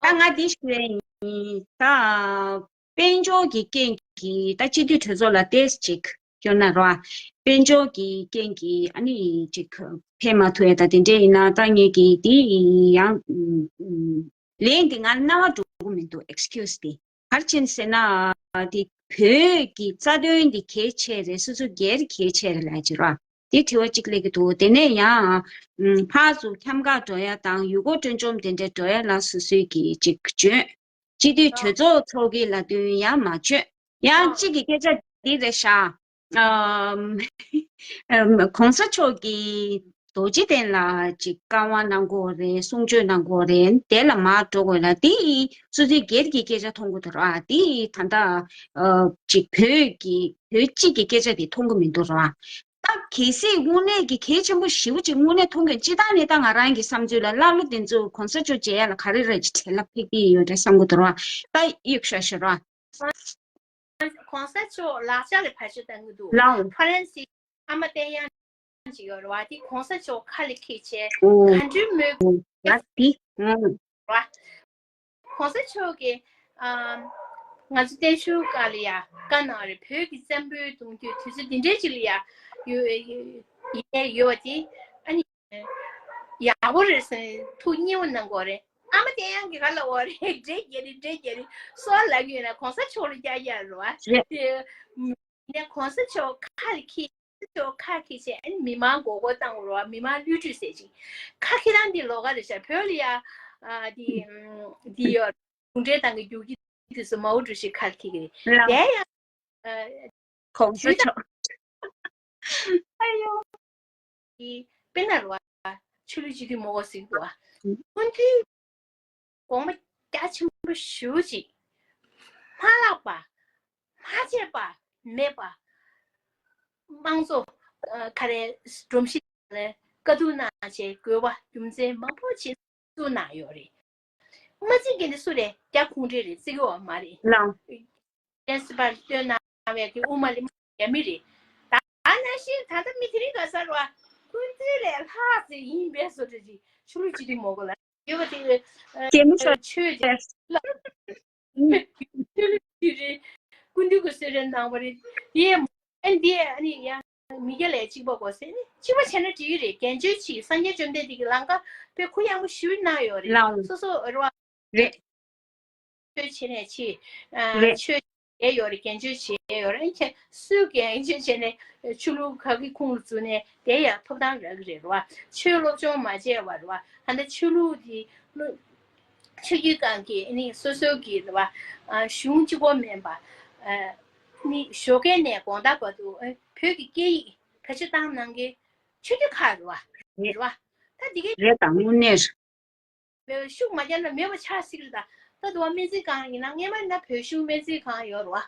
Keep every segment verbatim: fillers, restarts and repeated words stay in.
ད་ང་འདི་ཞུ་ཡ་ཡིན། ད་དཔལ་འབྱོར་གྱི་རྐྱེན་གྱིས་ད་སྤྱི་འཐུས་གྲོས་ཚོགས་ལ་ཏོག་ཙམ་ཅིག་སྐྱོར་ན་རོ། དཔལ་འབྱོར་གྱི་རྐྱེན་གྱིས་ཨ་ནི་ཅིག་ཕེབས་མ་ཐུབ་ཡ་ད་དེ་འདྲ་ཡིན་ན། ད་ངེད་ཀྱིས་འདི་ཡང་ལན་འདི་ང་རྣ་བ་འགྲོ་གི་མི་འདུག། ཨེགས་ཀིའུ་སི་འདི་ག་རེ་བྱས་ནས་ཟེར་ན། འདི་བོད་ཀྱི་རྩ་དོན་འདི་གལ་ཆེ་རེད། སོ་སོ་སྒེར་གལ་ཆེ་རེད་ལབ་ཀྱི་རོ། དེ་དྲི་བ་གཅིག་སླེབས་ཀྱི་འདུག། དེ་ནས་ཡང་ཕར་ཚུར་འཁྱམ་ག་འགྲོ་ཡ་དང་ཡུལ་སྐོར་སྤྲོ་འཆམ་དེ་འདྲ་འགྲོ་ཡ་ལ་སོ་སོའི་གི་ཅིག་འཇོན། སྤྱི་འཐུས་གྲོས་ཚོགས་ཚོགས་ཀྱི་ལ་དོན་ཡང་མ་འཇོན། ཡང་གཅིག་གི་སྐད་ཆ་འདི་རེད་ཤག། ཨམ། ཨམ། གོང་ས་མཆོག་གིས་རྡོ་རྗེ་གདན་ལ་ཅིག་བཀའ་དབང་གནང་དགོས་རེད། གསུང་ཆོས་གནང་དགོས་རེད། དེ་ལ་མར་འགྲོ་དགོས་ལ། དེ་ཡིས་སོ་སོའི་སྒེར་གྱི་སྐད་ཆ་མཐོང་གི་འདུག་ར། དེ་ཡིས་ད་ལྟ་ཨ་ཅིག་བོད་ཀྱི་བོད་སྤྱི་གི་སྐད་ཆ་དེ་མཐོང་གི་མི་འདུག་ར། ད་གལ་སྲིད་དངོས་གནས་ཀྱི་གལ་ཆེན་པོ་ཞེ་པོ་ཅིག་དངོས་གནས་མཐོང་གི། སྤྱིར་བཏང་ནས་ད་ང་རང་གི་བསམ་ཚུལ་ལ་ཀླ་ཀློ་དེ་ཚོ་གོང་ས་མཆོག་མཇལ་ཡ་ལ་ག་རེ་རེད་ཅིག་བྲེལ་ལ་ཕེབས་ཀྱི་ཡོད་རེད་བསམ་གྱི་འདུག་ར། ད་གཡུག་ཤོག་ཤོག་ར། གོང་ས་མཆོག་ལག་ཆ་ལ་བར་ཆད་གཏོང་གི་འདུག། ལའོ། ཧྥ་རན་སི་ཨ་མ་བསྟན་དབྱངས་ཅིག་ཡོད་རེད་བ། དེ་གོང་ས་མཆོག་ཁ་ལ་འཁྱེར་བྱས་ཨོ། ག་འདྲའི་མོས། ཨོ། ཡ་དེ། ཨོ། རེད་བ། གོང་ས་མཆོག་གིས་ཨམ། ང་ཚོ་བརྟན་བཞུགས་སྒང་ལ་ཡ་བཀའ་གནང་རེད། བོད་ཀྱི་བཙན་པོའི་གདུང་རྒྱུད་དུས་ཚོད་འདི་འདྲའི་ཅིག་ལ་ཡ་ཡོད་ཡོད་ཡོད་པ་དེ་ཨ་ནི་ཡག་པོ་རེད་ཟེར་ནས་ཐུགས་མཉེས་པོ་གནང་གི་ཡོད་རེད། ཨ་མ་བསྟན་དབྱངས་ཀྱིས་ག་ལབ་ཡོད་རེད། འདྲེ་རྒྱལ་རེད། འདྲེ་རྒྱལ་རེད། སོགས་ལབ་ཀྱི་ཡོད་ན་གོང་ས་མཆོག་ལ་རྒྱག་ཡ་རེད་བ། རེད། དེ་ནས་གོང་ས་མཆོག་ཁ་ལ་འཁྱེར། གོང་ས་མཆོག་ཁ་འཁྱེར་བྱས་ཨ་ནི་མི་མང་མགོ་སྐོར་བཏང་དགོས་རེད་བ། མི་མང་གློད་བཀྲོལ་ཟེར་ཅིག། ཁ་འཁྱེར་སྟངས་འདི་ལོགས་ཀ་རེད་ཤག། བོད་ལ་ཡ་ཨ་འདི་འདི་ཡོད། གུང་ཁྲན་ཏང་གི་རྒྱུག་ཁྱི་དེ་ཚོ་མའོ་ཀྲུའུ་ཞི་ཁ་ལ་འཁྱེར་གི་རེད། ལའོ། དེ་ཡང་ཨ་གོང་ས་མཆོག། ཨ་ཡོ། དེ་དཔེར་ན་རེད་བ། ཆོས་ལུགས་སྤྱི་འཐུས་མང་པོ་ཟེར་གི་འདུག་བ། སྐུ་མདུན་དགོངས་པ་རྒྱ་ཆེན་པོ་ཞེ་པོ་ཅིག་མ་བརླག་པ། མ་བརྗེད་པ་མེད་པ། དམངས་གཙོ་ཨ་ག་རེ་སྒྲོམ་གཞི་ལ་བཀའ་བསྡུར་གནང་བྱས་དགོས་པ་རྒྱུ་མཚན་མང་པོ་ཅིག་བཙུགས་གནང་ཡོད་རེད། མ་བརྩི་མཁན་དེ་སུ་རེད། རྒྱ་གུང་ཁྲན་རེད། བརྩི་གི་ཡོད་མ་རེད། ལའོ། ཡང་སྲིད་པར་བཏོན་གནང་བའི་གི་དབུ་མ་ལས་རྒྱ་མི་རེད། ད་ནང་བཞིན་ད་ལྟ་མི་དེ་རིང་ག་ས་རུ་བ་སྐུ་མདུན་ལས་ལྷག་ཙེ་ཡིན་པའི་བཟོ་འདྲ་ཅིག་ཆོས་ལུགས་སྤྱི་འཐུས་མང་པོ་ལ་ཡོད་པ་དེ། ཨ་གད་མོ་ཤོར་ཆོས་ཅིག་ལ། ཆོས་ལུགས་སྤྱི་འཐུས་རེད། སྐུ་མདུན་གྱི་གསོལ་རས་གནང་བ་རེད། དེ་ཨ་ནི་དེ་ཨ་ནི་ཡང་མི་སྐྱ་ལས་གཅིག་པ་གོ་ཟེར་ནི་གཅིག་པ་བྱས་ན་འགྲིག་གི་རེད། འགན་བཅོལ་ཅིག་སངས་རྒྱས་བཅོམ་ལྡན་འདས་ཀྱི་ལམ་ཁ་དཔེ་གུ་ཡངས་པོ་ཞེ་པོ་གནང་ཡོད་རེད། ལའོ། སོ་སོ་རེད་བ། རེད། ཆོས་བྱེད་ནས་ཆེ། ཨ་རེད། ཆོས་བྱེད་ཡོད་རེད། འགན་བཅོལ་བྱེད་ཡོད་རེད། ཁྱེད་སུས་འགན་བཅོལ་བྱས་ནས་ཆོས་ལུགས་ག་གི་ཁུངས་ལ་བཙུགས་ནས་དེ་ཡང་ཐོབ་ཐང་རག་གི་རེད་རེད་བ། ཆོས་སློབ་སྦྱོང་མ་བྱས་པ་རེད་བ། ད་ལྟ་ཆོས་ལུགས་དེ་ལུ་ཆོས་བརྒྱུད་ཁག་གི་ཨ་ནི་སོ་སོ་གི་རེད་བ། ཨ་གཞུང་གཅིག་པོ་མིན་པ། ཨ་ནི་ཞོགས་ཀས་ནས་དགོང་དག་བར་དུ་ཨ་བོད་ཀྱི་སྐད་ཡིག་བེད་སྤྱོད་བཏང་གནང་མཁན་ཆོས་བརྒྱུད་ཁག་རེད་བ། རེད། རེད་བ། ད་འདི་གའི་རེད་ད་དངོས་གནས། བོད་ཤུགས་མ་བརྒྱབ་ན་མེད་པ་ཆགས་སྲིད་ཀྱི་རེད་ད། ད་དུང་སྨན་རྩིས་ཁང་ཡིན་ན་སྔས་མ་ཡིན་ན་བོད་གཞུང་སྨན་རྩིས་ཁང་ཡོད་རེད་བ།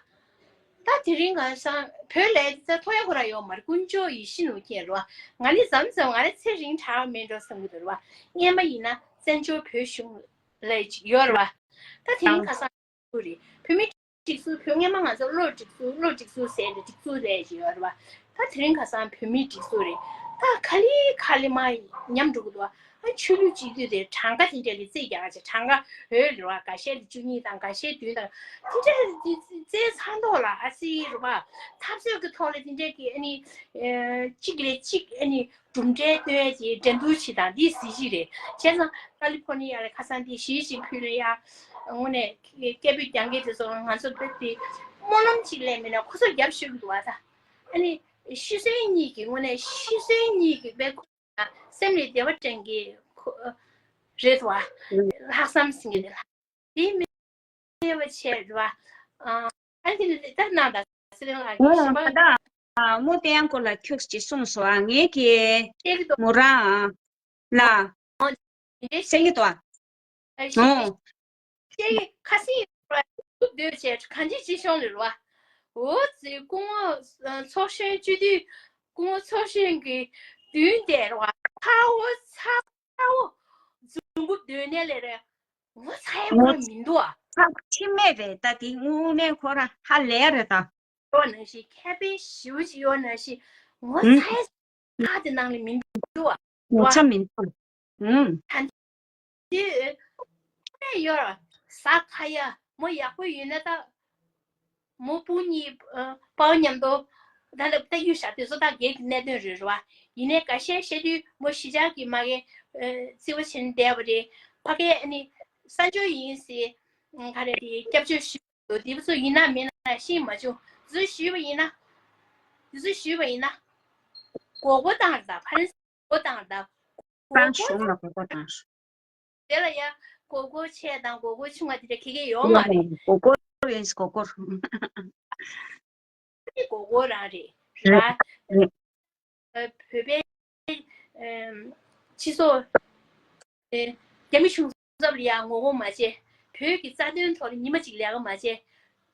ད་དེ་རིང་ང་སང་བོད་ལས་ཙ་ཐོ་ཡ་ཁོ་ར་ཡོད་མ་རེད། དཀོན་མཆོག་ཡིད་བཞིན་ནོར་བུ་མཁྱེན་རེད་བ། ང་ནི་མཚམས་མཚམས་ང་རང་ཚེ་རིང་དྲགས་མེད་འགྲོ་བསམ་གྱི་འདུག་རེད་བ། སྔས་མ་ཡིན་ན་བཙན་བྱོལ་བོད་གཞུང་ལས་ཅིག་ཡོད་རེད་བ། ད་དེ་རིང་ཁ་སང་རེད། བོད་མི་སྒྲིག་འཛུགས། བོད་སྔས་མ་ང་ཚོ་བློ་སྒྲིག་འཛུགས། བློ་སྒྲིག་འཛུགས་ཟེར་ནས་སྒྲིག་འཛུགས་རེད་ཅེས་ཡོད་རེད་བ། ད་དེ་རིང་ཁ་སང་བོད་མིའི་སྒྲིག་འཛུགས་རེད། ད་ག་ལེ་ག་ལེ་མ་ཉམས་འགྲོ་གི་འདུག་བ། ཨ་ཆོས་ལུགས་སྤྱི་འཐུས་དེ་གྲངས་ཀ་དེ་འདྲ་ལ་རྩིས་རྒྱག་ཅིག། གྲངས་ཀ་འོས་རེད་བ། འགའ་ཤས་ལ་བཅུ་གཉིས་དང་འགའ་ཤས་བདུན་དང་དེ་འདྲ་རྩིས་ཚར་མདོག་ལ་ཨ་ཙི་རེད་བ། འཐབ་རྩོད་ཀྱི་ཐོག་ལ་དེ་འདྲ་གི་ཨ་ནི་ཨ་གཅིག་ལས་གཅིག་ཨ་ནི་གྲུབ་འབྲས་སྟོན་ཡས་ཀྱི་འགྲན་བསྡུར་བྱེད་སྟངས་འདི་གཟི་བརྗིད་རེད། བྱས་ཙང་ཀ་ལི་ཕོར་ནི་ཡ་ལ་ཁ་སང་འདི་ཞི་ཅིན་ཕིང་ལ་ཡ་དངོས་གནས་སྐད་འབོད་རྒྱག་མཁན་དེ་ཚོ་ང་ཚོ་བོད་དེ་སྨོན་ལམ་ཅིག་ལས་མེད་ན་ཁོ་ཚོ་རྒྱབ་ཤོར་གི་འདུག་བ། ད་ཨ་ནི་ཤི་གསོན་གཉིས་ཀྱི་དངོས་གནས་ཤི་གསོན་གཉིས་ཀྱི་དཔེ་ཁོ་ན་སེམས་ལ་བདེ་བ་དྲན་གྱི་ཁོ་རེད་བ། ལྷག་བསམ་ཟིན་གྱི་རེད། དེ་མི་ལས་བ་ཆེ་རེད་བ། ཨ་ཨ་དེ་ནི་ད་ནང་ད་ཚེ་རིང་ལགས་ཀྱིས་ཞིབ་པ། ཨ་མོ་བསྟན་དབྱངས་སྐོར་ལ་ཁྱོད་ཀྱིས་གསུངས་སོང་ཨ། ངས་ཀྱི་ཤེས་ཀྱི་འདུག་མོ་རང་ལ་ཨོ་དེ་འདྲའི་ཤེས་ཀྱི་འདུག་ཨ། ཨ་ཤེས་ཀྱི་ཨོ་ཤེས་ཀྱི་ཁ་སང་རེད་བ། སྡོད་བྱས་གང་ཅི་ཅི་ཤོང་ལེ་རེད་བ། འོ་ཙི་སྐུ་ངོ་ཚོགས་གཞོན་སྤྱི་འཐུས་སྐུ་ངོ་ཚོགས་གཞོན་གྱི་མདུན་དེ་རེད་བ། ཚ་བོ་ཚ་བོ་འཛུམ་བུ་སྡོད་ནས་ལེ་རེད། ངོ་ཚ་ཡ་ཁོ་རང་མི་འདུག་ཨ། ཚ་ཁྲིམས་མེད་རེད་ད། དེ་དངོས་གནས་ཁོ་རང་ཧ་ལས་རེད་ད། ཡོད་ནང་བཞིན་མཁས་པའི་ཞེ་པོ་ཅིག་ཡོད་ནང་བཞིན་ངོ་ཚ་ཡ་ཁ་དེ་ནང་ལ་མི་འདུག་ཨ། ངོ་ཚ་མི་འདུག་ཨ། ད་དེ་ཡོད་ ཟ་ཁ་ཡ་མོ་ཡག་པོ་ཡོད་ན་ད། མོ་སྤུན་གཉིས་ཨ་པའོ་མཉམ་དུ་ད་ལྟ་ད་གཡུག་བཞག་དུས་སུ་ད་སྒེར་གྱི་གནད་དོན་རེད་རེད་བ། ཡིན་ནའི་འགའ་ཤས་བཤད་དུས་མོ་གཞིས་ཆགས་ཀྱི་མ་གི་ཨ་བརྩི་བ་བྱས་ནས་བསྡད་པ་རེད། ཕ་གིར་ཨ་ནི་གསར་འབྱོར་ཡིན་ཟེར་ག་རེ་དེ་སྐྱབས་བཅོལ་ཞུ་འདུག་དེ་ཚོ་ཡིན་ན་མིན་ན་ཤེས་མ་བྱུང་། དེ་ཚོ་ཞུས་པ་ཡིན་ན། དེ་ཚོ་ཞུས་པ་ཡིན་ན། མགོ་སྐོར་བཏང་རེད་ད། ཕ་རན་སི་མགོ་སྐོར་བཏང་རེད་ད། མགོ་སྐོར་ཕྱིན། ཧྥ་རན་སི་གཞུང་ལ་མགོ་སྐོར་བཏང་། དེ་ལ་ཡ་མགོ་སྐོར་ཆེ་དང་མགོ་སྐོར་ཆུང་བ་དེ་འདྲ་ཁེ་ཁེ་ཡོད་མ་རེད། མགོ་སྐོར་རེད། མགོ་སྐོར། མགོ་སྐོར་རང་རེད། རེད། ར། རེད། ཨ་བོད་པའི་ཨམ་སྤྱི་ཚོགས་ཨེ་རྒྱ་མི་གཞུང་ཚབ་ལ་ཡ་ངོ་རྒོལ་མ་བྱས། བོད་ཀྱི་རྩ་དོན་ཐོག་ལ་ཉི་མ་གཅིག་ལས་ཀ་མ་བྱས།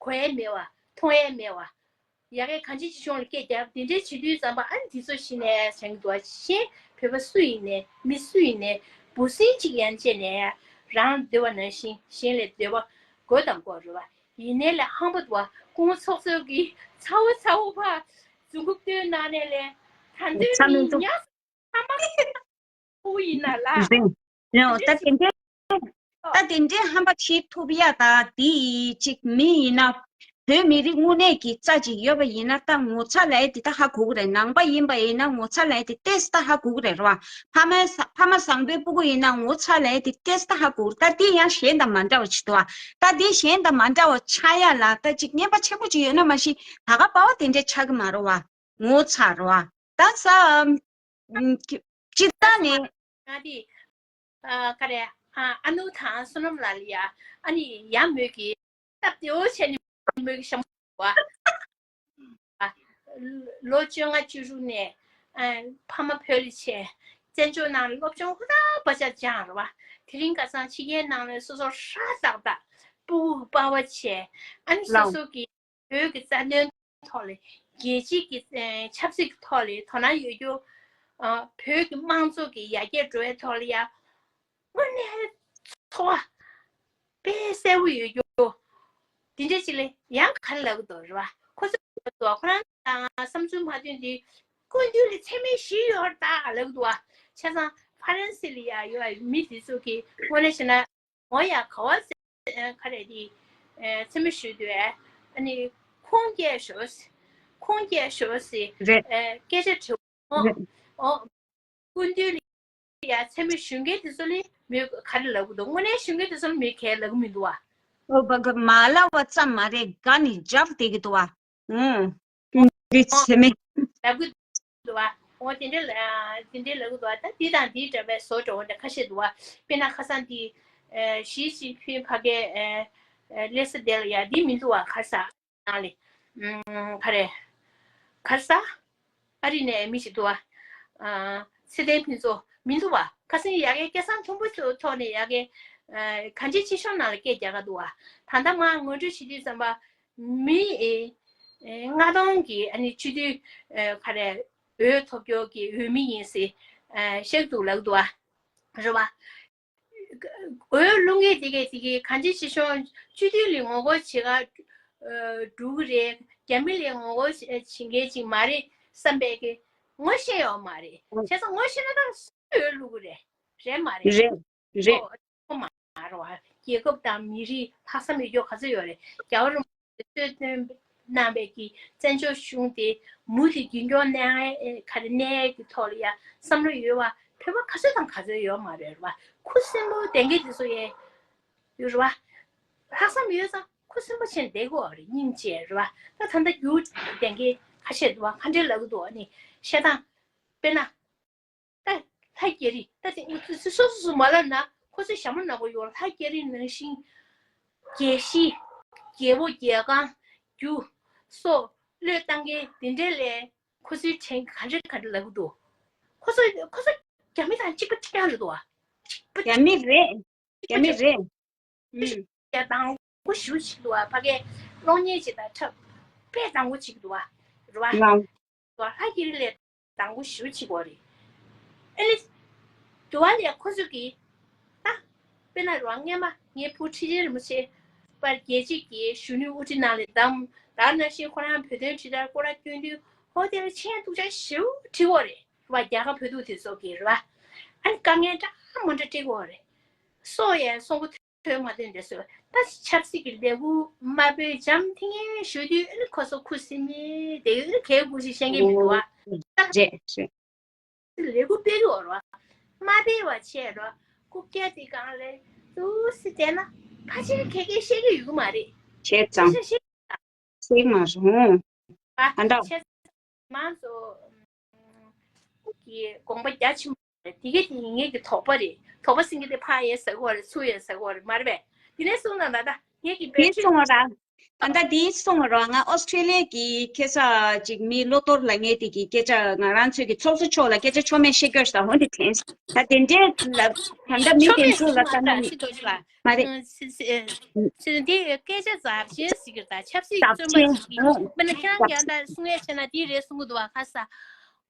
གོ་ཡས་མེད་པ། མཐོང་ཡས་མེད་པ། ཡ་གི་གང་ཅི་ཅི་གཞུང་ལ་སྐད་རྒྱབ་དེ་འདྲའི་བྱེད་དུས་ཙམ་པ་ཨ་ནི་དེ་ཚོ་གཞི་ནས་བྱེད་འདུག་བ། གཞན་བོད་པ་སུ་ཡིན་ནའི་མི་སུ་ཡིན་ནའི་འབུ་སྲིན་གཅིག་ཡན་ཆད་ནས་རང་འདོད་པ་ནང་བཞིན་གཞན་ལ་འདོད་པ་དགོས་དང་དགོས་རེད་བ། ཡིན་ནའི་ལས་ཧམ་པ་འདུག་བ། སྐུ་ངོ་ཚོགས་གཙོ་གི་ཚ་བོ་ཚ་བོ་ཕ་རྫུན་རྐུབ་སྟོན་གནང་ནས་ལས་ད་འདོད་ཚ་མི་མི་འདུག་ཉག་ཧམ་པ་ཁུ་ཡིན་ན་ལ། རེད། ཡང་ད་དེ་འདྲའི་ད་དེ་འདྲའི་ཧམ་པ་བྱེད་ཐུབ་ཡ་ད་དེ་གཅིག་མི་ཡིན་ན། བོད་མི་རིགས་དངོས་གནས་ཀྱི་རྩ་གཅིག་ཡོད་པ་ཡིན་ན་ད་ངོ་ཚ་ལབ་ཡ་དེ་ད་ཧ་གོ་གི་རེད། ནང་པ་ཡིན་པ་ཡིན་ན་ངོ་ཚ་ལབ་ཡ་དེ་ཏོག་ཙམ་ད་ཧ་གོ་གི་རེད་ར་བ། ཕ་མ་ས་ཕ་མ་བཟང་པོའི་སྤུ་གུ་ཡིན་ན་ངོ་ཚ་ལབ་ཡ་དེ་ཏོག་ཙམ་ད་ཧ་གོ་གི་རེད། ད་དེ་ཡང་གཞན་དང་མ་འདྲ་བ་བྱེད་དོ་བ། ད་དེ་གཞན་དང་མ་འདྲ་བ་ཆགས་ཡ་ལ་ད་གཅིག་རྔན་པ་ཆེན་པོ་གཅིག་ཡོད་ན་མ་གཞི་ད་ག་པ་བ་དེ་འདྲ་ཆགས་གི་མ་རེད་བ། ངོ་ཚ་རེད་བ། ད་ས་ཨམ་ཨམ་སྤྱིར་བཏང་ནས། ང་དེ་ཨ་ག་རེ་ཨ་ཨ་ནུ་དང་བསོད་ནམས་ལགས་ལ་ཡ་ཨ་ནི་ཡ་མོས་ཀྱི་སྟབས་བདེ་བོ་བྱས་ནས་མོས་ཀྱི་ཞྭ་མོ་བ། ཨ་ལོ་བཅོ་ལྔ་བཅུ་དྲུག་ནས་ཨ་ཕ་མ་བོད་ལ་ཆས། བཙན་བྱོལ་ནང་ལ་སློབ་སྦྱོང་ཧུར་ཐག་པ་ཆག་སྦྱངས་རེད་བ། དེ་རིང་ཁ་སང་ཕྱི་རྒྱལ་ནང་ལ་སོ་སོ་ཧྲ་ཏག་ཏག་སྤུ་གུ་པ་བ་བྱས། ཨ་ནི་སོ་ལགས། སོ་གི་བོད་ཀྱི་རྩ་དོན་ཐོག་ལ་རྒྱལ་སྤྱི་གི་ཨ་ཆབ་སྲིད་ཀྱི་ཐོག་ལ་དོ་སྣང་ཡོད་རྒྱུ། ཨ་བོད་ཀྱི་དམངས་གཙོ་གི་ཡར་རྒྱས་འགྲོ་བའི་ཐོག་ལ་ཡ་དངོས་གནས་ཚོར་བ་དཔེ་གསལ་པོ་ཡོད་རྒྱུ། དེ་འདྲ་ཅིག་ལ་ཡང་ག་རེ་ལབ་ཀྱི་འདུག་རེད་བ། ཁོ་ཚོས་ལབ་ཀྱི་འདུག་ཁོ་རང་དང་བསམ་ཚུལ་མ་མཐུན་དུས་སྐུ་མདུན་ལ་མཚན་སྨད་ཞུས་ཡོད་རེད་ད་ལབ་ཀྱི་འདུག་བ། བྱས་ཙང་ཕ་རན་སི་ལ་ཡ་ཡོད་མི་དེ་ཚོ་གིས་དངོས་གནས་བྱས་ན། འོ་ཡ་ག་བ་ཟེར་ག་རེ་དེ་མཚན་སྨད་ཞུས་དུས་ཨ་ནི་ཁུངས་སྐྱེལ་ཤོག་ཁུངས་སྐྱེལ་ཤོག་ཟེར་རེད། སྐད་ཆ་དྲི་བ། རེད། འོ་སྐུ་མདུན་ལ་ཡ་མཚན་སྨད་ཞུ་མཁན་དེ་ཚོ་ལ་མོས་ག་རེ་ལབ་གི་འདུག་དངོས་གནས་ཞུ་མཁན་དེ་ཚོ་ལ་མོས་ག་རེ་ལབ་གི་མི་འདུག་བ། ཨོ་བ་ག་མ་ལབ་པ་ཙམ་མ་རེད། དགའ་ནི་རྒྱབ་བསྡད་ཀྱི་འདུག་བ། ཨུང་། ཀུན་གྱི་ཚེ་མེད། ལབ་གི་འདུག་བ། འོ་དེ་འདྲ་ལ་དེ་འདྲ་ལབ་གི་འདུག་བ། ད་འདི་དང་འདིའི་འདྲ་བའི་བཟོ་འདྲ་བོ་འདྲ་ཁ་ཤས་འདུག་བ། དཔེར་ན་ཁ་སང་འདི་ཞི་ཅིན་ཕིང་ཕ་གའི་སླེབས་ས་དེ་ལ་ཡ་འདི་མི་འདུག་བ། ག་རེ་ཟ་ནང་ལ་ག་རེ་ག་རེ་ཟ། ཨ་རི་ནས་མི་ཞིག་འདུག་བ། ཚེ་བརྟན་ཕུན་ཚོགས་མི་འདུག་བ། ཁ་སང་ཡ་གའི་སྐལ་བཟང་མཐོན་པོ་ཐོག་ནས་ཡ་གའི་གང་ཅི་ཅི་ཤོང་ནང་ལ་སྐད་རྒྱག་ག་འདུག་བ། ད་ལྟ་མ་ངོ་སྤྲོད་བྱེད་དུས་ཙམ་པ། མི་ཨེ་ལྔ་སྟོང་གི་ཨ་ནི་སྤྱི་འཐུས་ག་རེ་འོས་ཐོབ་རྒྱུ་གི་འོས་མི་ཡིན་ཟེར་བཤད་འདུག་ལབ་འདུག་བ། རེད་བ། འོས་བླུག་མཁན་དེ་གས་དེ་གས་གང་ཅི་ཅི་ཤོང་སྤྱི་འཐུས་ལ་ངོ་རྒོལ་བྱེད་ག་འགྲོ་གི་རེད། རྒྱ་མི་ལ་ངོ་རྒོལ་བྱེད་མཁན་ཅིག་མ་རེད་བསམ་པའི་གི་ངོ་ཤེས་ཡོད་མ་རེད། བྱས་ཙང་ངོ་ཤེས་ན་ད་སུས་འོས་བླུག་གི་རེད། རེད་མ་རེད། རེད། རེད། ཨོ་ཁོ་མ་རེད་བ། རྒྱལ་ཁབ་དང་མི་རིགས་ལྷག་བསམ་ཡོད་རྒྱུ་ག་ཚོད་ཡོད་རེད། རྒྱལ་བ་རིན་པོ་ཆེ་གཙོས་བཏོན་གནང་བའི་གི་བཙན་བྱོལ་གཞུང་དེ་མུ་མཐུད་རྒྱུན་སྐྱོང་གནང་ཡས་ག་རེ་གནས་ཀྱི་ཐོག་ལ་ཡ་བསམ་བློ་ཡོད་བ། བོད་པ་ག་ཚོད་དང་ག་ཚོད་ཡོད་མ་རེད་བ། ཁུ་སིམ་པོ་བསྡད་མཁན་དེ་ཚོ་ཡས་ཡོད་རེད་བ། ལྷག་བསམ་ཡོད་ཙང་ཁུ་སིམ་པོ་བྱས་ནས་བསྡད་དགོས་བ་རེད། སྙིང་རྗེ་རེད་བ། ད་ད་ལྟ་རྒྱུགས་བསྡད་མཁན་ཁ་ཤས་འདུག་བ། ག་འདྲས་ལབ་ཀྱི་འདུག་བ། ནི་བཤད་སྟངས་དཔེར་ན། ད་ལྷ་རྒྱ་རི་ད་དེ་སོ་སོ་སོ་སོ་མ་ལབ་ན་ཁོ་ཚོས་ཞྭ་མོ་ནག་པོ་ཡོད། ལྷ་རྒྱ་རི་ནང་བཞིན་རྒྱལ་གཞིས་རྒྱལ་པོ་རྒྱལ་ཁང་རྒྱུ་སོགས་བློས་བཏང་མཁན་དེ་འདྲས་ལས་ཁོ་ཚོའི་དྲན་ག་འདྲས་ག་འདྲས་ལབ་ཀྱི་འདུག་ཁོ་ཚོ་ཁོ་ཚོ་རྒྱ་མི་དང་གཅིག་པ་གཅིག་རྐྱང་རེད་འདུག་བ། གཅིག་པ་རྒྱ་མི་རེད། རྒྱ་མི་རེད། ཨུམ། ཡ་དང་པོ་ཞུ་ཆེ་འདུག་བ། ཕ་གའི་གློག་བརྙན་ཅིག་དང་འཁྲབ་དཔེ་དང་པོ་ཅིག་འདུག་བ། རེད་བ། ལགས། ལྷ་རྒྱ་རི་ལས་དང་པོ་ཞུ་ཆེ་གོ་རེད། ཨེ་ནི། འདུག་བ་ལས་ཁོ་ཚོ་གིས་ད་དཔེར་ན་རེད་བ། སྔས་མ་ངའི་བུ་ཁྲི་ཆེན་རིན་པོ་ཆེ་པར་རྒྱལ་སྤྱི་གི་གཞོན་ནུ་དབུ་ཁྲིད་ནང་ལ་བདམས། ད་ནང་བཞིན་ཁོ་རང་བོད་དོན་དྲིལ་བསྒྲགས་སྐོར་ར་སྐྱོན་དུས་ཧོ་དེ་ལ་མཆན་སྡུག་ཅག་ཞེ་པོ་བྲིས་གོ་རེད། རེད་བ། རྒྱ་གར་བོད་ཕྲུག་དེ་ཚོ་གིས་རེད་བ། ཨ་ནི་དཀའ་ངལ་འདྲ་མི་འདྲ་སྤྲད་གོ་རེད། སོ་ཡས་སོང་གོ་དོན་མ་དོན་འདྲ་སོ། ད་ཆབ་སྲིད་ཀྱི་ལས་འགུལ་དམར་པོའི་འཇམ་ཐིང་ངེ་ཞུ་དུས་ཨ་ནི་ཁོ་ཚོ་ཁུ་སིམ་མེ་དེ་ཨ་ནི་གལ་དགོས་ཞིག་བཤད་མཁན་མི་འདུག་ཨ། རེད་རེད། ལས་འགུལ་སྤེལ་གི་ཡོད་རེད་བ། མ་སྤེལ་བ་བྱས་རེད་བ། སྐུ་སྐྱ་དེ་སྒང་ལ་ཏུ་སི་བསྡད་ན་ཕལ་ཆེར་ཁེ་ཁེ་བཤད་ཀྱི་ཡོད་གི་མ་རེད། བྱས་ཙང་ཁེ་ཤ་བཤད་ཤེས་མ་སོང་། ཨ་ད་ལྟ་བྱས་མང་ཚོ་གི་དགོངས་པ་རྒྱ་ཆེན་པོ་རེད། དེ་ག་དེ་ངེད་ཀྱི་དོགས་པ་རེད། དོགས་པ་ཟིན་གྱི་དེ་ཕ་ཡས་ཟ་གོ་རེད། ཚུ་ཡས་ཟ་གོ་རེད་མ་རེད་པས། དེ་ནས་གསུངས་ན་ད་ལྟ་ངེད་ཀྱི་དེ་བེད་སྤྱོད་སོང་བ་ར། ད་ལྟ་དེ་སོང་བ་ར། ང་ཨོ་སི་ཀྲི་ལི་ཡ་གི་སྐད་ཆ་ཅིག་མི་བློ་གཏོར་ལ་ངེད་དེ་གི་སྐད་ཆ་ང་རང་ཚོའི་གི་ཚོགས་གཙོ་མཆོག་ལ་སྐད་ཆ་ཆོ་མེད་བཤད་རྒྱུ་ཞིག་ད་འོན་ཏེ་དྲན། ད་དེ་འདྲའི་ལ་ད་ལྟ་མི་དེ་ཚོ་ལ་ལྟ་ན་མ་རེད། འདི་སྐད་ཆ་ཚབས་ཆེན་ཟེར་གི་རེད། ད་ཆབ་སྲིད་བཙོན་པ་ཞིག་གི་མི་ན་ཁྱེད་རང་ཀྱང་ད་གསུང་ཡས་བྱས་ན་དེ་རེད་གསུང་གི་འདུག་བ། ཁ་ས་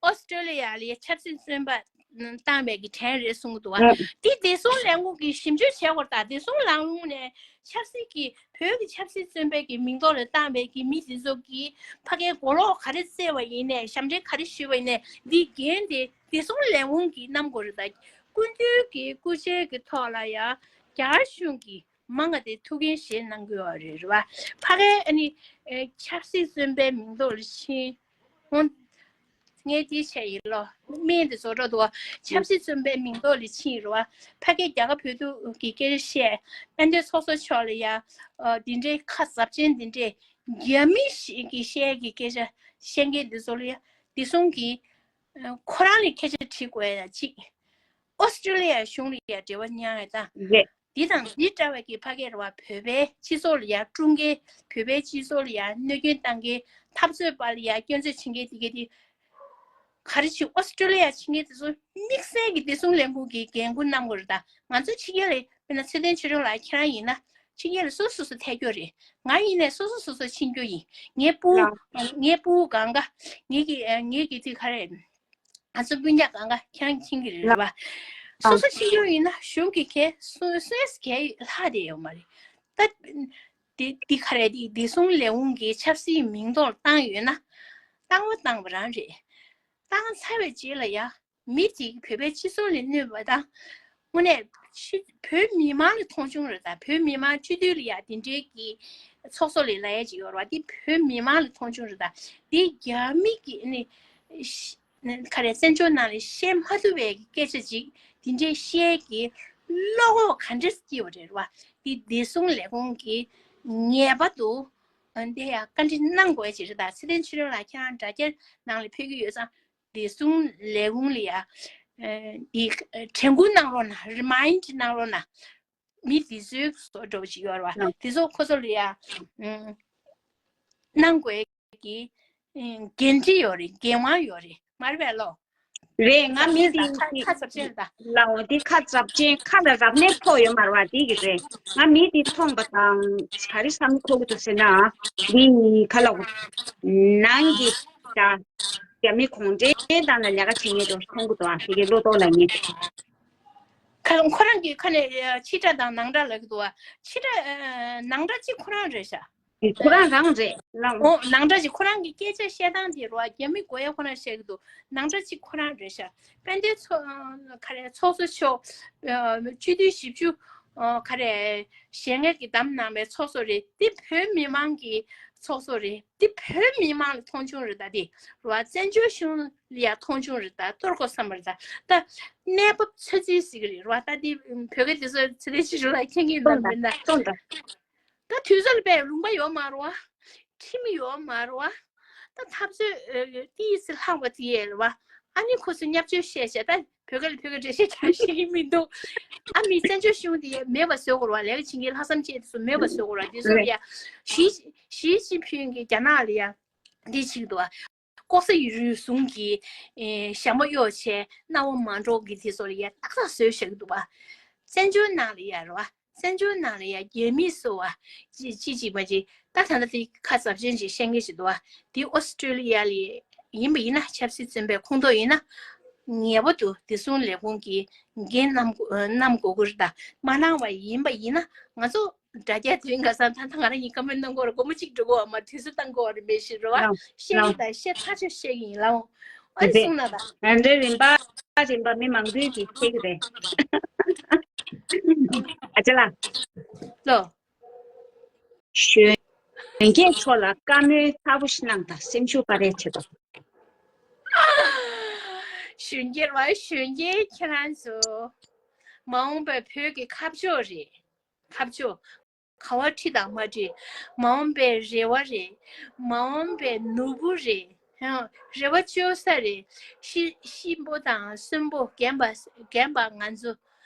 ཨོ་སི་ཀྲི་ལི་ཡ་ལ་ཆབ་སྲིད་བཙོན་པ་བཏང་བའི་གི་གྲས་རེད་གསུང་གི་འདུག་བ། དེ་བདེ་སྲུང་ལས་ཁུངས་ཀྱིས་ཞིབ་འཇུག་བྱས་པར་ད་བདེ་སྲུང་ལས་ཁུངས་ནས་ཆབ་སྲིད་ཀྱི་བོད་ཀྱི་ཆབ་སྲིད་བཙོན་པའི་གི་མིང་ཐོག་ལ་བཏང་བའི་གི་མི་དེ་ཚོ་གི་ཕ་གའི་མགོ་ལོག་ག་རེ་བཙལ་བ་ཡིན་ནས་ཞབས་འདྲེན་ག་རེ་ཞུས་པ་ཡིན་ནས་འདི་འགན་དེ་བདེ་སྲུང་ལས་ཁུངས་ཀྱིས་གནང་དགོས་རེད། ད་སྐུ་མདུན་གྱི་སྐུ་ཕྱྭའི་གི་ཐོག་ལ་ཡང་རྒྱ་གར་གཞུང་གིས་མང་ང་དེ་ཐུགས་འགན་བཞེས་གནང་དགོས་པ་རེད། རེད་བ། ཕ་གའི་ཨ་ནི་ཨེ་ཆབ་སྲིད་བཙོན་པའི་མིང་ཐོག་ལ་ཕྱིན། ཧོན། ངས་དེ་བྱས་ཡིན་ལོ། སྨན་དེ་བཟོ་འགྲོ་འདུག་བ། ཆབ་སྲིད་བཙོན་པའི་མིང་ཐོག་ལ་ཕྱིན་རེད་བ། ཕ་གའི་རྒྱ་གར་བོད་དུ་གི་སྐད་ཆ་བཤད། དཔལ་ལྡན་ཚོགས་གཙོ་མཆོག་ལ་ཡ། ཨ་འདི་འདྲའི་ཁ་འཛབ་ཅན་འདི་འདྲའི་རྒྱ་མི་ཞིག་གི་བཤད་ཀྱི་སྐད་ཆ་བཤད་མཁན་འདི་ཚོ་ལ་ཡ། བདེ་སྲུང་གི་ཨ་ཁོ་རང་ལ་སྐད་ཆ་དྲི་དགོས་ཡ་གཅིག་ཨོ་སི་ཀྲི་ལི་ཡ་གཞུང་ལ་ཡ་འབྲེལ་བ་ཉར་ཡ་དང་། རེད། འདི་དང་འདི་འདྲ་བའི་གི་ཕ་གིར་བ་བོད་པའི་སྤྱི་ཚོགས་ལ་ཡ་ཀྲུང་གའི་བོད་པའི་སྤྱི་ཚོགས་ལ་ཡ་གནོད་སྐྱོན་བཏང་གི་འཐབ་རྩོད་པ་ལ་ཡ་སྐྱོན་བརྗོད་བྱེད་མཁན་དེ་ག་དེ་ག་རེ་བྱེད། ཨོ་སི་ཀྲི་ལི་ཡ་བྱེད་མཁན་དེ་ཚོ་དམིགས་བསལ་གྱི་བདེ་སྲུང་ལས་ཁུངས་ཀྱི་འགན་འཁུར་གནང་དགོས་རེད། ད་ང་ཚོ་ཕྱི་རྒྱལ་ལ་དཔེར་ན་ཚེ་བརྟན་ཆོས་སྒྲོན་ལགས་ཁྱེད་རང་ཡིན་ན་ཕྱི་རྒྱལ་ལ་སོ་སོ་སོ་ཐད་སྐྱོ་རེད། ང་ཡིན་ནས་སོ་སོ་སོ་སོ་ཕྱིན་རྒྱུ་ཡིན། ངའི་སྤུ་ལགས། ངའི་སྤུ་གུ་གང་ག་ངེད་ཀྱི་ངེད་ཀྱི་དེ་ག་རེད། ང་ཚོ་སྤུན་ཀྱག་གང་ག་ཁྱེད་རང་ཁྱིམ་གྱི་རེད་རེད་བ། སོ་སོ་ཕྱིན་རྒྱུ་ཡིན་ན་གཞུང་གི་གས་སུ་སུས་གས་ལྷག་བསྡད་ཡོད་མ་རེད། ད་འདི་འདི་ག་རེད། འདི་བདེ་སྲུང་ལས་ཁུངས་ཀྱི་ཆབ་སྲིད་མིང་ཐོག་བཏང་ཡོད་ན་བཏང་བ་བཏང་བ་རང་རེད། བཏང་ཚར་བའི་རྗེས་ལ་ཡ་མི་གཅིག་བོད་པའི་སྤྱི་ཚོགས་ལ་གནོད་པ་དང་དངོས་གནས་ཕྱི་བོད་མི་མང་ལ་མཐོང་ཆུང་རེད། ད་བོད་མི་མང་སྤྱི་འཐུས་ལ་ཡ་དེ་འདྲའི་གི་ཚོགས་གཙོ་ལ་ལབ་ཡ་ཅིག་ཡོད་རེད་བ། འདི་བོད་མི་མང་ལ་མཐོང་ཆུང་རེད། ད་འདི་རྒྱ་མི་གི་ནི་ག་རེ་བཙན་བྱོལ་ནང་ལ་བཤད་མ་ཐུབ་པའི་སྐད་ཆ་ཅིག་དེ་འདྲའི་བཤད་ཀྱི་བློ་ཁོག་ག་འདྲས་སྐྱེ་བ་རེད་བ། འདི་བདེ་སྲུང་ལས་ཁུངས་ཀྱིས་ངེས་པར་དུ་འདི་ཡང་བཀའ་འདྲི་གནང་དགོས་ཅིག་རེད། ད་ཚེ་བརྟན་ཆོས་སྒྲོན་ལགས་ཁྱེད་རང་དྲ་རྒྱ་ནང་ལ་ཕེབས་ཀྱི་ཡོད་ཙང་བདེ་སྲུང་ལས་ཁུངས་ལ་ཡ་འདི་དྲན་སྐུལ་གནང་རོགས་གནང་། རི་མའིན་ཌི་གནང་རོགས་གནང་། མི་འདི་ཚོའི་བཟོ་འདྲ་བོ་ཅིག་ཡོད་རེད་བ། འདི་ཚོ་ཁོ་ཚོ་ལ་ཡ་གནང་དགོས་ཀྱི་འགན་འཁྲི་ཡོད་རེད། འགན་དབང་ཡོད་རེད། མ་རེད་པས་ལོ། རེད། ང་མི་འདི་ཁ་ཁ་ཚབ་ཅན་ད། ལའོ་འདི་ཁ་ཚབ་ཅན་ཁ་ལ་རབ་གནས་ཕོག་ཡོད་མ་རེད་བ། འདི་གི་རེད། ང་མི་འདི་མཐོང་པ་དང་ག་རེ་བསམ་ཁོ་གི་འདུག་ཟེར་ན། འདི་ག་ལ་ནང་གི་ད་རྒྱ་མི་གུང་ཁྲན་ཏང་ལ་ལས་ཀ་བྱེད་མཁན་འདུག་མཐོང་གི་འདུག་ཨ། དེ་གི་བློ་ལྡོག་ལ་ཉེ། ཁ་ཁོ་རང་གི་ཁ་ནས་ཕྱི་དགྲ་དང་ནང་དགྲ་ལབ་ཀྱི་འདུག་བ། ཕྱི་དགྲ་ནང་དགྲ་གཅིག་ཁོ་རང་རེད་ཤག་ཁོ་རང་རང་རེད་ལགས། ཨོ་ནང་དགྲ་གཅིག་ཁོ་རང་གི་སྐད་ཆ་བཤད་སྟངས་དེ་རེད་བ། རྒྱ་མི་མགོ་ཡ་ཁོ་རང་བཤད་ཀྱི་འདུག་ནང་དགྲ་གཅིག་ཁོ་རང་རེད་ཤག་དཔལ་ལྡན་ཚོགས་ག་རེ་ཚོགས་གཙོ་མཆོག་སྤྱི་འཐུས་བཞི་བཅུ་ག་རེ་ཞལ་ངལ་གྱི་བདམས་གནང་བའི་ཚོགས་གཙོ་རེད། འདི་བོད་མི་མང་གི་ཚོགས་གཙོ་རེད། འདི་བོད་མི་མང་ལ་མཐོང་ཆུང་རེད། ད་འདི་རེད་བ། བཙན་བྱོལ་གཞུང་ལ་ཡ་མཐོང་ཆུང་རེད། ད་གཏོར་དགོས་བསམ་པ་རེད། ད་ད་གནས་བབ་ཚོད་རྩིས་ཟེར་གི་རེད་རེད་བ། ད་འདི་བོད་སྐད་དེ་ཚོ་ཚེ་རིང་ཆོས་སྒྲོན་ལགས་མཁྱེན་གྱི་ཡིན་ན་མིན་ན། སྟོན་ད། ད་དུས་ཚོད་ལ་དཔེ་ལུང་པ་ཡོད་མ་རེད་བ། ཁྲིམས་ཡོད་མ་རེད་བ། ད་འཐབ་རྩོད་ཏི་སི་ལྷག་པ་དེ་ཡས་རེད་བ། ཨ་ནི་ཁོ་ཚོས་བརྙས་བཅོས་བཤད་བཤད་ད། བོད་སྐད་ལ་བོད་སྐད་འགྲེལ་བཤད་བྱ་ཤེས་ཀྱི་མི་འདུག་ཨ་མི་བཙན་བྱོལ་གཞུང་དེ་མེད་པ་བཟོ་དགོས་རེད་བ། ལས་ཀ་བྱེད་མཁན་ལྷག་བསམ་ཅན་དེ་ཚོ་མེད་པ་བཟོ་དགོས་རེད་བ། དེ་ཚོ་ལ་ཡ་ཞི་ཞི་ཅིན་ཕིང་གིས་རྒྱ་ནག་ལ་ཡ་འདི་བྱེད་ཀྱི་འདུག་བ། ལྐོག་ཟ་ཡུལ་གཞུང་གི་ཨེ་ཞྭ་མོ་གཡོག་བྱས་གནང་བ་མ་འགྲོ་གི་དེ་ཚོ་ལ་ཡ་ཏག་ཏག་བཟོས་བཞག་གི་འདུག་བ། བཙན་བྱོལ་ནང་ལ་ཡ་རེད་བ། བཙན་བྱོལ་ནང་ལ་ཡ་རྒྱ་མི་སུ་བ་ཅི་ཅི་ཅིག་པ་ཅིག་ད་ད་ལྟ་དེ་ཁ་ཚབ་ཅན་ཅིག་བཤད་མཁན་ཞིག་འདུག་བ། དེ་ཨོ་སི་ཀྲི་ལི་ཡ་ལ་ཡིན་པ་ཡིན་ན་ཆབ་སྲིད་བཙོན་པའི་ཁོངས་གཏོགས་ཡིན་ན་ངེས་པར་དུ་བདེ་སྲུང་ལས་ཁུངས་ཀྱིས་འགན་བསྣམས་དགོས་བསྣམས་དགོས་ཀྱི་རེད། ད་མ་གནང་བ་ཡིན་པ་ཡིན་ན་ང་ཚོ་དྲ་རྒྱ་དེ་རིང་ཁ་སང་ད་ལྟ་ང་རང་གཉིས་ཀ་མེད་གནང་གི་ཡོད་རེད། སྒོར་མོ་གཅིག་འགྲོ་གི་ཡོད་མ་རེད། དུས་ཚོད་བཏང་གི་ཡོད་རེད་མེད་ཤེས་རེད་བ། ལགས་བཤད་ཀྱི་ལགས། ད་བཤད་ཐག་ཆོད་བཤད་ཀྱི་ཡིན་ལགས། ཨ་རེད། གསུངས་ན་ད། ཨ་འདྲའི་རིམ་པ་རིམ་པ་མི་མང་པོས་ཀྱིས་བཤད་ཀྱི་རེད། ཨ་ཅེ་ལགས། ལོ། གཞོན་སྐྱེས་ཚོ་ལ་བཀའ་མོལ་ཚ་པོ་ཞིག་གནང་དང་། སེམས་ཤུགས་སྤར་ཡས་ཆེད་དུ། གཞོན་སྐྱེས་བ། གཞོན་སྐྱེས་ཁྱེད་རང་ཚོ། མ་འོངས་པའི་བོད་ཀྱི་ཁ་ཕྱོགས་རེད། ཁ་ཕྱོགས། ག་བ་ཁྲིད་དང་མ་ཁྲིད། མ་འོངས་པའི་རེ་བ་རེད། མ་འོངས་པའི་ནོར་བུ་རེད། ཡང་རེ་བ་བཅོལ་ས་རེད། གཤིན་གཤིན་པོ་དང་གསོན་པོ་རྒན་པ་རྒན་པ་ང་ཚོ།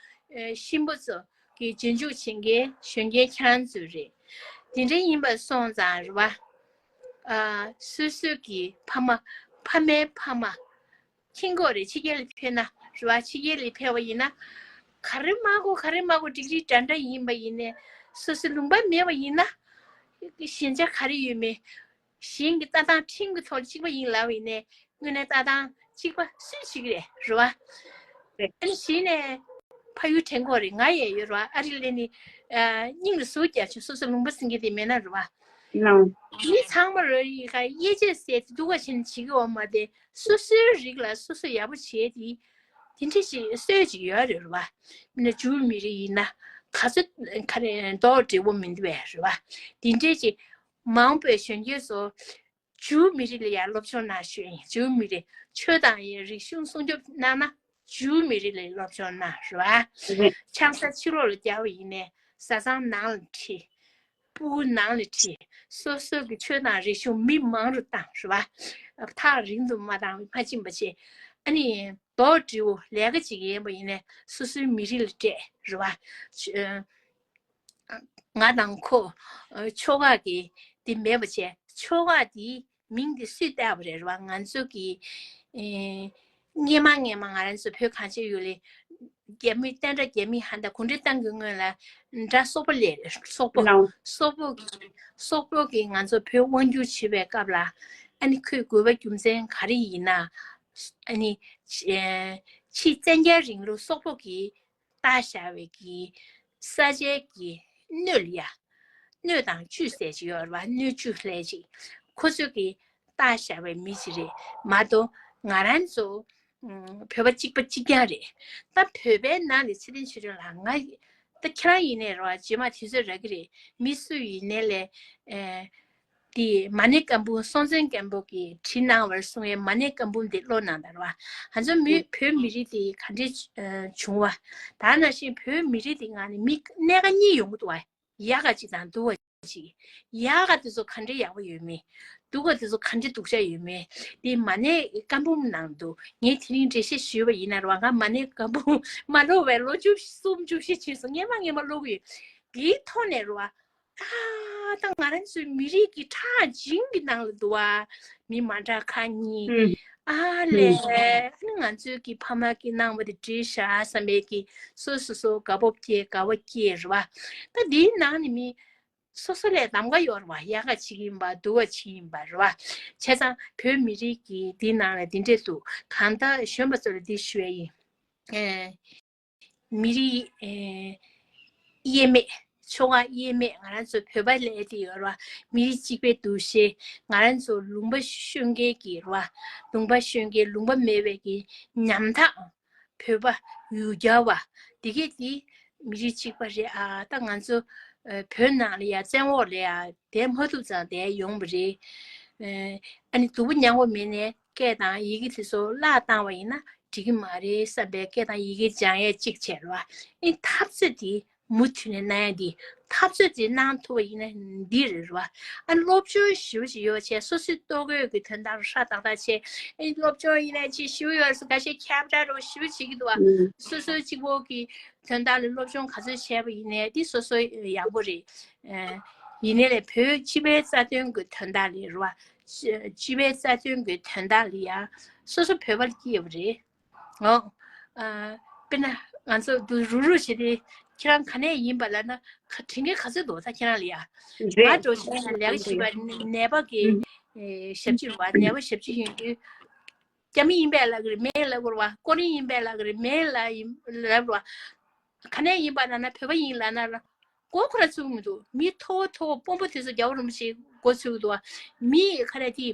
ཨེ་གཤིན་པོ་ཚོ་གི་རྗེས་འཇུག་བྱེད་མཁན་གཞོན་སྐྱེས་ཁྱེད་རང་ཚོ་རེད། དེ་འདྲ་ཡིན་པ་སོང་ཙང་རེད་བ། ཨ་སོ་སོ་གི་ཕ་མ་ཕ་མའི་ཕ་མ། ཁྱིམ་གོ་རེ་ཕྱི་རྒྱལ་ལ་ཕེབས་ན་རེད་བ། ཕྱི་རྒྱལ་ལ་ཕེབས་པ་ཡིན་ན། ག་རེ་མ་གོ་ག་རེ་མ་གོ་འགྲིག་འགྲིག་འདྲ་འདྲ་ཡིན་པ་ཡིན་ནའི། སོ་སོ་ལུང་པ་མེད་པ་ཡིན་ན། ཞན་ཆ་ག་རེ་ཡོད་མེད། གཞན་གྱི་ལྟ་སྟངས་ཁྲིམས་ཀྱི་ཐོག་གཅིག་པ་ཡིན་ལབ་པ་ཡིན་ནའི། དངོས་གནས་ལྟ་སྟངས་གཅིག་པ་སུས་བྱེད་ཀྱི་རེད། རེད་བ། རེད། ཨ་ནི་གཞི་ནས་ཕ་ཡུལ་དྲན་གོ་རེད། ང་ཡང་ཡོད་རེད་བ། ཨ་རི་ལ་ནི། ཨ་སྙིང་ལ་ཟུག་རྒྱག་ཆོག་སོ་སོ་ལུང་པ་ཟིན་གྱི་དེ་མེད་ན་རེད་བ། ནའོ། མི་ཚང་མ་རོ་ཡི་ག་དབྱེ་འབྱེད་ཟེར་དེ་སྡུག་ག་བྱས་ནས་བྱེད་ཀྱི་ཡོད་མ་རེད། སོ་སོའི་རིགས་ལ་སོ་སོ་ཡག་པོ་བྱས་དེ། དེ་འདྲ་ཞིག་སྲོལ་ཅིག་ཡོད་རེད་བ། མིན་ན་ཇུའུ་མི་རིགས་ཡིན་ན་ག་ཚོད་ག་རེ་མདོག་འདྲ་བོ་མི་འདུག་བས་རེད་བ། དེ་འདྲ་ཅིག་མ་འོངས་པའི་གཞོན་སྐྱེས་ཚོ་ཇུའུ་མི་རིགས་ལ་ཡང་སློབ་སྦྱོང་གནང་ཞུ་ཡིན། ཇུའུ་མི་རིགས་ཆོས་དང་ཡང་རིག་གཞུང་སྲུང་སྐྱོབ་གནང་ན་ཇུའུ་མི་རིགས་ལ་སློབ་སྦྱོང་གནང་རེད་བ། རེད། ཆང་ས་ཕྱི་ལོགས་ལ་རྒྱག་པ་ཡིན་ནའི་བཟའ་ཚང་ནང་ལ་ཁྲིད། སྤུ་གུ་ནང་ལ་ཁྲིད། སོ་སོ་གི་ཆོས་དང་རིག་གཞུང་མི་མང་རུ་བཏང་རེད་བ། ཐག་རིང་དུ་མ་བཏང་མ་ཕྱིན་པ་བྱས། ཨ་ནི་མདོག་འདྲ་བོ་ལས་ཀ་ཅིག་ཡིན་པ་ཡིན་ནའི་སོ་སོའི་མི་རིགས་ལ་སྤྲད་རེད་བ། ང་དང་ཁོ། ཨ་ཆོལ་ཁ་གི་དེ་མེད་པ་བྱས། ཆོལ་ཁ་དེའི་མིང་དེ་སུས་བཏགས་པ་རེད་བ། ང་ཚོ་གི། ཨེ་སྔས་མ་སྔས་མ་ང་རང་ཚོ་བོད་གངས་ཅན་ཡུལ་ལ་རྒྱ་མི་བསྟན་དགྲ་རྒྱ་མི་ཧན་ད་གུང་ཁྲན་ཏང་གི་སྔོན་ལ་དགྲ་སོག་པོ་ལས་སོག་པོ། ནའོ། སོག་པོ་གི་སོག་པོ་གི་ང་ཚོ་བོད་དབང་སྒྱུར་བྱེད་པའི་སྐབས་ལ། ཨ་ནི་ཁོས་དགོས་པ་རྒྱུ་མཚན་ག་རེ་ཡིན་ན། ཨ་ནི་ཕྱི་བཙན་རྒྱལ་རིང་ལུགས་སོག་པོ་གི་བཏགས་བཞག་པའི་གི་ས་ཆའི་གི་སྣོད་ལ་ཡ། སྣོད་དང་བཅུད་ཟེར་གྱི་ཡོད་རེད་བ། སྣོད་བཅུད་ལྷན་ཅིག་ཁོ་ཚོས་གི་བཏགས་བཞག་པའི་མི་ཞིག་རེད་མ་གཏོགས། ང་རང་ཚོ་ཨུམ་བོད་པ་གཅིག་པ་གཅིག་རྐྱང་རེད། ད་བོད་པའི་ནང་ལ་ཚེ་བརྟན་ཆོས་སྒྲོན་ལགས། ང་ད་ཁྱེད་རང་ཡིན་ནའི་རེད་བ། རྗེས་མ་དུས་ཚོད་རག་གི་རེད། མི་སུ་ཡིན་ནའི་ལས། ཨེ། དེ་མ་ཎི་བཀའ་འབུམ་སྲོང་བཙན་སྒམ་པོ་གིས་བྲིས་གནང་བར་གསུངས་པའི་མ་ཎི་བཀའ་འབུམ་དེ་ཀློག་གནང་དང་རེད་བ། ང་ཚོ་མི་བོད་མི་རིགས་དེ་ག་འདྲས་བྱུང་བ། ད་ནང་བཞིན་བོད་མི་རིགས་དེ་ངང་ནས་མི་གནད་འགག་གཉིས་ཡོང་གི་འདུག་བ། ཡག་ག་ཅིག་དང་སྡུག་ག་ཅིག་ཡག་ག་དེ་ཚོ་ག་འདྲས་ཡག་པོ་ཡོད་མེད། སྡུག་ག་དེ་ཚོ་ག་འདྲས་སྡུག་ཅག་ཡོད་མེད། དེ་མ་ཎི་བཀའ་འབུམ་ནང་དུ་ངས་དེ་རིང་འགྲེལ་བཤད་ཞུས་པ་ཡིན་ན་རེད་བ། ང་མ་ཎི་བཀའ་འབུམ་མ་ཀློག་པའི་ལོ་བཅུ་གསུམ་བཅུ་བཞི་ཕྱིན་སོང་། སྔས་མ་སྔས་མ་ཀློག་གི་ཡོད། དེའི་ཐོག་ནས་རེད་བ། ཨ་ད་ང་རང་ཚོའི་མི་རིགས་ཀྱི་ཁྲག་འཇིང་གི་ནང་ལ་འདུག་བ། མི་མ་འདྲ་ཁག་གཉིས། ཨུམ། ཨ་ལས། ཨུམ། ཨ་ནི་ང་ཚོའི་གི་ཕ་མ་གི་གནང་བ་དེ་བྲིས་བཞག་བསམ་པའི་གི་སོ་སོ་སོ་དགའ་སྤོབས་སྐྱེ། དགའ་བ་སྐྱེ་རེད་བ། ད་འདིའི་ནང་ནས་མི་སོ་སོ་ལས་གདམ་ག་ཡོད་རེད་བ། ཡག་ག་ཅིག་ཡིན་པ་སྡུག་ག་ཅིག་ཡིན་པ་རེད་བ། བྱས་ཙང་བོད་མི་རིགས་ཀྱི་འདིའི་ནང་ལ་འདི་འདྲས་འདུག་གང་ལྟར་གཞོན་པ་ཚོ་ལ་འདི་ཞུ་ཡ་ཡིན། ཨེ། མི་རིགས། ཨེ། དབྱེར་མེད། ཆོལ་ཁ་དབྱེར་མེད། ང་རང་ཚོ་བོད་པ་ལབ་དེ་ཡོད་རེད་བ། མི་རིགས་གཅིག་པའི་འདུ་ཤེས། ང་རང་ཚོ་ལུང་པ་ཤོད་མཁན་གྱི་རེད་བ། ལུང་པ་ཤོད་མཁན་ལུང་པ་མེད་པའི་གི་ཉམ་ཐག་བོད་པ་ཡུལ་གྱར་བ་དེ་གས་དེ་མི་རིགས་གཅིག་པ་རེད། ཨ་ད་ང་ཚོ་ཨ་བོད་ནང་ལ་ཡ་བཙན་འོག་ལ་ཡ་བསྡད་མ་ཐུབ་ཙང་བསྡད་ཡོང་བ་རེད། ཨ་ནི་སྡུག་པོ་མྱངས་པ་མེད་ནས་སྐད་དང་ཡི་གེ་དེ་ཚོ་བརླག་བཏང་བ་ཡིན་ན་འགྲིག་གི་མ་རེད་བསམ་པའི་སྐད་དང་ཡི་གེ་སྦྱང་ཡས་གཅིག་བྱས་རེད་བ། ཨེ་འཐབ་རྩོད་དེ་མུ་མཐུད་ནས་གནང་ཡ་འདི། འཐབ་རྩོད་དེ་གནང་ཐུབ་པ་ཡིན་ན་འདི་རེད་བ། ཨ་སློབ་སྦྱོང་ཞེ་པོ་ཅིག་ཡོད་བྱས། སོ་སོའི་ལྟོ་གོས་ཀྱི་དོན་དག་ཧྲ་ཏག་ཏག་བྱས། ཨེ་སློབ་སྦྱོང་ཡིན་ན་ཅིག་ཞེ་པོ་ཡོད་ས། ཁ་ཤས་ཁྱབ་བསྒྲགས་རོགས་ཞེ་པོ་བྱེད་ཀྱི་འདུག་བ། ཨུམ། སོ་སོའི་གཅིག་པོ་གི་དོན་དག་ལ་སློབ་སྦྱོང་ག་ཚོད་བྱས་པ་ཡིན་ནའི་འདི་སོ་སོ་ཡག་པོ་རེད། ཨེ་ཡིན་ནའི་ལས་བོད་སྤྱི་པའི་རྩ་དོན་གྱི་དོན་དག་ལ་རེད་བ། སྤྱི་པའི་རྩ་དོན་གྱི་དོན་དག་ལ་ཡ་སོ་སོ་བོད་པ་ལ་སྐྱིད་པ་རེད། ཨོ། ཨ། དཔེར་ན་ང་ཚོ་འདུག་རུག་རུག་བྱེད་དེ། ཁྱེད་རང་ག་ནས་ཡིན་པ་ལབ་ན་ག་དྲན་མཁན་ག་ཚོད་འདུག་ད་ཁྱེད་རང་ལ་ཡ། རེད། ང་འགྲོ་བྱས་ན་ལས་ཀ་བྱེད་པ་ནད་པ་གི་ཨེ་ཞབས་ཕྱི་རེད་བ། ནད་པ་ཞབས་ཕྱི་ཡོང་དུས་རྒྱ་མི་ཡིན་པས་ལབ་གི་རེད། མེད་ལབ་གི་རེད་བ། ཀོ་རི་ཡིན་པས་ལབ་གི་རེད། མེད་ལབ་ཡིན་ལབ་རེད་བ། ག་ནས་ཡིན་པ་ལབ་ན་བོད་པ་ཡིན་ལབ་ན་མགོ་ཁོ་ར་ཚུགས་མི་འདུག་མི་མཐོ་བོ་མཐོ་བོ་དཔོན་པོ་དེ་ཚོ་རྒྱལ་བ་རིན་པོ་ཆེ་མགོ་ཚུགས་འདུག་བ། མི་ག་རེ་དེ།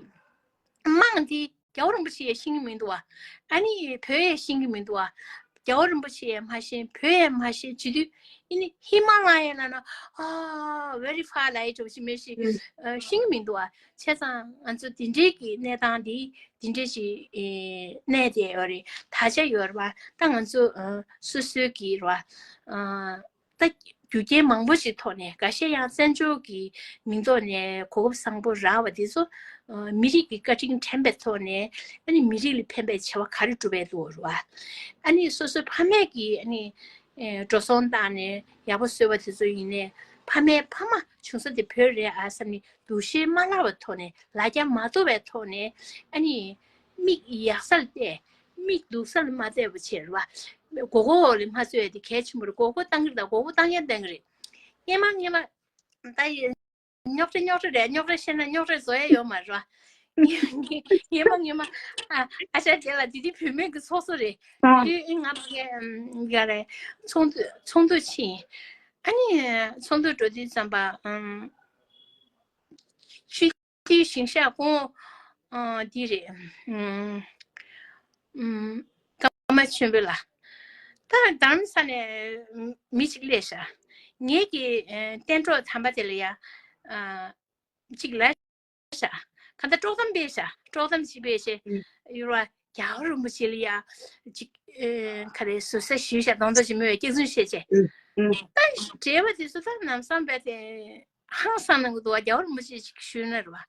དམངས་དེ་རྒྱལ་བ་རིན་པོ་ཆེ་ཡང་ཤེས་ཀྱི་མི་འདུག་བ། ཨ་ནི་བོད་ཡང་ཤེས་ཀྱི་མི་འདུག་བ། རྒྱལ་བ་རིན་པོ་ཆེ་ཡང་མ་ཤེས། བོད་ཡང་མ་ཤེས། བྱེད་དུས་ཨ་ནི་ཧི་མ་ལ་ཡའི་ནང་ན་ཨ་very far ལ་ཡི་འགྲོ་ཞིག་མེད་ཞིག་ཤེས་ཀྱི་མི་འདུག་ཨ། བྱས་ཙང་ང་ཚོ་དེ་འདྲའི་གི་གནས་སྟངས་འདི་དེ་འདྲའི་ཞིག་གནས་དེ་ཡོད་རེད། ད་ཆ་ཡོད་རེད་བ། ད་ང་ཚོ་སོ་སོའི་གི་རེད་བ། ད་རྒྱུ་རྐྱེན་མང་པོ་ཞིག་ཐོག་ནས། འགའ་ཤས་ཡང་བཙན་བྱོལ་གྱི་མིང་ཐོག་ནས་གོ་སྐབས་བཟང་པོ་རག་པ་དེ་ཚོ་མི་རིགས་ཀྱི་བཀའ་དྲིན་དྲན་པའི་ཐོག་ནས། ཨ་ནི་མི་རིགས་ལ་ཕན་པའི་བྱ་བ་ག་རེ་སྒྲུབ་པའི་འདུག་རེད་བ། ཨ་ནི་སོ་སོའི་ཕ་མས་ཀྱི་ཨ་ནི་འགྲོ་སོང་བཏང་ནས་ཡག་པོ་བཟོས་པ་དེ་ཚོ་ཡིན་ནའི། ཕ་མའི་ཕ་མ་བྱུང་ས་དེ་བོད་རེད་ཨ་བསམ་ནས་འདུ་ཤེས་མ་བརླག་པའི་ཐོག་ནས། ལ་རྒྱ་མ་དོར་བའི་ཐོག་ནས། ཨ་ནི་མིག་ཡག་སར་བལྟས། མིག་སྡུག་སར་མ་བལྟས་པ་བྱས་རེད་བ། མགོ་སྐོར་འོག་ལ་མ་བཙུགས་ཡ་དེ་གལ་ཆེན་པོ་རེད། མགོ་སྐོར་བཏང་གི་རེད། ད་མགོ་སྐོར་བཏང་ཡ་བཏང་གི་རེད། སྔས་མ་སྔས་མ་ད་ཡི་རྙོག་དྲ་རྙོག་དྲ་རེད། རྙོག་དྲ་བཤད་ན་རྙོག་དྲ་བཟོ་ཡ་ཡོད་མ་རེད་བ། སྔས་མ་སྔས་མ་ཨ་ཨ་ཅག་དེ་ལ་དེ་དེ་བུད་མེད་ཀྱི་ཚོགས་གཙོ་རེད། ཨ་དེ་ཨིན་ང་ཕ་གི་ཡ་རེད། ཚོགས་འདུ་ཚོགས་འདུ་ཕྱིན། ཨ་ནི་ཚོགས་འདུ་འགྲོ་དུས་ཙམ་པ་ཨམ་ཆུ་དེའི་ཞིང་གཤེགས་ཁོང་ཨ་འདི་རེད། ཨམ་ཨམ་ཀརྨ་ཆོས་འཕེལ་ལགས། ད་རྡ་རམ་ས་ནས་མི་གཅིག་སླེབས་ཤག་ངེད་ཀྱི་ཨ་གཏན་གྲོགས་དམ་པ་དེ་ལ་ཡ་ཨ་གཅིག་ལབ་ཤག་གང་ལྟར་དཀྲོག་གཏམ་སྤེལ་ཤག་དཀྲོག་གཏམ་ཅིག་སྤེལ་བྱས། ཡུལ་བ་རྒྱལ་བ་རིན་པོ་ཆེ་ལ་ཡ་གཅིག་ཨ་ག་རེ་ཟུར་ཟ་ཞུས་ཤག་གདོང་ཐོག་ཅིག་མོལ་བའི་སྐྱག་རྫུན་བཤད་བྱས། ད་འབྲེལ་བ་དེ་ཚོ་ད་ལམ་སང་རྦད་དེ་ཧང་སང་གནང་གི་འདུག་བ། རྒྱལ་བ་རིན་པོ་ཆེ་ཅིག་ཞུས་ན་རེད་བ།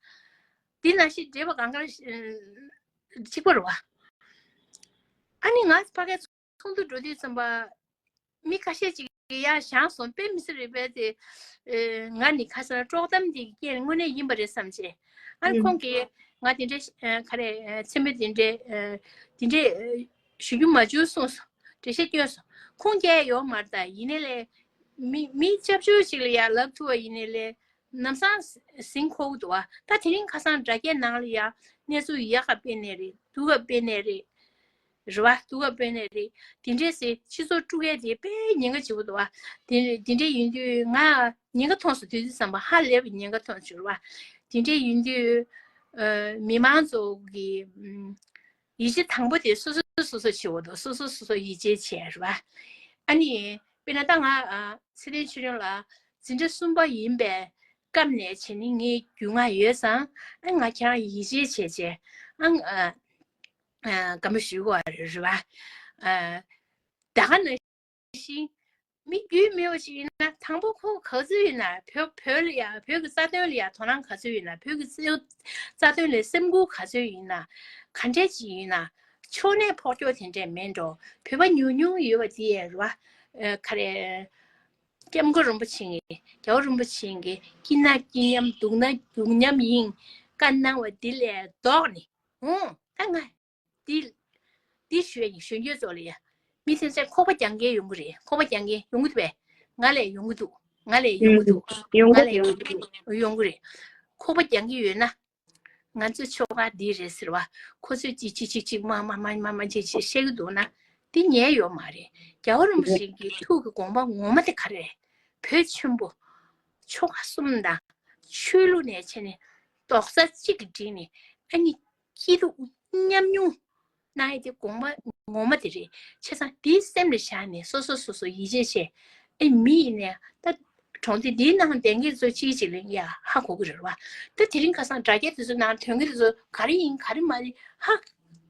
འདི་ནང་བཞིན་འབྲེལ་བ་གང་ག་ལ་གཅིག་པ་རེད་བ། ཨ་ནི་ང་ཕ་གིའི་ཚོགས་འདུ་འགྲོ་དུས་ཙམ་པ་མི་ཁ་ཤས་ཅིག་ཡར་བཞེངས་སོང་། དཔེ་མི་སྲིད་རེད་པས་དེ། ཨེ་ང་ནི་ཁ་སང་དཀྲོག་གཏམ་འདི་གི་རྐྱེན་དངོས་གནས་ཡིན་པ་རེད་བསམ་བྱས། ཨ་ནི་ཁོང་གིས་ང་དེ་འདྲའི་ཨེ་ག་རེ་ཨེ་མཚན་མོ་དེ་འདྲའི་ཨེ་དེ་འདྲའི་ཨེ་ཞུ་རྒྱུ་མ་བྱུང་གསུངས་སོང་། འགྲེལ་བཤད་བསྐྱོན་སོང་། ཁུངས་སྐྱེལ་ཡོད་མ་རེད། ད་ཡིན་ནའི་ལས་མི་མི་སྐྱབས་བཅོལ་ཞིག་ལ་ཡར་ལབ་ཐུབ་པ་ཡིན་ནའི་ལས་ལམ་སང་ཟིན་ཁོག་འདུག་བ། ད་དེ་རིང་ཁ་སང་དྲ་རྒྱའི་ནང་ལ་ཡ་གནས་ཚུལ་ཡག་ག་སྤེལ་ནའི་རེད། སྡུག་ག་སྤེལ་ནའི་རེད། རེད་བ། སྡུག་ག་སྤེལ་ནའི་རེད། དེ་འདྲས་སེ་སྤྱི་ཚོགས་དཀྲུག་ཡས་དེ་དཔེ་ཉེན་ཁ་ཆེ་པོ་འདུག་བ། དེ་དེ་འདྲས་ཡིན་དུས་ང་ཉེན་ཁ་མཐོང་སོང་། དུས་དུས་ཙམ་པ་ཧ་ལས་པའི་ཉེན་ཁ་མཐོང་བྱུང་རེད་བ། དེ་འདྲས་ཡིན་དུས་ཨ་མི་མང་ཚོ་གི་ཨམ་ཡིད་ཆེས་དང་པོ་དེ་སོ་སོ་སོ་སོ་བྱེད་དགོས་འདུག་སོ་སོ་སོ་སོ་ཡིད་ཆེས་བྱས་རེད་བ། ཨ་ནི་དཔེར་ན་ད་ང་ཨ་ཚེ་བརྟན་ཆོས་སྐྱོང་ལགས་འཛིན་གྲྭ་གསུམ་པ་ཡིན་པའི་སྐབས་ནས་བྱས་ནས་ངས་རྒྱུས་མངའ་ཡོད་ཙང་། ཨ་ང་ཁྱེད་རང་ཡིད་ཆེས་བྱས་བྱས། ཨ་ཨ་ཨ་དགའ་མོ་ཞུ་དགོས་རེད་བ། ཨ་ད་ག་ནང་བཞིན་མི་རྒྱུས་མེད་པ་ཞིག་ཡིན་ན། དང་པོ་ཁོ་ག་ཚོད་ཡིན་ན། བོད་བོད་ལ་ཡ་བོད་ཀྱི་རྩ་དོན་ལ་ཡ་དོ་སྣང་ག་ཚོད་ཡིན་ན། བོད་ཀྱི་རྩ་རྩ་དོན་ལ་སེམས་ཁུར་ག་ཚོད་ཡིན་ན། ག་འདྲས་ཅིག་ཡིན་ན། ཕྱོགས་ནས་ཕོག་ཐུག་དེ་འདྲས་མེད་འགྲོ། བོད་པ་ཉུང་ཉུང་ཡོད་པ་དེ་ཡ་རེད་བ། ཨ་ག་རེ། སྐྱབས་མགོན་རིན་པོ་ཆེ་གིས། རྒྱལ་བ་རིན་པོ་ཆེ་གིས་སྐྱིད་ན་སྐྱིད་མཉམ། སྡུག་ན་སྡུག་མཉམ་ཡིན། བཀའ་གནང་བ་འདི་ལས་ལྡོག་ནས། འོང་ད་ང་འདི་འདི་ཞུ་ཡ་ཡིན། གཞོན་སྐྱེས་ཚོ་ལ་ཡ། མི་དེ་ཚོས་ཁོག་པ་རྒྱག་མཁན་ཡོང་གི་རེད། ཁོག་པ་རྒྱག་མཁན་ཡོང་གི་འདུག་པས། ང་ལས་ཡོང་གི་འདུག་ང་ལས་ཡོང་གི་འདུག་ཡོང་གི་ང་ལས་ཡོང་གི་འདུག་ཡོང་གི་རེད། ཁོག་པ་རྒྱག་གི་ཡོད་ན། ང་ཚོའི་ཆོལ་ཁ་འདི་རེད་ཟེར་བ། ཁོ་ཚོས་ཅིག་ཅིག་ཅིག་ཅིག་མ་མ་མ་མ་མ་ཅིག་ཅིག་བཤད་ཀྱི་འདུག་ན། འདི་ཉན་ཡོད་མ་རེད། རྒྱལ་བ་རིན་པོ་ཆེ་གི་ཐུགས་ཀྱི་དགོངས་པ་ངོ་མ་དེ་ག་རེད། བོད་ཆེན་པོ་ཆོལ་ཁ་གསུམ་དང་ཆོས་ལུགས་ནས་བྱས་ནས་རྡོག་རྩ་གཅིག་གིས་བསྒྲིལ་ནས། ཨ་ནི་སྐྱིད་སྡུག་མཉམ་མྱོང་གནང་ཡས་དེ་དགོངས་པ་ངོ་མ་དེ་རེད། བྱས་ཙང་དེ་སེམས་ལ་བཞག་ནས་སོ་སོ་སོ་སོ་ཡིད་ཆེས་བྱས། ཨེ་མི་ཡིན་ནའི་ད་གྲོང་སྡེ་འདིའི་ནང་བསྡད་མཁན་ཚོ་གཅིག་གཅིག་ལ་ཡ་ཧ་གོ་གི་རེད་བ། ད་དེ་རིང་ཁ་སང་དྲ་རྒྱ་དེ་ཚོ་ནང་ཐོན་མཁན་དེ་ཚོ་ག་རེ་ཡིན་ག་རེ་མ་ཡིན་ཧ་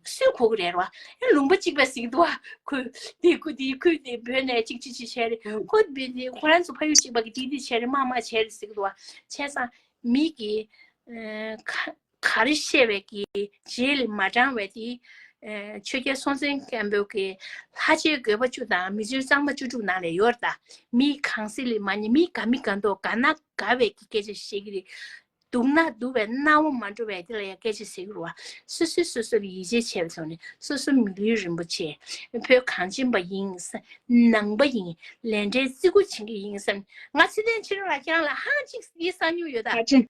སུས་གོ་གི་རེད་བ། ཨེ་ལུང་པ་གཅིག་པ་ཟེར་གི་འདུག་བ། ཁོས་དེ་ཁོས་དེ་ཁོས་དེ་བོད་ནས་གཅིག་གཅིག་གཅིག་བྱས་རེད། ཁོས་བོད་དེ་ཁོ་རང་ཚོ་ཕ་ཡུལ་གཅིག་པ་གི་དེ་དེ་བྱས་རེད། མ་མ་བྱས་རེད་ཟེར་གི་འདུག་བ། བྱས་ཙང་མི་གི་ཨ་ཁ་ག་རེ་བཤད་པའི་གི་རྗེས་ལ་མ་འབྲང་བའི་དེ། ཨ་ཆོས་རྒྱལ་སྲོང་བཙན་སྒམ་པོ་གི་ལྷ་རྗེའི་དགོན་པ་བཅུ་དང་མི་ཆོས་གཙང་མ་བཅུ་དྲུག་ནང་ལ་ཡོད་རེད་ད། མི་གང་ཟིག་ལ་མ་ཉེས། མི་དགའ་མི་དགའ་མདོག་དགའ་ན་དགའ་བའི་གི་སྐད་ཆ་བཤད་ཀྱི་རེད། སྡུག་ན་སྡུག་པའི་སྣང་བ་མ་འགྲོ་བའི་དེ་ལ་ཡང་སྐད་ཆ་ཟེར་གི་རེད་བ། སོ་སོས་སོ་སོ་ལ་ཡིད་ཆེས་བྱས་པའི་ཐོག་ནས། སོ་སོ་མི་ལུས་རིན་པོ་ཆེ། བོད་གངས་ཅན་པ་ཡིན་བསམ། ནང་པ་ཡིན། ལས་འབྲས་བརྩི་བཀུར་བྱེད་མཁན་ཡིན་བསམ། ང་ཚེ་བརྟན་ཆོས་སྒྲོན་ལགས་ཁྱེད་རང་ལ་ཧང་ཅིག་ཡིད་གསང་མྱོང་ཡོད་ད། ཧ་ཅང་།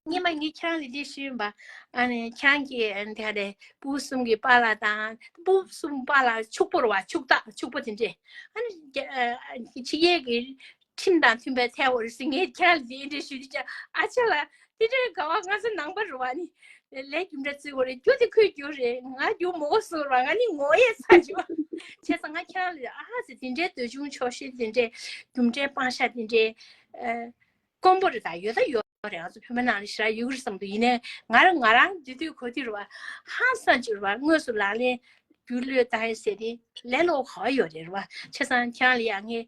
སྔོན་མ་ངས་ཁྱེད་རང་ལ་འདི་ཞུས་ཡིན་པ། ཨ་ནི་ཁྱེད་རང་གི་ཨ་ནི་དེ་ག་རེད། སྤུ་གསུམ་གྱི་པཱ་ལགས་དང་། སྤུ་གསུམ་པཱ་ལགས་ཕྱུག་པོ་རེད་བ། ཕྱུག་བདག་ཕྱུག་པོ་དེ་འདྲས། ཨ་ནི་ཨ་ཕྱི་རྒྱལ་གྱི་ཁྲིམས་དང་མཐུན་པའི་ཐལ་བ་རེད་ཟེར། ངས་ཁྱེད་རང་ལ་འདི་འདྲས་ཞུས་དུས་ཀྱང་ཨ་ཅག་ལགས་དེ་འདྲས་དགའ་བ། ང་ཚོ་ནང་པ་རེད་བ། ནི་ལས་རྒྱུ་འབྲས་བརྩི་དགོས་རེད། རྒྱུ་དེ་ཁོས་རྒྱུ་རེད། ང་རྒྱུ་མོ་གོ་སོང་ར། ང་ནི་ངོ་ཡས་ཚ་རྒྱུ། བྱས་ཙང་ང་ཁྱེད་རང་ལ་ཨ་ཙི་དེ་འདྲའི་འདོད་ཆུང་ཆོག་ཤེས་དེ་འདྲའི་རྒྱུ་འབྲས་སྤང་བྱ་དེ་འདྲའི་དཀོན་པོ་རེད། ད་ཡོད་ད་ཡོད་རེད། ང་ཚོ་བོད་པ་ནང་ལ་ཞེ་དྲག་ཡོད་ཀྱི་རེད་བསམ་འདུག་ཡིན་ནའི་ང་རང་ང་རང་འདི་དུས་གོ་དུས་རེད་བ། ཧང་སང་ཅིག་རེད་བ། དངོས་སུ་ལག་ལེན་རྒྱུ་བློས་བཏང་ཡས་ཟེར་དེ་ལས་སླ་པོ་ག་པར་ཡོད་རེད་རེད་བ། བྱས་ཙང་ཁྱེད་རང་ལ་ཡང་ངས་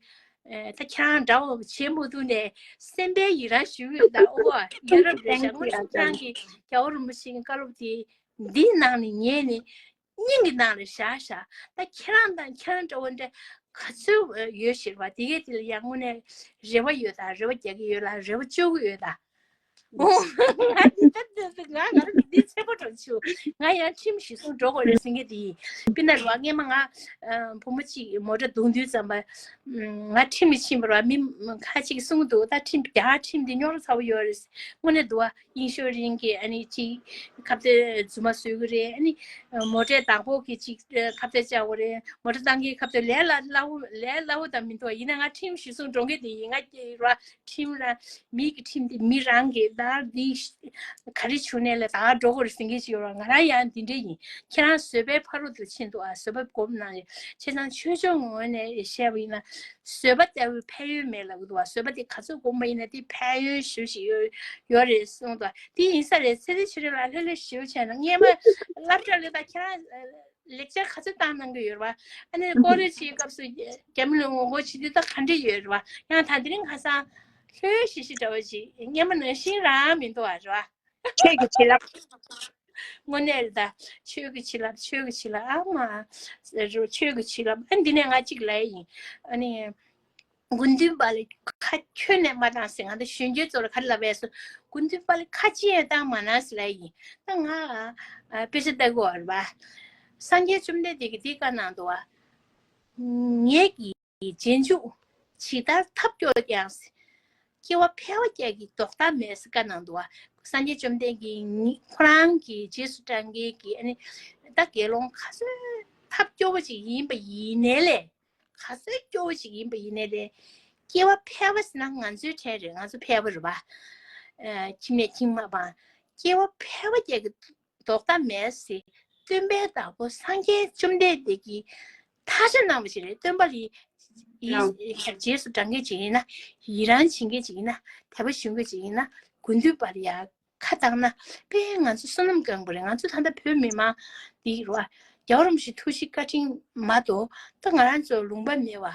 ད་ཁྱེད་རང་འདྲ་བོ་བྱེད་མ་ཐུབ་ནས་སེམས་པའི་ཡི་རང་ཞུ་གི་ཡོད། ད་ཨོ་ཡ་རབས་རེད་ཤག་དངོས་སུ་ཁྱེད་རང་གི་རྒྱལ་བ་རིན་པོ་ཆེ་གི་བཀའ་སློབ་དེ་འདིའི་ནང་ནས་ཉན་ནས། སྙིང་གི་ནང་ལ་བཞག་བཞག་ད་ཁྱེད་རང་དང་ཁྱེད་རང་འདྲ་བོ་འདྲ་ག་ཚོད་ཡོད་ཤེས་པ། དེ་གས་དེ་ལ་ཡང་དངོས་གནས་རེ་བ་ཡོད་ད། རེ་བ་རྒྱག་གི་ཡོད་ལ་རེ་བ་བཅོལ་གི་ཡོད་ད། ཨོ། ང་འདི་ལྟར་འདི་ལྟར་ང་ང་རང་འདི་འདི་ཚེ་པོ་འགྲོ་ཆུ། ང་ཡང་ཁྲིམས་གཞི་བཟུང་འགྲོ་དགོས་རེད་ཟེར་མཁན་དེ་ཡིན། དཔེར་ན་རེད་བ། སྔས་མ་ང་བུ་མོ་གཅིག་མོ་ཊ་རྡུང་དུས་ཙམ་པ། ང་ཁྲིམས་ལ་ཕྱིན་པ་རེད་བ། མི་ཁ་ཅིག་གསུང་གི་འདུག་ད་ཁྲིམས་རྒྱ་ཁྲིམས་འདི་རྙོག་དྲ་ཚ་པོ་ཡོད་རེད། དངོས་གནས་འདུག་བ། ཨིན་ཤོ་རན་གྱི་ཨ་ནི་ཅིག་ཁ་གཏད་རྫུན་མ་བཟོ་གི་རེད། ཨ་ནི་མོ་ཊའི་བདག་པོ་གིས་ཅིག་ཁ་གཏད་བཅག་དགོས་རེད། མོ་ཊ་བཏང་གི་ཁ་གཏད་ལས་སླ་སླ་པོ་ལས་སླ་པོ་དང་མི་འདུག་ཡིན་ན་ང་ཁྲིམས་གཞི་བཟུང་འགྲོ་མཁན་དེ་ཡིན། ང་སྐྱེས་ར་ཁྲིམས་ར་མི་གི་ཁྲིམས་དེ་མི་རང་གི་ད་འདི་ག་རེ་བྱུང་ནས་ལས་ད་འགྲོ་དགོས་རེད་ཟེར་མཁན་ཅིག་ཡོད་ར། ང་རང་ཡང་འདི་འདྲ་ཡིན། ཁྱེད་རང་བཟོད་པའི་ཕ་རོལ་ཏུ་ཕྱིན་འདུག་ཨ། བཟོད་པ་སྒོམ་གནང་རེད། བྱས་ཙང་ཆོས་ཕྱོགས་ངོས་ནས་བཤད་པ་ཡིན་ན་བཟོད་པ་ལྟ་བུའི་ཕན་ཡོན་མེད་ལབ་གི་འདུག་ཨ། བཟོད་པ་དེ་ག་ཚོད་སྒོམ་པ་ཡིན་ན་དེ་ཕན་ཡོན་ཞེ་པོ་ཞིག་ཡོད་ཡོད་རེད་གསུངས་འདུག་དེ་ཡིན་ས་རེད། ཚེ་རིང་ཆོས་སྒྲོན་ལགས་ལྷོད་ལྷོད་ཞེ་པོ་བྱས་ན་སྔས་མ་སློབ་གྲྭ་ལ་ད་ཁྱེད་རང་ལེགས་ཆ་ག་ཚོད་བཏང་གནང་གི་ཡོད་རེད་བ། ཨ་ནི་ཀོ་ལེ་ཇི་གི་སྐབས་སུ་རྒྱ་མི་ལ་ངོ་རྒོལ་བྱེད་དུས་ད་ག་འདྲ་ཡོད་རེད་བ། ཡང་ད་དེ་རིང་ཁ་སང་ལྷོད་ཞེ་ཞེ་འདྲ་བ་ཞིག་སྔས་མ་ནང་བཞིན་རང་མི་འདུག་བ་རེད་བ། ཆོས་ཀྱི་བྱིན་རླབས། དངོས་གནས་རེད་ད། ཆོས་ཀྱི་བྱིན་རླབས། ཆོས་ཀྱི་བྱིན་རླབས། ཨ་མ། ཆོས་ཀྱི་བྱིན་རླབས། ཨ་འདི་ནས་ང་གཅིག་ལབ་ཡིན། ཨ་ནི། དགེ་འདུན་པ་ལ་ཁ་ཁྱོན་ནས་མ་བཏང་ཟེར། ང་ད་གཞོན་སྐྱེས་ཚོ་ལ་ག་རེ་ལབ་པས་སོ། དགེ་འདུན་པ་ལ་ཁ་ཅིག་ཡང་བཏང་མ་གནང་ཟེར་ལབ་ཡིན། ད་ང་དཔེ་ཆ་ལྟ་གི་ཡོད་རེད་བ། སངས་རྒྱས་བཅོམ་ལྡན་འདས་ཀྱིས་འདི་བཀའ་གནང་འདུག་བ། ངེད་ཀྱི་རྗེས་འཇུག་ཇི་ལྟར་ཐབས་སྐྱོ་ཀྱང་། སྐྱེ་བ་ཕལ་བ་ཅིག་གི་ལྡོག་ཐབས་མེད་ཟེར་བཀའ་གནང་འདུག་བ། སངས་རྒྱས་བཅོམ་ལྡན་གྱིས་ཁོ་རང་གི་རྗེས་སུ་འབྲང་མཁན་གྱི་ཨ་ནི་ད་དགེ་སློང་ག་ཚོད་ཐབས་སྐྱོ་བོ་ཅིག་ཡིན་པ་ཡིན་ནའི་ལས། ག་ཚོད་སྐྱོ་བོ་ཅིག་ཡིན་པ་ཡིན་ནའི་ལས། སྐྱེ་བ་ཕལ་བ་ཟེར་ན་ང་ཚོའི་གྲས་རེད། ང་ཚོ་ཕལ་པ་རེད་བ། ཁྱིམ་ནས་ཁྱིམ་མ་སྤངས། སྐྱེ་བ་ཕལ་བ་ཅིག་གི་ལྡོག་ཐབས་མེད་ཟེར། སྟོན་པའི་བདག་པོ་སངས་རྒྱས་བཅོམ་ལྡན་འདས་ཀྱིས་ཐག་བཅད་གནང་བ་ཞིག་རེད། སྟོན་པ་ལ་ཡི་ཡི་རྗེས་སུ་འབྲང་མཁན་ཅིག་ཡིན་ན། ཡི་རང་བྱེད་མཁན་ཅིག་ཡིན་ན། དད་པ་ཞུ་མཁན་ཅིག་ཡིན་ན། དགེ་འདུན་པ་ལ་ཡ་ཁ་བཏང་ན་དཔེ་ང་ཚོ་བསོད་ནམས་སྐམ་པོ་རེད། ང་ཚོ་ད་ལྟ་བོད་མི་མང་འདི་རེད་བ། རྒྱལ་བ་རིན་པོ་ཆེའི་ཐུགས་རྗེ་བཀའ་དྲིན་མ་གཏོགས་ད་ང་རང་ཚོ་ལུང་པ་མེད་བ།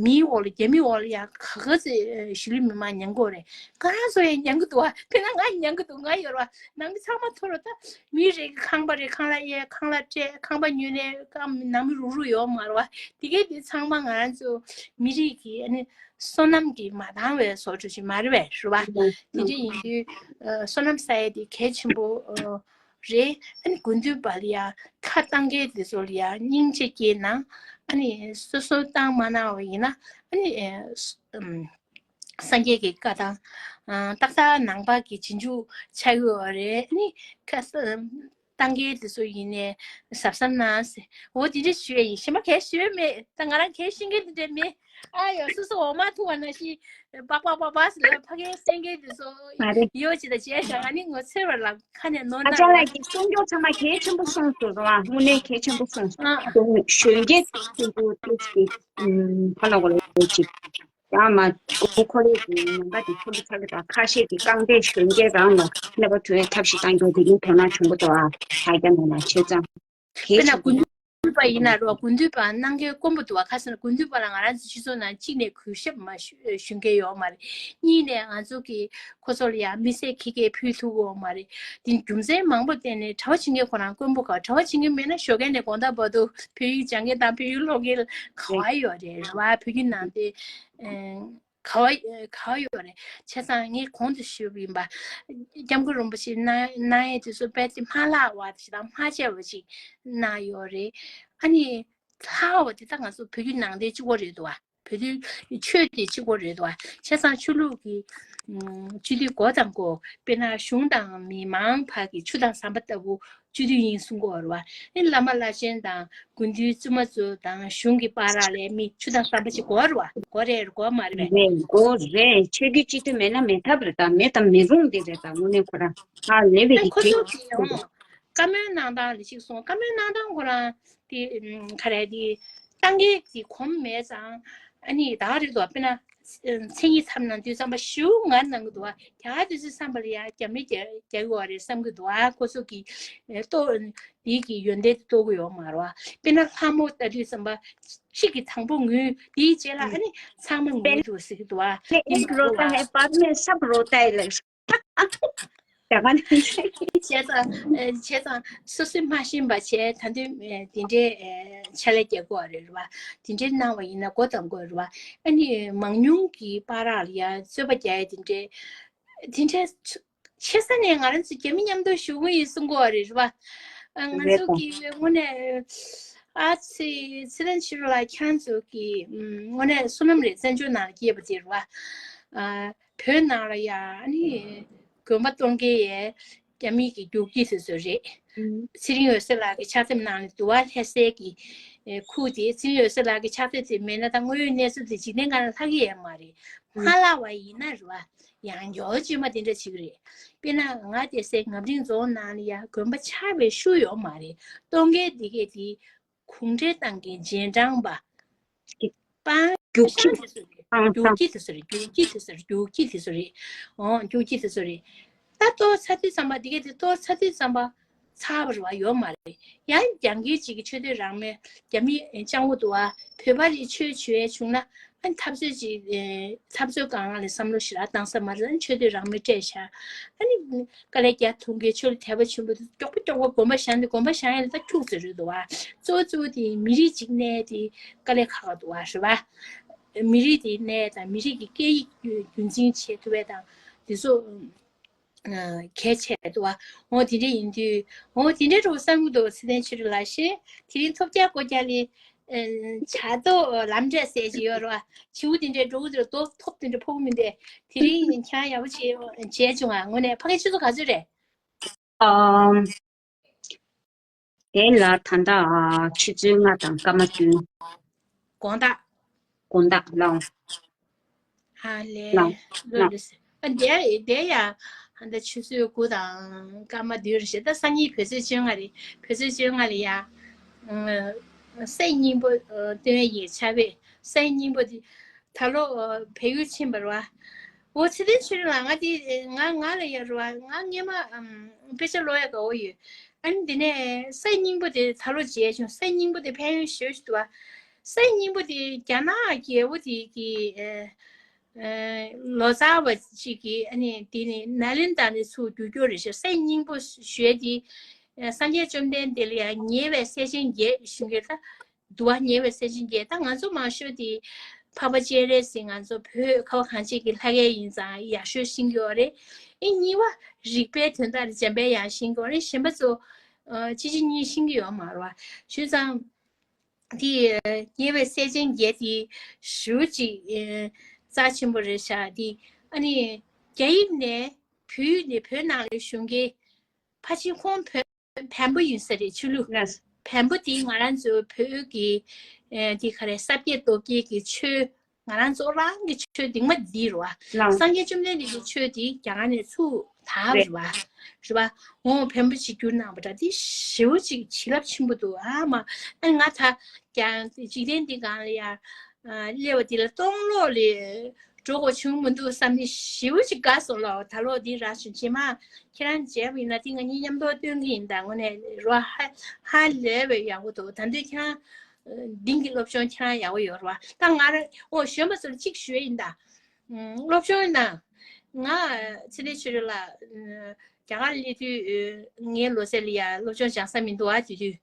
མིའི་འོག་ལ་རྒྱ་མིའི་འོག་ལ་ཡང་ག་ག་ཚོད་གཞིས་ལུས་མི་མང་མྱང་གི་ཡོད་རེད། ང་རང་ཚོ་ཡང་མྱང་གི་འདུག་བ། དཔེར་ན་ང་མྱང་གི་འདུག་ང་ཡོད་རེད་བ། ནང་མི་ཚང་མ་ཐུག་རོགས། ད་མི་རེ་གི་ཁང་པ་རེ་ཁང་གླ་གཡར། ཁང་གླ་སྤྲད། ཁང་པ་ཉོས་ནས་ཁང་ནང་མི་རུག་རུག་ཡོད་མ་རེད་བ། དེ་གས་དེ་ཚང་མ་ང་རང་ཚོ་མི་རིགས་ཀྱི་ཨ་ནི་བསོད་ནམས་ཀྱིས་མ་འདང་བའི་བཟོ་འདྲ་ཞིག་མ་རེད་བས། རེད་བ། དེ་འདྲ་ཡིན་དུས་བསོད་ནམས་བསགས་ཡས་དེ་གལ་ཆེན་པོ་རེད། ཨ་ནི་དགེ་འདུན་པ་ལ་ཡ་ཁ་བཏང་མཁན་དེ་ཚོ་ལ་ཡ་སྙིང་རྗེ་སྐྱེས་ན། ཨ་ནི་སོ་སོ་བཏང་མ་གནང་བ་ཡིན་ན། ཨ་ནི་སངས་རྒྱས་ཀྱི་བཀའ་དང་། ཏག་ཏག་ནང་པ་གི་རྗེས་འཇུག་ཆགས་ཡོད་རེད། ཨ་ནི་ཁ་ས་བཏང་མཁན་དེ་ཚོ་ཡིན་ནའི་གཟབ་གཟབ་གནང་ཟེར། འོ་དེ་འདྲ་ཞུ་ཡ་ཡིན། གཞན་པ་གལ་ཞུ་ཡ་མེད། ད་ང་རང་གལ་ཤེས་མཁན་དེ་འདྲ་མེད། ཨ་ཡོ། སོ་སོ་འོ་མ་འཐུང་བ་ནང་བཞིན་པག་པག་པག་པག་ཟེར་ལ་ཕ་གིའི་སེང་གེ་དེ་ཚོ་མ་རེད། ཡོད་ཅི་ད་བྱས་ཤག་ང་ནི་ངོ་ཚེར་བ་ལ་ཁ་ནས་ནོར་ཨ་ན་ཅག་ལ་ལགས་ཀྱིས་གསུང་རྒྱུ་ཚང་མ་གལ་ཆེན་པོ་གསུངས་སོང་ར། དངོས་གནས་གལ་ཆེན་པོ་གསུངས་སོང་། ཨ་གཞོན་སྐྱེས་ཚོ་ཏོག་ཙམ་ཕ་ལ་གོ་ལ་ཡོད་ཅིག་ཡང་མ་གོ་ཁོ་རེ་གི་ཉམས་པ་དེ་ཆེན་པོ་ཆགས་ཀྱི་འདུག་ཁ་ཤས་ཀྱིས་རྐང་པས་གཞོན་སྐྱེས་རང་ལ་གནོད་པ་བྱུང་བའི་ཐབས་ཤིག་བཏང་རྒྱུ་དེ་ནི་དོ་སྣང་བྱུང་གི་འདུག་ཨ་ཧ་རྒྱ་ནང་ལ་བྱས་ཙང་། དཔེར་ན་དགེ་འདུན་པ་ཡིན་ན་རོ། དགེ་འདུན་པ་གནང་མཁན་དཀོན་པོ་འདུག་བ། ཁ་སང་དགེ་འདུན་པ་ལ་ང་རང་ཚོ་སྤྱི་ཚོགས་ནང་གཅིག་ནས་གུས་ཞབས་མ་ཞུ་ཞུ་མཁན་ཡོད་མ་རེད། གཉིས་ནས་ང་ཚོ་གི་ཁོ་ཚོ་ལ་ཡང་དམིགས་བསལ་ཁྱི་སྐད་ཕུལ་ཐུབ་ཀྱི་ཡོད་མ་རེད། དེ་རྒྱུ་མཚན་མང་པོ་བརྟེན་ནས་གྲྭ་པ་བྱེད་མཁན་ཁོ་རང་དཀོན་པོ་ག་གྲྭ་པ་བྱེད་མཁན་མེད་ན་ཞོགས་ཀས་ནས་དགོང་དག་བར་དུ་བོད་ཡིག་སྦྱང་མཁན་དང་བོད་ཡིག་ཀློག་མཁན་ག་བ་ཡོད་རེད་རེད་བ། བོད་བརྒྱུད་ནང་བསྟན། ག་བ་ག་བ་ཡོད་རེད། བྱས་ཙང་ངས་གོང་དུ་ཞུས་པ་ཡིན་པ། སྐྱབས་མགོན་རིན་པོ་ཆེ་གནང་གནང་ཡས་དེ་ཚོ་དཔེ་དེ་མ་ལྷག་པ་ཞིག་དང་མ་ཆེ་བ་ཞིག་གནང་ཡོད་རེད། ཨ་ནི་ལྷག་པ་དེ་ད་ང་ཚོ་བོད་བརྒྱུད་ནང་བསྟན་གཅིག་པོ་རེད་འདུག་བ། བོད་བརྒྱུད་ཆོས་དེ་གཅིག་པོ་རེད་འདུག་བ། བྱས་ཙང་ཆོས་ལུགས་ཀྱི་སྤྱི་འཐུས་འགོ་དང་འགོ་དཔེར་ན་གཞུང་དང་མི་མང་བར་གྱི་ཆུ་དང་ཟམ་པ་ལྟ་བུ། སྤྱི་འཐུས་ཡིན་གསུང་གི་ཡོད་རེད་བ། ཨེ་བླ་མ་བླ་ཆེན་དང་དགེ་འདུན་བཙུན་མ་ཚོ་དང་གཞུང་གི་བར་ལ་མི་ཆུ་དང་ཟམ་པ་ཅིག་དགོས་རེད་བ། དགོས་རེད་དགོས་མ་རེད་པས། རེད་དགོས་རེད། ཆོས་བརྒྱུད་སྤྱི་འཐུས་མེད་ན་མེད་ཐབས་རེད་ད། མེད་དང་མི་རུང་འདི་རེད་ད། དངོས་གནས་ཁོ་རང་ཧ་ལས་པའི་ཨེ་གི་ཁོ་གེགས་ཚོ་གི་ཡང་ བཀའ་མོལ་གནང་སྟངས་ལ་གཅིག་སོང་། བཀའ་མོལ་གནང་སྟངས་ཁོ་རང་དེ་ཨམ་ག་རེ་དེ་ཏང་གི་དེ་གོམས་མེད་ཙང་། ཨ་ནི་ད་རེད་དོ། དཔེར་ན་མཚན་ཉིད་མཚམས་ནང་དུས་ཙམ་པ་ཞིའུ་ངར་གནང་གི་འདུག་བ། རྒྱ་དུས་ཚོད་བསམ་པ་ལ་ཡ་རྒྱ་མི་རྒྱ་རྒྱ་གི་བ་རེད་བསམ་གི་འདུག་བ། ཁོ་ཚོ་གི་ལྟོ་དེ་གི་ཡོན་ཏན་དེ་རྟོགས་གི་ཡོད་མ་རེད་བ། དཔེར་ན་ལྷ་མོ་ལྟ་དུས་ཙམ་པ་གཅིག་གི་དང་པོ་ངུས། དེའི་རྗེས་ལ་ཨ་ནི་ཚང་མ་ངུ་འདུག་ཟེར་གི་འདུག་བ། དེ་མ་རེད་བ། བྱས་ཙང་། བྱས་ཙང་སོ་སོས་མ་ཤེས་པ་བྱས། ད་དུང་དེ་འདྲའི་ཕྱག་ལས་རྒྱག་དགོས་རེད་བ། དེ་འདྲའི་གནང་བ་ཡིན་ན་གོ་དང་དགོས་རེད་བ། ཨ་ནི་མང་ཉུང་གི་བར་ལ་ཡ་རྩོད་པ་རྒྱག་ཡ་དེ་འདྲའི་དེ་འདྲའི་ཆེ་ས་ནས་ང་རང་ཚོ་རྒྱ་མི་མཉམ་དུ་བཞུགས་ཀྱི་ཡིན་གསུང་གི་ཡོད་རེད་བ། ང་ཚོ་གི་དངོས་གནས་ཨ་ཙི་ཚེ་རིང་ཕྱི་རུ་ལ་ཁྱེད་རང་ཚོ་གི་དངོས་གནས་བསོད་ནམས་རེད། བཙན་བྱོལ་ནང་ལ་སྐྱེས་པ་དེ་རེད་བ། བོད་ནང་ལ་ཡ་ཨ་ནི་དགོན་པ་གཏོང་མཁན་ཡས་རྒྱ་མི་གི་རྒྱུག་ཁྱི་དེ་ཚོ་རེད། ཚེ་རིང་འོད་ཟེར་ལགས་ཀྱི་ཕྱག་དེབ་ནང་ནས་དུ་བ་ལྷ་སའི་གི་ཁུག་དེ། ཚེ་རིང་འོད་ཟེར་ལགས་ཀྱི་ཕྱག་དེབ་དེ་མེད་ན་ད་དངོས་ཡོད་གནས་ཚུལ་དེ་འཇིག་རྟེན་སྒང་ལ་ལྷག་གི་ཡོད་མ་རེད། མ་ལྷག་པ་ཡིན་ན་རེད་བ། ཡང་བསྐྱར་བཅོས་མ་དེ་འདྲ་བྱེད་ཀྱི་རེད། དཔེར་ན་ང་བསྡད་སའི་ངམ་རིང་རྫོང་ནང་ལ་ཡ་དགོན་པ་ཆགས་པའི་ཤུལ་ཡོད་མ་རེད། གཏོང་མཁན་དེ་གས་དེ་གུང་ཁྲན་ཏང་གི་རྗེས་འབྲང་པ། པང་རྒྱུག་ཁྱི་དེ་ཚོ་རེད། རྒྱུག་ཁྱི་དེ་ཚོ་རེད། རྒྱུག་ཁྱི་དེ་ཚོ་རེད། རྒྱུག་ཁྱི་དེ་ཚོ་རེད། འོ། རྒྱུག་ཁྱི་དེ་ཚོ་རེད། ད་གཏོར་ཚར་དུས་ཙམ་པ། དེ་གས་དེ་གཏོར་ཚར་དུས་ཙམ་པ་ཚར་བ་རེད་བ། ཡོད་མ་རེད། ཡང་རྒྱ་མཁན་ཅིག་གིས་ཆོས་དད་རང་མོས། རྒྱ་མི་སྤྱང་པོ་འདུག་བ། བོད་པ་རེད། ཆོས་བྱེད་ཡས་བྱུང་ན་ཨ་ནི་འཐབ་རྩོད་ཅིག་འཐབ་རྩོད་སྒང་ལ་བསམ་བློ་ཞེ་དྲག་བཏང་ས་མ་རེད། ཨ་ནི་ཆོས་དད་རང་མོས་སྤྲད་བཞག་ཨ་ནི་དཀའ་ལས་རྒྱག་ཐུབ་མཁན་ཆོས་ལ་དད་པ་ཆེན་པོ་དེ་མགྱོགས་པོ་མགྱོགས་པོ་དགོན་པ་བཞེངས་ཏེ། དགོན་པ་བཞེངས་ཡས་ལ་ད་ཁྱུག་ཙམ་རེད་འདུག་བ། གཙོ་བོ་གཙོ་བོ་དེ་མི་རིགས་གཅིག་གནས་དེ་དཀའ་ལས་ཁག་པོ་འདུག་བ། རེད་བ། མི་རིགས་དེ་གནས་དང་མི་རིགས་ཀྱི་སྐད་ཡིག་རྒྱུན་འཛིན་བྱེད་ཐུབ་པ་དང་དེ་ཚོ་གལ་ཆེ་འདུག་བ། འོ་དེ་འདྲ་ཡིན་དུས། འོ་དེ་འདྲ་འགྲོ་བསམ་གྱི་འདུག་ཚེ་བརྟན་ཆོས་སྒྲོན་ལགས། ཤེས། དེ་རིང་ཐོབ་རྒྱལ་སྐོར་རྒྱལ་ལས་བྱ་རྡོ་ལམ་འབྲས་ཟེར་གྱི་ཡོད་རེད་བ། བྱིའུ་དེ་འདྲ་འགྲོ་གི་འདུག་རྡོ་ཐོབ་དེ་འདྲ་ཕོག་གི་མི་འདུག་དེ་རིང་ཁྱེད་རང་ཡག་པོ་བྱས་བྱས་བྱུང་ང་། དངོས་གནས་ཕ་གི་ཆུ་ཚོད་ག་ཚོད་རེད། ཨམ། དེ་ལ་ད་ལྟ་ཆུ་ཚོད་ལྔ་དང་སྐར་མ་བདུན། དགོང་དག་དགོང་དག་ལའོ། ཧ་ལས། ལའོ། ལོ་ལོ། ཨ་འདས་འདས་ཡ། ཧ་ད་ཆུ་ཚོད་དགུ་དང་སྐར་མ་བདུན་རེད་ཤག་ད་སང་ཉིན་བོད་ཚེས་བཅོ་ལྔ་རེད། བོད་ཚེས་བཅོ་ལྔ་ལ་ཡ། སའི་སྙིང་པོ་སྟོན་ཡས་ཆར་པའི་སའི་སྙིང་པོ་དེ་ད་ལོ་བལ་ཡུལ་ཕྱིན་པ་རེད་བ། འོ་ཚེ་བརྟན་ཆོས་སྒྲོན་ལགས། ང་དེ་ང་ང་ལ་ཡ་རེད་བ། ང་སྔོན་མ་ཨམ་དཔེ་ཆ་ཀློག་ཡ་དགའ་བོ་ཡོད། ཨ་ནི་དེ་ནས་སའི་སྙིང་པོ་དེ་ད་ལོ་མཇལ་བྱུང་། སའི་སྙིང་པོ་དེ་ཕན་ཡོན་ཞེ་པོ་ཅིག་འདུག་བ། སའི་སྙིང་པོ་དེ་རྒྱ་ནག་རྒྱལ་པོ་དེ་གི་ཨེ་ཨེ་ལོ་ཙཱ་བ་ཅིག་གིས་ཨ་ནི་དེ་ནི་ནཱ་ལེནྡྲ་ནས་ཚུར་བསྒྱུར་རྒྱུ་རེད་ཤག་སའི་སྙིང་པོ་ཞུ་ཡ་དེ་ཨེ་སངས་རྒྱས་བཅོམ་ལྡན་འདས་ལ་ཡང་ཉེ་བའི་སྲས་ཆེན་བརྒྱད་ཞུ་གི་ད། འདུལ་བ་ཉེ་བའི་སྲས་ཆེན་བརྒྱད། ད་ང་ཚོ་མང་ཤོས་དེ་འཕགས་པ་སྤྱན་རས་གཟིགས་ང་ཚོ་བོད་ཁ་བ་གངས་ཅན་གྱི་ལྷ་སྐལ་ཡིན་ཙང་ཡག་ཤོས་ཤེས་ཀྱི་ཡོད་རེད། ཨེ་གཉིས་པ་རིག་པའི་དོན་དག་དེ་འཇམ་དཔལ་དབྱངས་ཤེས་ཀྱི་ཡོད་རེད། གཞན་པ་ཚོ་ཨ་གཅིག་གཅིག་གཉིས་ཤེས་ཀྱི་ཡོད་མ་རེད་བ། བྱས་ཙང་དེ་ཉེ་བའི་སྲས་ཆེན་བརྒྱད་དེ་ཞེ་པོ་ཅིག་ཨེ་རྩ་ཆེན་པོ་རེད་ཤག་དེ་ཨ་ནི་རྒྱ་ཡིག་ནས་བོད་ཡིག་ནས་བོད་ནང་ལ་ཞུགས་མཁན་ཕལ་ཆེར་ཁོང་བོད་བོན་པོ་ཡིན་ས་རེད། ཆོས་ལུགས་ལགས། བོན་པོ་དེ་ང་རང་ཚོ་བོད་ཀྱི་ཨེ་དེ་ག་རེ་ས་སྐྱེས་རྡོ་སྐྱེས་ཀྱི་ཆོས། ང་རང་ཚོ་རང་གི་ཆོས་གདིང་མ་འདི་རེད་བ། ལགས། སངས་རྒྱས་བཅོམ་ལྡན་འདས་ཀྱི་ཆོས་དེ་རྒྱ་གར་ནས་ཚུར་དར་བ་རེད་བ། རེད་བ། འོ་བོན་པོ་ཅིག་བསྒྱུར་གནང་བ་འདྲ། དེ་ཞེ་པོ་ཅིག་བྱིན་རླབས་ཆེན་པོ་འདུག་ཨ་མ། ཨ་ང་ད་ཀྱང་འཇིག་རྟེན་འདི་སྒང་ལ་ཡ་ཨ་སླེབས་པ་འདི་ལ་སྟོང་ལོག་ལས་འགྲོ་དགོས་བྱུང་མི་འདུག་བསམ་ནས་ཞེ་པོ་ཅིག་དགའ་སོང་ལགས། ད་ལོ་འདི་རག་བྱུང་། རྗེས་མ་ཁྱེད་རང་མཇལ་བ་ཡིན་ན་དེ་ང་གཉིས་མཉམ་དུ་སྟོན་གྱི་ཡིན། ད་དངོས་གནས་རོ་ཧ་ཧ་ལས་པའི་ཡག་པོ་འདུག་ད་འདོད་ཁྱེད་རང་ཨ་གདིང་གི་སློབ་སྦྱོང་ཁྱེད་རང་ཡག་པོ་ཡོད་རེད་བ། ད་ང་རང་འོ་གཞོན་པ་ཚོར་གཅིག་ཞུ་ཡ་ཡིན་ད། ཨ་སློབ་སྦྱོང་ཡིན་ན་ང་ཚེ་བརྟན་ཆོས་སྒྲོན་ལགས་ཨ་རྒྱ་གར་སླེབས་དུས་ཨ་ངའི་ལོ་ཚད་ལ་ཡ་སློབ་སྦྱོང་སྦྱང་ས་མི་འདུག་ཨ་དེ་དུས།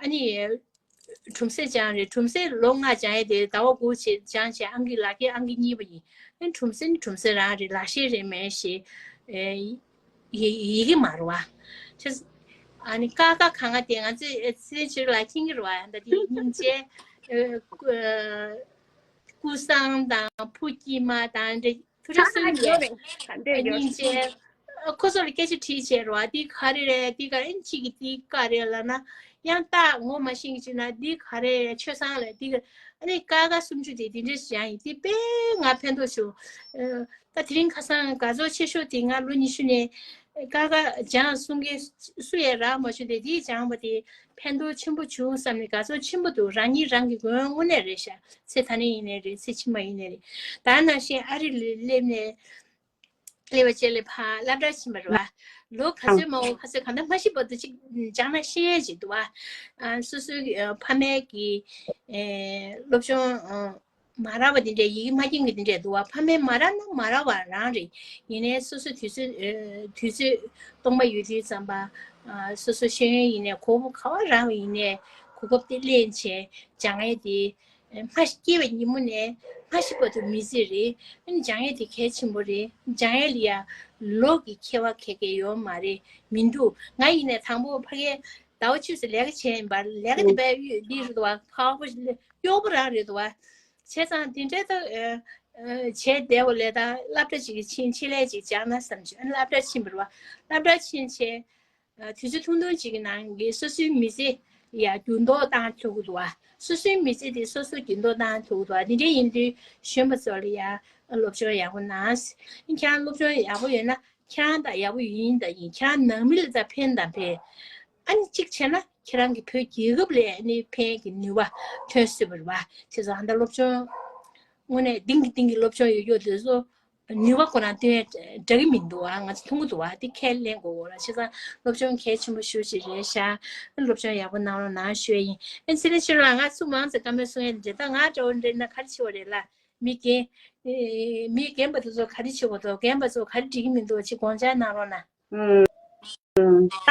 ཨ་ནི། གྲུམ་ཟེ་སྦྱངས་རེད། གྲུམ་ཟེ་ལོ་ལྔ་སྦྱངས་ཡས་དེ་ཟླ་བ་དགུ་བྱས་སྦྱངས་བྱས་ཨང་ཀི་ལག་ཁྱེར་ཨང་ཀི་གཉིས་པ་ཡིན། ཨ་ནི་གྲུམ་ཟེ་ནི་གྲུམ་ཟེ་རང་རེད། ལག་ཤེས་རེད་མེད་ཞེས་ཨེ་ཡི་ཡི་གེ་མ་རེད་བ། ཆ་ཨ་ནི་ཀ་ཁ་ག་ང་དེ་ང་ཚོས་ཨེ་ཚེ་ཕྱི་ལ་མཁྱེན་གྱི་རེད་བ། ད་དེ་སྙིང་རྗེ་ཨེ་ཀུ་ཨེ་ཀུ་སང་དང་ཕུ་ཀྱི་མ་དང་འདྲ། ཐུ་རེ་སུན་ཡོད་རེད། ག་འདྲས་ཡོད། སྙིང་རྗེ། ཁོ་ཚོ་ལ་སྐད་ཆ་དྲིས་བྱས་རོ། འདི་ག་རེ་རེད། འདི་ག་རེ་གཅིག་གིས་འདི་ག་རེ་ལབ་ན་ཡང་ཏག་ངོ་མ་ཤེས་ཀྱི་བྱུང་ན་འདི་ག་རེ་རེད། ཆོས་སང་ལ་འདི་ག་ཨ་ནི་ཀ་ཁ་སུམ་ཅུ་དེ་འདི་འདྲས་ཡང་ཡིན། འདི་དཔེ་ང་ཕན་ཐོགས་བྱུང་། ད་དེ་རིང་ཁ་སང་དགའ་ཚོར་ཆེ་ཤོས་དེ་ང་ལོ་ཉི་ཤུ་ནས་ ཀ་ཁ་སྦྱངས་གསུང་མཁན་སུ་ཡང་རག་མ་བྱུང་སྟེ། དེའི་སྦྱངས་པ་དེ་ཕན་ཐོགས་ཆེན་པོ་བྱུང་བསམ་ནས་དགའ་ཚོར་ཆེན་པོ་འདུག་རང་ཉིད་རང་གི་མགོན་དངོས་གནས་རེད་ཤག་ཚེ་ད་ལན་ཡིན་ནའི་རེད། ཚེ་ཕྱི་མ་ཡིན་ནའི་རེད། ད་ནང་བཞིན་ཨ་རི་ལ་སླེབས་ནས་སླེབས་པ་བཅས་ལ་ཕར་སློབ་གྲྭ་ཕྱིན་པ་རེད་བ། ལོ་ག་ཚོད་མང་པོ་ཕར་ཚུར་གང་ལྟར་མ་ཤི་བར་དུ་ཅིག་སྦྱངས་ན་ཤེས་ཡས་ཅིག་འདུག་བ། ཨ་སོ་སོའི་ཨ་ཕ་མའི་གི་ཨེ་སློབ་སྦྱོང་ཨ་མ་རག་པ་དེ་འདྲས། ཡི་གེ་མ་མཁྱེན་གི་དེ་འདྲས་འདུག་བ། ཕ་མས་མ་རག་ན་མ་རག་པ་རང་རེད། ཡིན་ནའི་སོ་སོ་དུས་ཚོད་ཨ་དུས་ཚོད་སྟོང་པ་ཡོད་དུས་ཙམ་པ། ཨ་སོ་སོ་ཤེས་ཡོན་ཡིན་ནའི་གོ་བ་ག་བ་རག་པ་ཡིན་ནའི་གོ་སྐབས་དེ་ལེན་བྱས་སྦྱང་ཡས་དེ། ཨ་མ་སྐྱེས་པའི་ཉིན་མོ་ནས་མ་ཤི་བར་དུ་མི་ཚེ་རེད། ཨ་ནི་སྦྱང་ཡས་དེ་གལ་ཆེན་པོ་རེད། སྦྱང་ཡས་ལ་ཡ་ལོ་གི་ཁྱད་པར་ག་གེ་ཡོད་མ་རེད། མི་འདུག་ང་ཡིན་ནའི་དང་པོ་ཕ་གིའི་ཟླ་བ་བཅུ་ཙམ་ལས་ཀ་བྱས་ཡིན་པ། ལས་ཀ་དེ་དཔེ་འདི་རེད་འདུག་བ། ཁག་པོ་གཡོག་པོ་རང་རེད་འདུག་བ། བྱས་ཙང་དེ་འདྲའི་ཐོག་ཨ་ཨ་བྱས་བསྡད་པ་ལས། ད་སློབ་གྲྭ་ཅིག་ཕྱིན། ཆེད་ལས་ཅིག་སྦྱངས་ན་བསམ་བྱུང་། ཨ་ནི་སློབ་གྲྭ་ཕྱིན་པ་རེད་བ། སློབ་གྲྭ་ཕྱིན་བྱས་ཨ་དུས་ཚོད་ཐུང་ཐུང་ཅིག་གི་ནང་གི་སོ་སོའི་མི་ཚེ་ཡར་འགྱུར་ལྡོག་བཏང་ཐུབ་ཀྱི་འདུག་བ། སོ་སོའི་མི་ཚེ་དེ་སོ་སོ་འགྱུར་ལྡོག་བཏང་ཐུབ་ཀྱི་འདུག་བ། དེ་འདྲ་ཡིན་དུས་གཞོན་པ་ཚོ་ལ་ཡ་སློབ་སྦྱོང་ཡག་པོ་གནང་། ཁྱེད་རང་སློབ་སྦྱོང་ཡག་པོ་ཡོད་ན། ཁྱེད་རང་ད་ཡག་པོ་ཡིན་ད་ཡིན། ཁྱེད་རང་ནང་མི་ལ་ད་ཕན་ད་ཕན། ཨ་ནི་གཅིག་བྱས་ན་ཁྱེད་རང་གི་བོད་རྒྱལ་ཁབ་ལ་ཨ་ནི་ཕན་གྱི་ནུས་པ་ཐོན་སྲིད་པ་རེད་བ། བྱས་ཙང་ད་སློབ་སྦྱོང་དངོས་གནས་གཏིང་གི་གཏིང་གི་སློབ་སྦྱོང་ཡོད་རྒྱུ་དེ་ཚོ་ནུས་པ་ཁོ་རང་ཐོན་ཡ་འདྲ་གི་མི་འདུག་བ། ང་ཚོ་མཐོང་གི་འདུག་བ། དེ་ཁས་ལེན་དགོས་གོ་ར། བྱས་ཙང་སློབ་སྦྱོང་གལ་ཆེན་པོ་ཞེ་པོ་ཅིག་རེད་ཤག་སློབ་སྦྱོང་ཡག་པོ་གནང་རོགས་གནང་ཞུ་ཡ་ཡིན། ཨ་ཚེ་རིང་ཕྱི་ལོགས་ལ་ང་སུ་མང་ཙམ་བཀའ་མོལ་གསུང་ཡ་འདྲ། ད་ང་འདྲ་བོ་འདྲ་ན་ག་རེ་བྱེད་པ་རེད་ལ། མི་རྒན། ཨེ་མི་རྒན་པ་དེ་ཚོ་ག་རེ་བྱེད་དགོས་འདུག་རྒན་པ་ཚོ་ག་རེ་འགྲིག་གི་མི་འདུག་ཅིག་དགོངས་འཆར་གནང་རོགས་གནང་། ཨུམ། ད་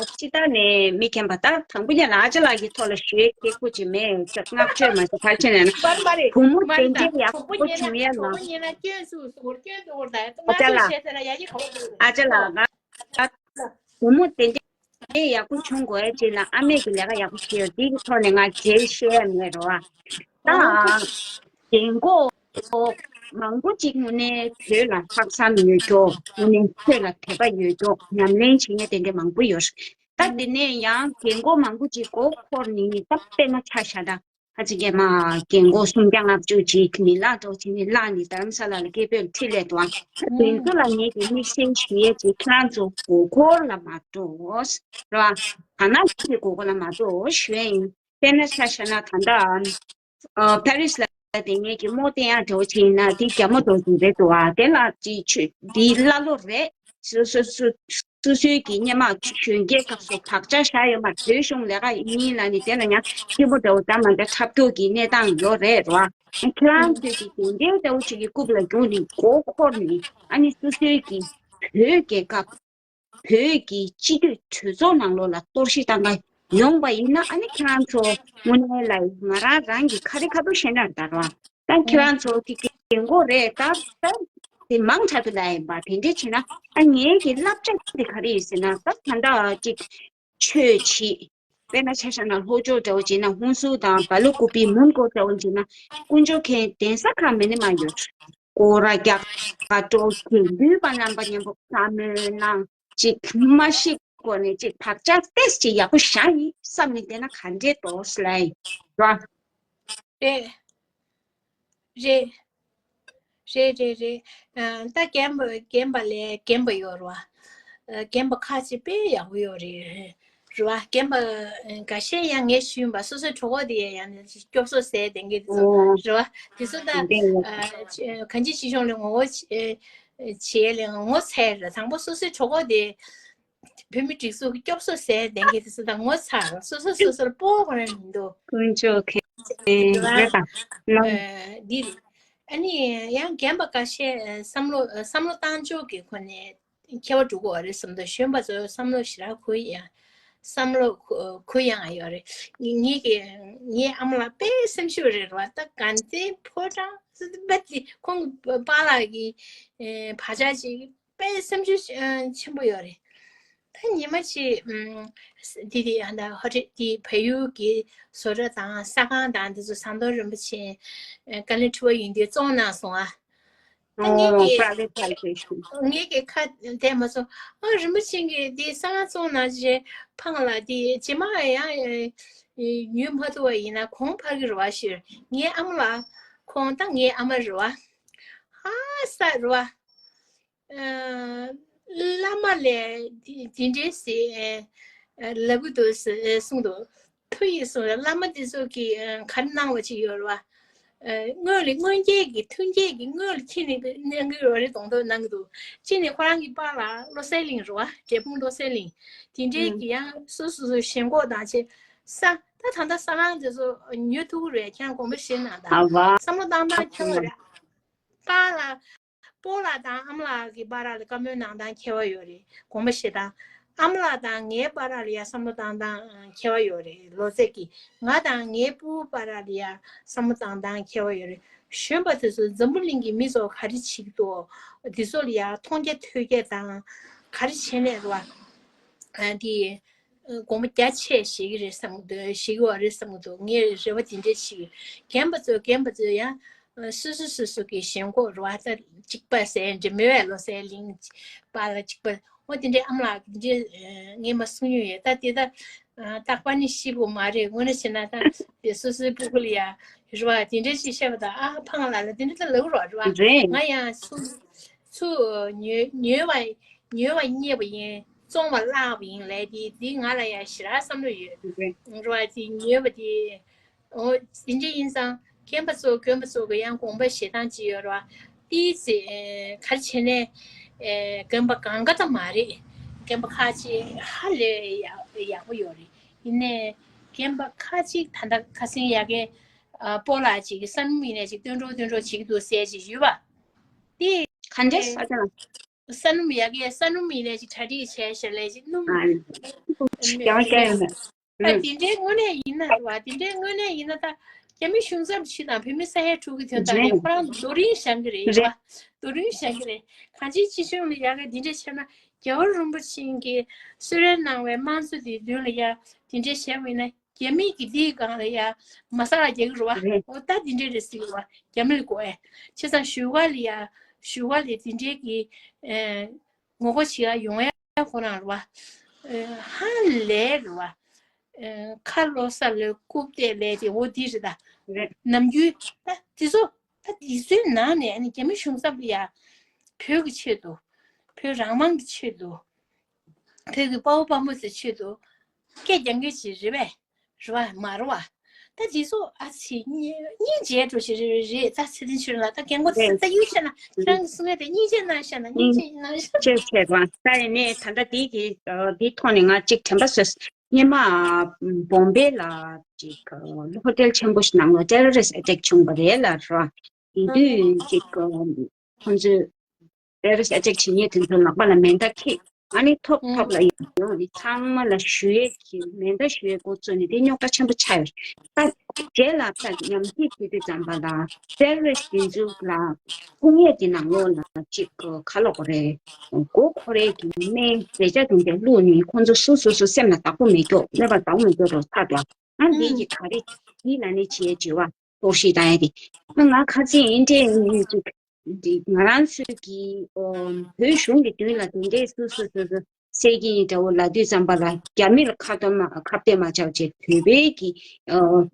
སྤྱིར་བཏང་ནས་མི་རྒན་པ་ད་དང་པོ་ཉིད་ལ་ཨ་ཅག་ལགས་ཀྱི་ཐོག་ལ་ཞུ་ཡས་སྐད་ཆ་ཅིག་མེད་ཅེས་བསྔགས་བརྗོད་མ་བྱེད་པར་བྱས་ནས་ན། བུ་མོ་དེ་འདྲའི་ཡག་པོ་བྱུང་ཡས་ལ། ཨ་ཅག་ལགས་ང་། ཨ་ཅག་ལགས་ང་། བུ་མོ་དེ་འདྲའི་ཡག་པོ་བྱུང་དགོས་ཡས་ཅིག་ལ་ཨ་མས་ཀྱི་ལས་ཀ་ཡག་པོ་བྱས་ཡོད། འདི་གི་ཐོག་ནས་ང་རྗེས་བཤད་ཡས་མེད་རོ། ཨ་ད། རྒན་གོག་མང་པོ་ཅིག་དངོས་གནས་བོད་ལ་ལྷག་བསམ་ཡོད་མཁན། དངོས་གནས་ཆོས་ལ་དད་པ་ཡོད་མཁན། ཉམས་ལེན་བྱེད་མཁན་དེ་འདྲ་མང་པོ་ཡོད་རེད། ད་དེ་ནས་ཡང་རྒན་གོག་མང་པོ་ཅིག་མགོ་འཁོར་ནས་ད་དཔེར་ན་ཆ་བཞག་ན། ཁ་ཅིག་གིས་མ་རྒན་གོག་སུམ་བརྒྱ་ལྔ་བཅུ་ཅིག་མི་ལག་འགྲོ་བྱས་ནས་བརླག་ནས་རྡ་རམ་ས་ལ་ལ་སྐད་འབོད་ཁྲིད་སླེབས་འདུག་ཨ། དེ་ཚོ་ལ་ངེད་ཀྱིས་དམིགས་བསལ་ཞུ་ཡས་ཅིག་ཁྱེད་རང་ཚོ་མགོ་འཁོར་ལ་མ་འགྲོ་རོགས། ད་ནང་གི་མགོ་འཁོར་ལ་མ་འགྲོ་ཞུ་ཡས་ཡིན། དཔེར་ན་ཆ་བཞག་ན་ད་ལྟ། ཨ་ཕ་རི་སི་ལ་དེ་ངེད་ཀྱི་རྨོ་བསྟེན་ཡག་འདྲ་བོ་ཅིག་ཡིན་ན་དེ་རྒྱ་མོ་འདྲ་བོ་ཅིག་རེད་འདུག་ཨ། དེ་ལ་ཅིག་ཆོས་འདི་ཀླ་ཀློ་རེད། སོ་སོ་སོ་སོ་སོའི་གི་སྔོན་མ་གཞོན་སྐྱེས་སྐབས་སུ་བག་ཆགས་བཞག་ཡོད་མ་རེད། བོད་གཞུང་ལས་ཀ་ཡིན་ལ་ནི་དེ་ལ་ཡང་སྐྱིད་པོ་འདྲ་བོ་འདྲ་མ་འདྲ་འཁྲབ་སྐྱོར་གྱི་གནས་སྟངས་ཡོད་རེད་རོ། ཁྱེད་རང་ཚོས་ཀྱི་དེ་འདྲའི་འདྲ་བོ་ཅིག་གི་རྐུབ་ལ་རྒྱུག་ནས་མགོ་འཁོར་ནས་ཨ་ནི་སོ་སོའི་གི་བོད་རྒྱལ་ཁབ་བོད་ཀྱི་སྤྱི་འཐུས་གྲོས་ཚོགས་ནང་ལོགས་ལ་གཏོར་བཤིག་བཏང་ག་ཡོང་པ་ཡིན་ན་ཨ་ནི་ཁྱེད་རང་ཚོ་དངོས་གནས་ལ་ང་རང་རང་གི་ཁ་རི་ཁ་ཐུག་བཤད་ན་ད་རོ། ད་ཁྱེད་རང་ཚོ་གི་རྒན་གོག་རེད་ད། ད་དེ་མང་དྲགས་པའི་ལ་ཡིན་པ་དེ་འདྲས་བྱས་ན་ཨ་ངའི་གི་བསླབ་བྱ་དེ་ག་རེ་ཡིན་ཟེར་ན། ད་ད་ལྟ་ཅིག་ཆོས་བྱེད། དཔེར་ན་ཆ་བཞག་ན་ལྷོ་ཕྱོགས་འདྲ་བོ་བྱས་ན་ཧུན་སུར་དང་བ་ལུ་ཀུ་པི་མོན་གྷོ་འདྲ་བོ་བྱས་ན་དཀོན་མཆོག་མཁྱེན་གདན་ས་ཁག་མེད་ནི་མ་ཡོད། སྐོར་ར་རྒྱག་ག་འགྲོ་གི་འདུས་པ་རྣམ་པ་མཉམ་པོ་བཀའ་མོལ་གནང་། ཅིག་མ་ཤི་གོ་ནས་ཅིག་བག་ཆགས་ཏེས་ཅིག་ཡག་པོ་བཞག་ཡིན་བསམ་ནས་བསྡད་ན་ག་འདྲས་འདུག་ལབ་ཡིན་ར། རེད། རེད། རེད་རེད་རེད། ཨ་ད་རྒན་པ་རྒན་པ་ལས་རྒན་པ་ཡོད་རེད་བ། ཨ་རྒན་པ་ཁ་ཅིག་དཔེ་ཡག་པོ་ཡོད་རེད། རེད་བ། རྒན་པ་འགའ་ཤས་ཡང་ངས་ཞུས་པ་སོ་སོའི་གྲོགས་པོ་དེ་ཡང་སྐྱོབ་གསོ་ཟེར་བསྡད་མཁན་དེ་ཚོ་ཨོ། རེད་བ། དེ་ཚོ་ད་དེ་ཡང་ཨ་གང་ཅི་ཅི་བྱུང་ལས་ངོ་བོ་བྱེད་ལས་ངོ་ཚ་རེད། དང་པོ་སོ་སོའི་གྲོགས་པོ་དེ་བོད་མི་སྒྲིག་འཛུགས་ཀྱི་སྐྱོབ་གསོ་ཟེར་བསྡད་མཁན་དེ་ཚོ་ད་ངོ་ཚ་རེད། སོ་སོ་སོ་སོར་སྤོ་བོ་རང་མི་འདུག་དཀོན་མཆོག་མཁྱེན་རེད་ད། ཨ་འདི་རེད། ཨ་ནི་ཡང་རྒན་པ་འགའ་ཤས་བསམ་བློ་བསམ་བློ་བཏང་ཕྱོགས་ཀྱི་སྒོ་ནས། ཁྱད་པར་འགྲོ་གི་ཡོད་རེད་བསམ་འདུག་གཞོན་པ་ཚོ་བསམ་བློ་ཞེ་དྲག་གུ་ཡངས། བསམ་བློ་གུ་གུ་ཡངས་ཡོད་རེད། ངེད་ཀྱི་ངའི་ཨ་མ་ལགས་དཔེ་སེམས་ཤུགས་རེད་བ། ད་དགའ་ལྡན་ཕོ་བྲང་དཔེ་དེ་ཁོང་གི་པཱ་ལགས་ཀྱི་བག་ཆགས་ཅིག་དཔེ་སེམས་ཤུགས་ཆེན་པོ་ཡོད་རེད། ད་ཉི་མ་གཅིག་འདི་དེ་ཡང་ད་ཧོ་ཊེལ་དེ་བལ་ཡུལ་གྱི་བཟོ་གྲྭ་དང་ཟ་ཁང་དང་དེ་ཚོ་ཟམ་གདོང་རིན་པོ་ཆེ་བཀའ་བློན་ཁྲི་པ་ཡིན་དུས་བཙོང་གནང་སོང་ཨ། ད་ངེད་ཀྱི་ངེད་ཀྱི་ཁ་བསྡད་མ་སོང་། ཨ་རིན་པོ་ཆེ་གིས་འདི་ས་ཁང་བཙོང་གནང་རྗེས་ཕངས་ལ་འདི་རྗེས་མ་ཡང་ཡུལ་མ་ཐུབ་པ་ཡིན་ན་གོང་འཕར་གྱི་རེད་བ་ཞུས། ངའི་ཨ་མ་ལགས་ཁོང་ད་ངའི་ཨ་མ་རེད་བ། ཧ་ས་རེད་བ། བླ་མ་ལས་དེ་དེ་འདྲའི་ཟེར་ལབ་གི་འདུག་གསུངས་འདུག་ཐུ་ཡིས་གསུངས་རེད། བླ་མ་དེ་ཚོ་གིས་ག་རེ་གནང་བ་ཅིག་ཡོད་རེད་བ། སྔོན་ལ་སྔོན་སྐྱེས་ཀྱི་མཐུན་རྐྱེན་གྱི་སྔོན་ལ་ཁྱེར་ནས་གནང་གི་ཡོད་རེད་གདོང་ཐུག་གནང་གི་འདུག་གཅིག་ནས་ཁོ་རང་གི་པཱ་ལགས་བློ་གསལ་གླིང་རེད་བ། འབྲས་སྤུངས་བློ་གསལ་གླིང་། དེ་འདྲའི་གི་ཡང་སོ་སོ་སོ་ཞེན་ཁོག་དང་བྱས་ས་ད་ད་ལྟ་ས་ཁང་དེ་ཚོ་ཉོ་ཐུབ་ཀྱི་རེད། ཁྱེད་རང་དགོངས་པ་བཞེས་གནང་དང་། བསམ་བློ་བཏང་སྟངས་ཁྱོད་རེད། པཱ་ལགས། སྤོ་ལགས་དང་ཨ་མ་ལགས་ཀྱི་བར་ལ་བཀའ་མོལ་གནང་སྟངས་ཁྱད་པར་ཡོད་རེད། དགོངས་པ་བཞེས་སྟངས། ཨ་མ་ལགས་དང་ངའི་བར་ལ་ཡ་བསམ་བློ་བཏང་སྟངས་ཁྱད་པར་ཡོད་རེད། ལོ་ཚད་ཀྱི། ང་དང་ངའི་སྤུ་བར་ལ་ཡ་བསམ་བློ་བཏང་སྟངས་ཁྱད་པར་ཡོད་རེད། གཞོན་པ་དེ་ཚོ་འཛམ་བུ་གླིང་གི་མི་ཚོ་ག་རེ་བྱེད་ཀྱི་འདུག་དེ་ཚོ་ལ་ཡ་མཐོང་རྒྱ་ཐོས་རྒྱ་དང་ག་རེ་བྱས་ནས་རེད་བ། དེ། དགོངས་པ་རྒྱ་ཆེ་བཞེས་ཀྱི་རེད་བསམ་གྱི་འདུག་བཞེས་ཀྱི་ཡོད་རེད་བསམ་གྱི་འདུག་ངས་རེ་བ་དེ་འདྲ་ཞིག་རྒན་པ་ཚོ་རྒན་པ་ཚོ་ཡང་སོ་སོ་སོ་སོ་གི་ཞེན་ཁོག་རེད་བ། ད་གཅིག་པ་ཟེར་འདྲ་མེད་པས། བློ་གསལ་གླིང་པ་ལ་གཅིག་པ། འོ་དེ་འདྲའི་ཨ་མ་ལགས་དེ་འདྲའི་ངས་མ་གསུང་མྱོང་ཡོད། ད་དེ་ད་རྟག་པར་ནི་ཤི་བོ་མ་རེད། དངོས་གནས་བྱས་ན་ད་དེ་སོ་སོའི་སྤུ་གུ་ལ་ཡ་རེད་བ། དེ་འདྲ་ཞིག་བཤད་པ་ད་ཨ་ཕ་ང་ལ་ལ་དེ་འདྲ་ད་ལབ་རོགས་རེད་བ། ང་ཡང་སུ། ཚུར་ཉོས་ཉོས་པ་ཉོས་པ་རྙེད་པ་ཡིན། བཙོང་བ་བརླག་པ་ཡིན་ལབ་དེ་འདི་ང་ལ་ཡང་ཞེ་དྲག་བསམ་བློ་ཡོད། རེད་བ། དེ་ཉོས་པ་དེ། འོ་དེ་འདྲ་ཡིན་ཙང་རྒན་པ་ཚོ་རྒན་པ་ཚོ་གི་ཡང་དགོངས་པ་བཞེས་སྟངས་ཅིག་ཡོད་རེད་བ། དེའི་ཚེ་ག་རེ་བྱས་ནས་རྒན་པ་གང་ག་ད་མ་རེད། རྒན་པ་ཁ་ཅིག་ཧ་ལས་ཡག་ཡག་པོ་ཡོད་རེད། ཡིན་ནའི་རྒན་པ་ཁ་ཅིག་ད་ལྟ་ཁ་སེང་ཡ་གི་སྤོ་ལགས་ཅིག་གི་ས་སྣུམ་ཡིན་ནའི་ཅིག་སྟོན་གྲོགས་སྟོན་གྲོགས་བྱེད་ཀྱི་འདུག་ཟེར་ཅིག་ཡོད་པ། དེ། ག་འདྲས་ས་ཆ་ལ། ས་སྣུམ་ཡ་གི་ས་སྣུམ་ཡིན་ནའི་ཅིག་གྲ་སྒྲིག་བྱས་ཤག་ལས་ཅིག་སྣུམ། ཨ། ཡང་སྐྱར་ཡོད་མེད། ཨ་དེ་འདྲའི་དངོས་གནས་ཡིན་ན་རེད་བ། དེ་འདྲའི་དངོས་གནས་ཡིན་ན་ད་རྒྱ་མི་གཞུང་ཚབ་ཆུ་དང་བོད་མི་ས་ཡ་དྲུག་གི་དོན་དག་ལས་ཁོ་རང་རྡོ་རིང་བཞེངས་གི་རེད་བ། རྡོ་རིང་བཞེངས་གི་རེད། གང་ཅིའི་སྤྱི་གཞུང་ལ་ཡ་གི་དེ་འདྲ་བྱས་ན་རྒྱལ་བ་རིན་པོ་ཆེ་གིས་གསོལ་རས་གནང་བའི་དམངས་གཙོ་དེའི་མདུན་ལ་ཡ་དེ་འདྲ་བྱས་པ་ཡིན་ན། རྒྱ་མི་གི་དེའི་སྒང་ལ་ཡ་མ་ས་ལ་རྒྱག་གི་རེད་བ། རེད། འོ་ད་དེ་འདྲས་རེད་ཟེར་གི་རེད་བ། རྒྱ་མི་ལ་གོ་ཨེ། བྱས་ཙང་བཞུགས་སྒར་ལ་ཡ་བཞུགས་སྒར་ལ་དེ་འདྲས་ཀྱི་ཨེ་ངོ་རྒོལ་བྱེད་ཡ་ཡོང་ཡ་ཁོ་རང་རེད་བ། ཨེ་ཧ་ལས་རེད་བ། ཨེ་ཁ་ལོ་ས་ལ་རྐུབ་སྟེགས་ལས་དེ་འོ་དེ་རེད་ད། རེད། ནམ་རྒྱུན་ད་དེ་ཚོ་ད་དེ་ཚོའི་ནང་ནས་ཨ་ནི་རྒྱ་མི་གཞུང་ཚབ་ལ་ཡ་བོད་ཀྱི་ཆེད་དུ་བོད་རང་དབང་གི་ཆེད་དུ། བོད་ཀྱི་དཔའ་བོ་དཔའ་མོ་ཚོའི་ཆེད་དུ་སྐད་རྒྱག་མཁན་ཅིག་རེད་པས། རེད་བ། མ་རེད་བ། ད་དེ་ཚོ་ཨ་ཙི་སྙིང་རྗེ་འགྲོ་ཞིག་རེད་རེད། ད་ཚེ་བརྟན་ཆོས་སྒྲོན་ལགས། ད་རྒན་གོག་ད་ད་ཡུལ་ཤ་ན་ཁྱེད་རང་གི་གསུང་ཡ་དེ་སྙིང་རྗེ་གནང་ཤ་ན། སྙིང་རྗེ་གནང་ཤ་ན། ཆེ་ཆེ་བ། ད་ཡིན་ནའི་ད་ལྟ་འདི་གི་འདི་ཐོག་ནས་ང་གཅིག་དྲན་པ་གསོས། སྔོན་མ་བོམ་བེ་ལ་གཅིག་ཧོ་ཊེལ་ཆེན་པོ་ཞིག་ནང་ལ་ཏེ་རོ་རི་སི་ཊི་ཨེ་ཊེག་བྱུང་བ་རེད་ལ་ར། དེ་དུས་གཅིག་ཁོང་ཚོས་ཏེ་རོ་རི་སི་ཊི་ཨེ་ཊེག་བྱེད་མཁན་དེ་ཚོ་ལག་པ་ལ་མེ་མདའ་འཁྱེར། ཨ་ནི་ཐོབ་ཐོབ་ལ་ཡོང་ནས་ཚང་མ་ལ་གཞུ་ཡས་ཀྱི་མེ་མདའ་གཞུ་ཡས་འགོ་བཙུགས་ནས་དེ་རྙོག་དྲ་ཆེན་པོ་ཆགས་ཡོད་རེད། ད་རྗེས་ལ་ད་ཉམས་ཞིབ་བྱེད་དུས་ཙམ་པ་ལ་ཏེ་རོ་རི་སི་ཊི་དེ་ཚོ་ལ་སྐུ་ངལ་གྱི་ནང་ལོགས་ལ་གཅིག་ག་ལབ་དགོས་རེད། མགོ་འཁོར་ཡས་ཀྱི་སྨན་རྫས་ཆ་དེ་འདྲ་བླུགས་ནས་ཁོང་ཚོ་སོ་སོ་སོ་སེམས་ལ་བདག་པོ་མེད་ཀྱོག་གནོད་པ་བདག་པོ་མེད་ཀྱོག་འགྲོ་ཚར་འདུག་ཨ་འདི་ཡི་ག་རེ་འདི་ལ་ནི་བྱེད་བྱེད་བ་གཏོར་བཤིག་བཏང་ཡ་དེ། ང་ཁ་ཚིག་ཨིན་འདྲས་ནི་ཅིག་འདི་ང་རང་ཚོས་ཀྱི་ཨོ་བོད་གཞུང་གི་མདུན་ལ་དེ་འདྲས་སུ་སུ་སུ་སུ་སེ་གི་ཡིན་འདྲ་བོ་ལབ་དུས་ཙམ་པ་ལ་རྒྱ་མི་ལ་ཁ་གཏད་མ་ཁ་གཏད་མ་བཅག་བྱས་བོད་པའི་གི་ཨོ་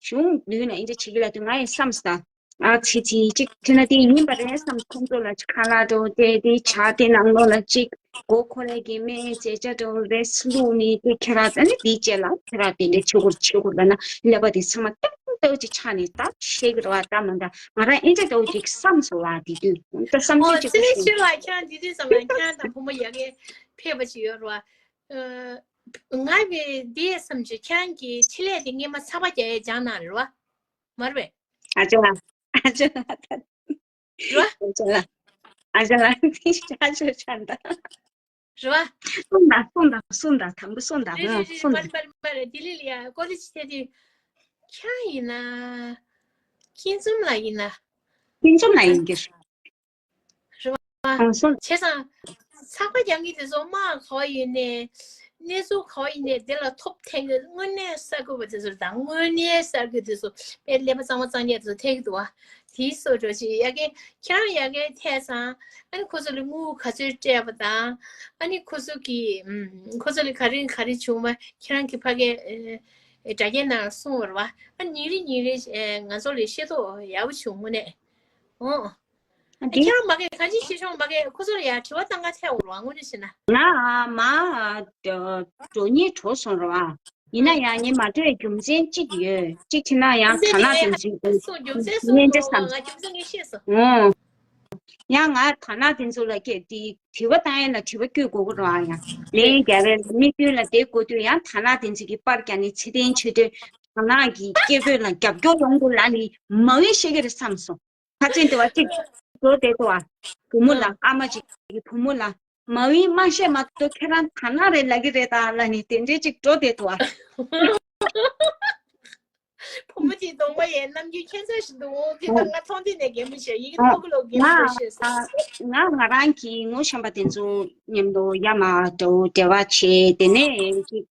གཞུང་མདུན་ལ་ཨིན་འདྲས་བྱེད་ཀྱི་ལབ་དུས་ང་ཡི་བསམ་ས། ཨ་ཙི་ཙི་ཅིག་དེ་ན་དེ་ཡིན་པ་རེད་བསམ། ཁོང་ཚོ་ལ་ཅིག་ཁ་ལག་འགྲོ་དེ་དེ་ཇ་དེ་ནང་ལོགས་ལ་ཅིག་མགོ་འཁོར་ཡས་ཀྱི་སྨན་རྫས་ཆ་འགྲོ་རེ་བླུགས་ནས་དེ་ཁྱེད་རང་ཨ་ནི་དེའི་རྗེས་ལ་ཁྱེད་རང་དེ་འདྲའི་ཆོས་སྐོར་ཆོས་སྐོར་ལ་ན་ཀླད་པ་དེ་ཚང་མ་ཏག་ཏག་ཅིག་ཆགས་ནས་ད་ཤེས་ཀྱི་རེད་བ། ད་མ་འདྲ་ང་རང་ཨེ་འདྲ་འདྲ་བོ་ཅིག་བསམ་སོང་བ། དེ་དུས་ད་བསམ་ཨོ་ཚུལ་ཅིག་ཙི་ནི་ཤེས་ཤེས་ལ་ཁྱེད་རང་དེ་དུས་ཙམ་ལ་ཁྱེད་རང་དང་བུ་མོ་ཡ་གི་ཕེབས་པ་ཅིག་ཡོད་རེད་བ། ང་གི་འདི་བསམ་ཅིག་ཁྱེད་རང་གི་ཆེད་ལས་དེ་སྔས་མ་ཚགས་པར་རྒྱག་ཡས་སྦྱངས་གནང་རེད་བ། མ་རེད་པས། ཨ་ཅོ་ལ། ཨ་ཅོ་ལ། རེད་བ། ཨ་ཅོ་ལ། ཨ་ཅོ་ལ། ཨ་ཅོ་ལ། ཨ་ཅོ་ཆགས་འདུག་རེད་བ། གསུངས་དང་གསུངས་དང་གསུངས་དང་གསུངས་དང་དང་པོ་རེད་རེད་རེད། གསུངས་པར་དང་། པར་པར་ལྡི་ལི་ལ་ཡ་ཀོ་ལེ་ཇི་ཐད་དུས་ཁྱེད་ཡིན་ན། ཁྱེད་ཚོམ་ལ་ཡིན་ན། ཁྱེད་ཚོམ་ལ་ཡིན་གྱི། རེད་བ། གང་སོང་། བྱས་ཙང་། ཚགས་པར་རྒྱག་མཁན་དེ་ཚོ་དམག་ག་པར་ཡོད་ནའི། གནས་ཚུལ་ག་པར་ཡོད་ནའི་དེ་ལ་ཐོབ་ཐང་གི་དངོས་གནས་གསར་འགོད་པ་དེ་ཚོ་དང་དངོས་གནས་གསར་འགོད་དེ་ཚོ་དཔེ་ཀླད་པ་གཙང་མ་གཙང་རྐྱང་དེ་ཚོ་ཐད་ཀྱི་འདུག་བ། དེའི་སོ་འགྲོ་ཞིག་ཡ་གི་ཁྱེད་རང་ཡ་གི་ཐད་སང་ཨ་ནི་ཁོ་ཚོ་ལ་དངུལ་ག་ཚོད་སྤྲད་པ་དང་ཨ་ནི་ཁོ་ཚོ་གི་ཁོ་ཚོ་ལ་ག་རེ་ག་རེ་བྱུང་བ་ཁྱེད་རང་གི་ཕ་གི་དྲ་རྒྱའི་ནང་གསུངས་པ་རེད་བ། ཨ་ཉིན་རེ་ཉིན་རེ་ང་ཚོ་ལ་ཤེས་རྟོགས་ཡག་པོ་བྱུང་དངོས་གནས། ཨོ། ཨ་འདི་ཁྱེད་རང་མ་གི་གང་ཅི་ཤེས་ཤོང་མ་གི་ཁོ་ཚོར་ཡ་དྲི་བ་བཏང་ག་ཐལ་འོ་ར་དངོས་གནས་བྱས་ན། ང་མ་འགྲོ་སྙིང་བྲོ་སོང་ར་བ། ཡིན་ན་ཡང་ངས་མ་འགྲོ་བའི་རྒྱུ་མཚན་གཅིག་ཡོད། གཅིག་བྱས་ན་ཡང་དར་ནག་དེ་ཚོའི་སོ་རྒྱུ་མཚན་སོ་སྙན་ཆ་བསམ། ང་རྒྱུ་མཚན་ངས་ཤེས་སོ། ཨོ། ཡང་ང་དར་ནག་དེ་ཚོ་ལ་སྐད་དེ་དྲི་བ་བཏང་ཡས་ལ་དྲི་བ་བསྐྱོད་དགོས་ཀྱི་རེད་བ། ཡང་ལན་རྒྱག་པའི་དམིགས་ཡུལ་ལ་བསྡད་དགོས་དུས་ཡང་དར་ནག་དེ་ཚོ་གིས་པར་རྒྱག་ནས་ཚེ་བརྟན་ཆོས་སྒྲོན་དར་ནག་གི་སྐད་འབོད་ལ་རྒྱབ་སྐྱོར་ཡོང་དགོས་ལབ་ནས་མ་འོས་བཤད་ཀྱི་རེད་བསམ་སོང་། ཁ་ཚན་དེ་བ་གཅིག་འགྲོ་བསྡད་འདུག་བ། བུ་མོ་ལ་ཨ་མ་གཅིག་གི་བུ་མོ་ལ་མ་འོས་མ་བཤད་མ་གཏོགས་ཁྱེད་རང་དར་ནག་རེད་ལབ་ཀྱི་རེད་ད་ལབ་ནས་དེ་འདྲས་གཅིག་འགྲོ་བསྡད་འདུག་བ། བུ་མོ་དེའི་གདོང་པ་ཡས་ནམ་རྒྱུན་ཁྱད་མཚར་ཞིག་འདུག་དེ་ད་ང་མཐོང་དུས་ནས་རྒན་པོ་བྱས་ཡི་གེ་ཨ་ཕྲུ་གུ་ལོ་རྒན་པོ་ང་བཤད་སོང་། ང་ང་རང་གི་ངོ་ཤེས་པ་དེ་ཚོ་མཉམ་དུ་ཡ་མ་འདྲ་བོ་འབྲེལ་བ་བྱས། དེ་ནས་ཅིག་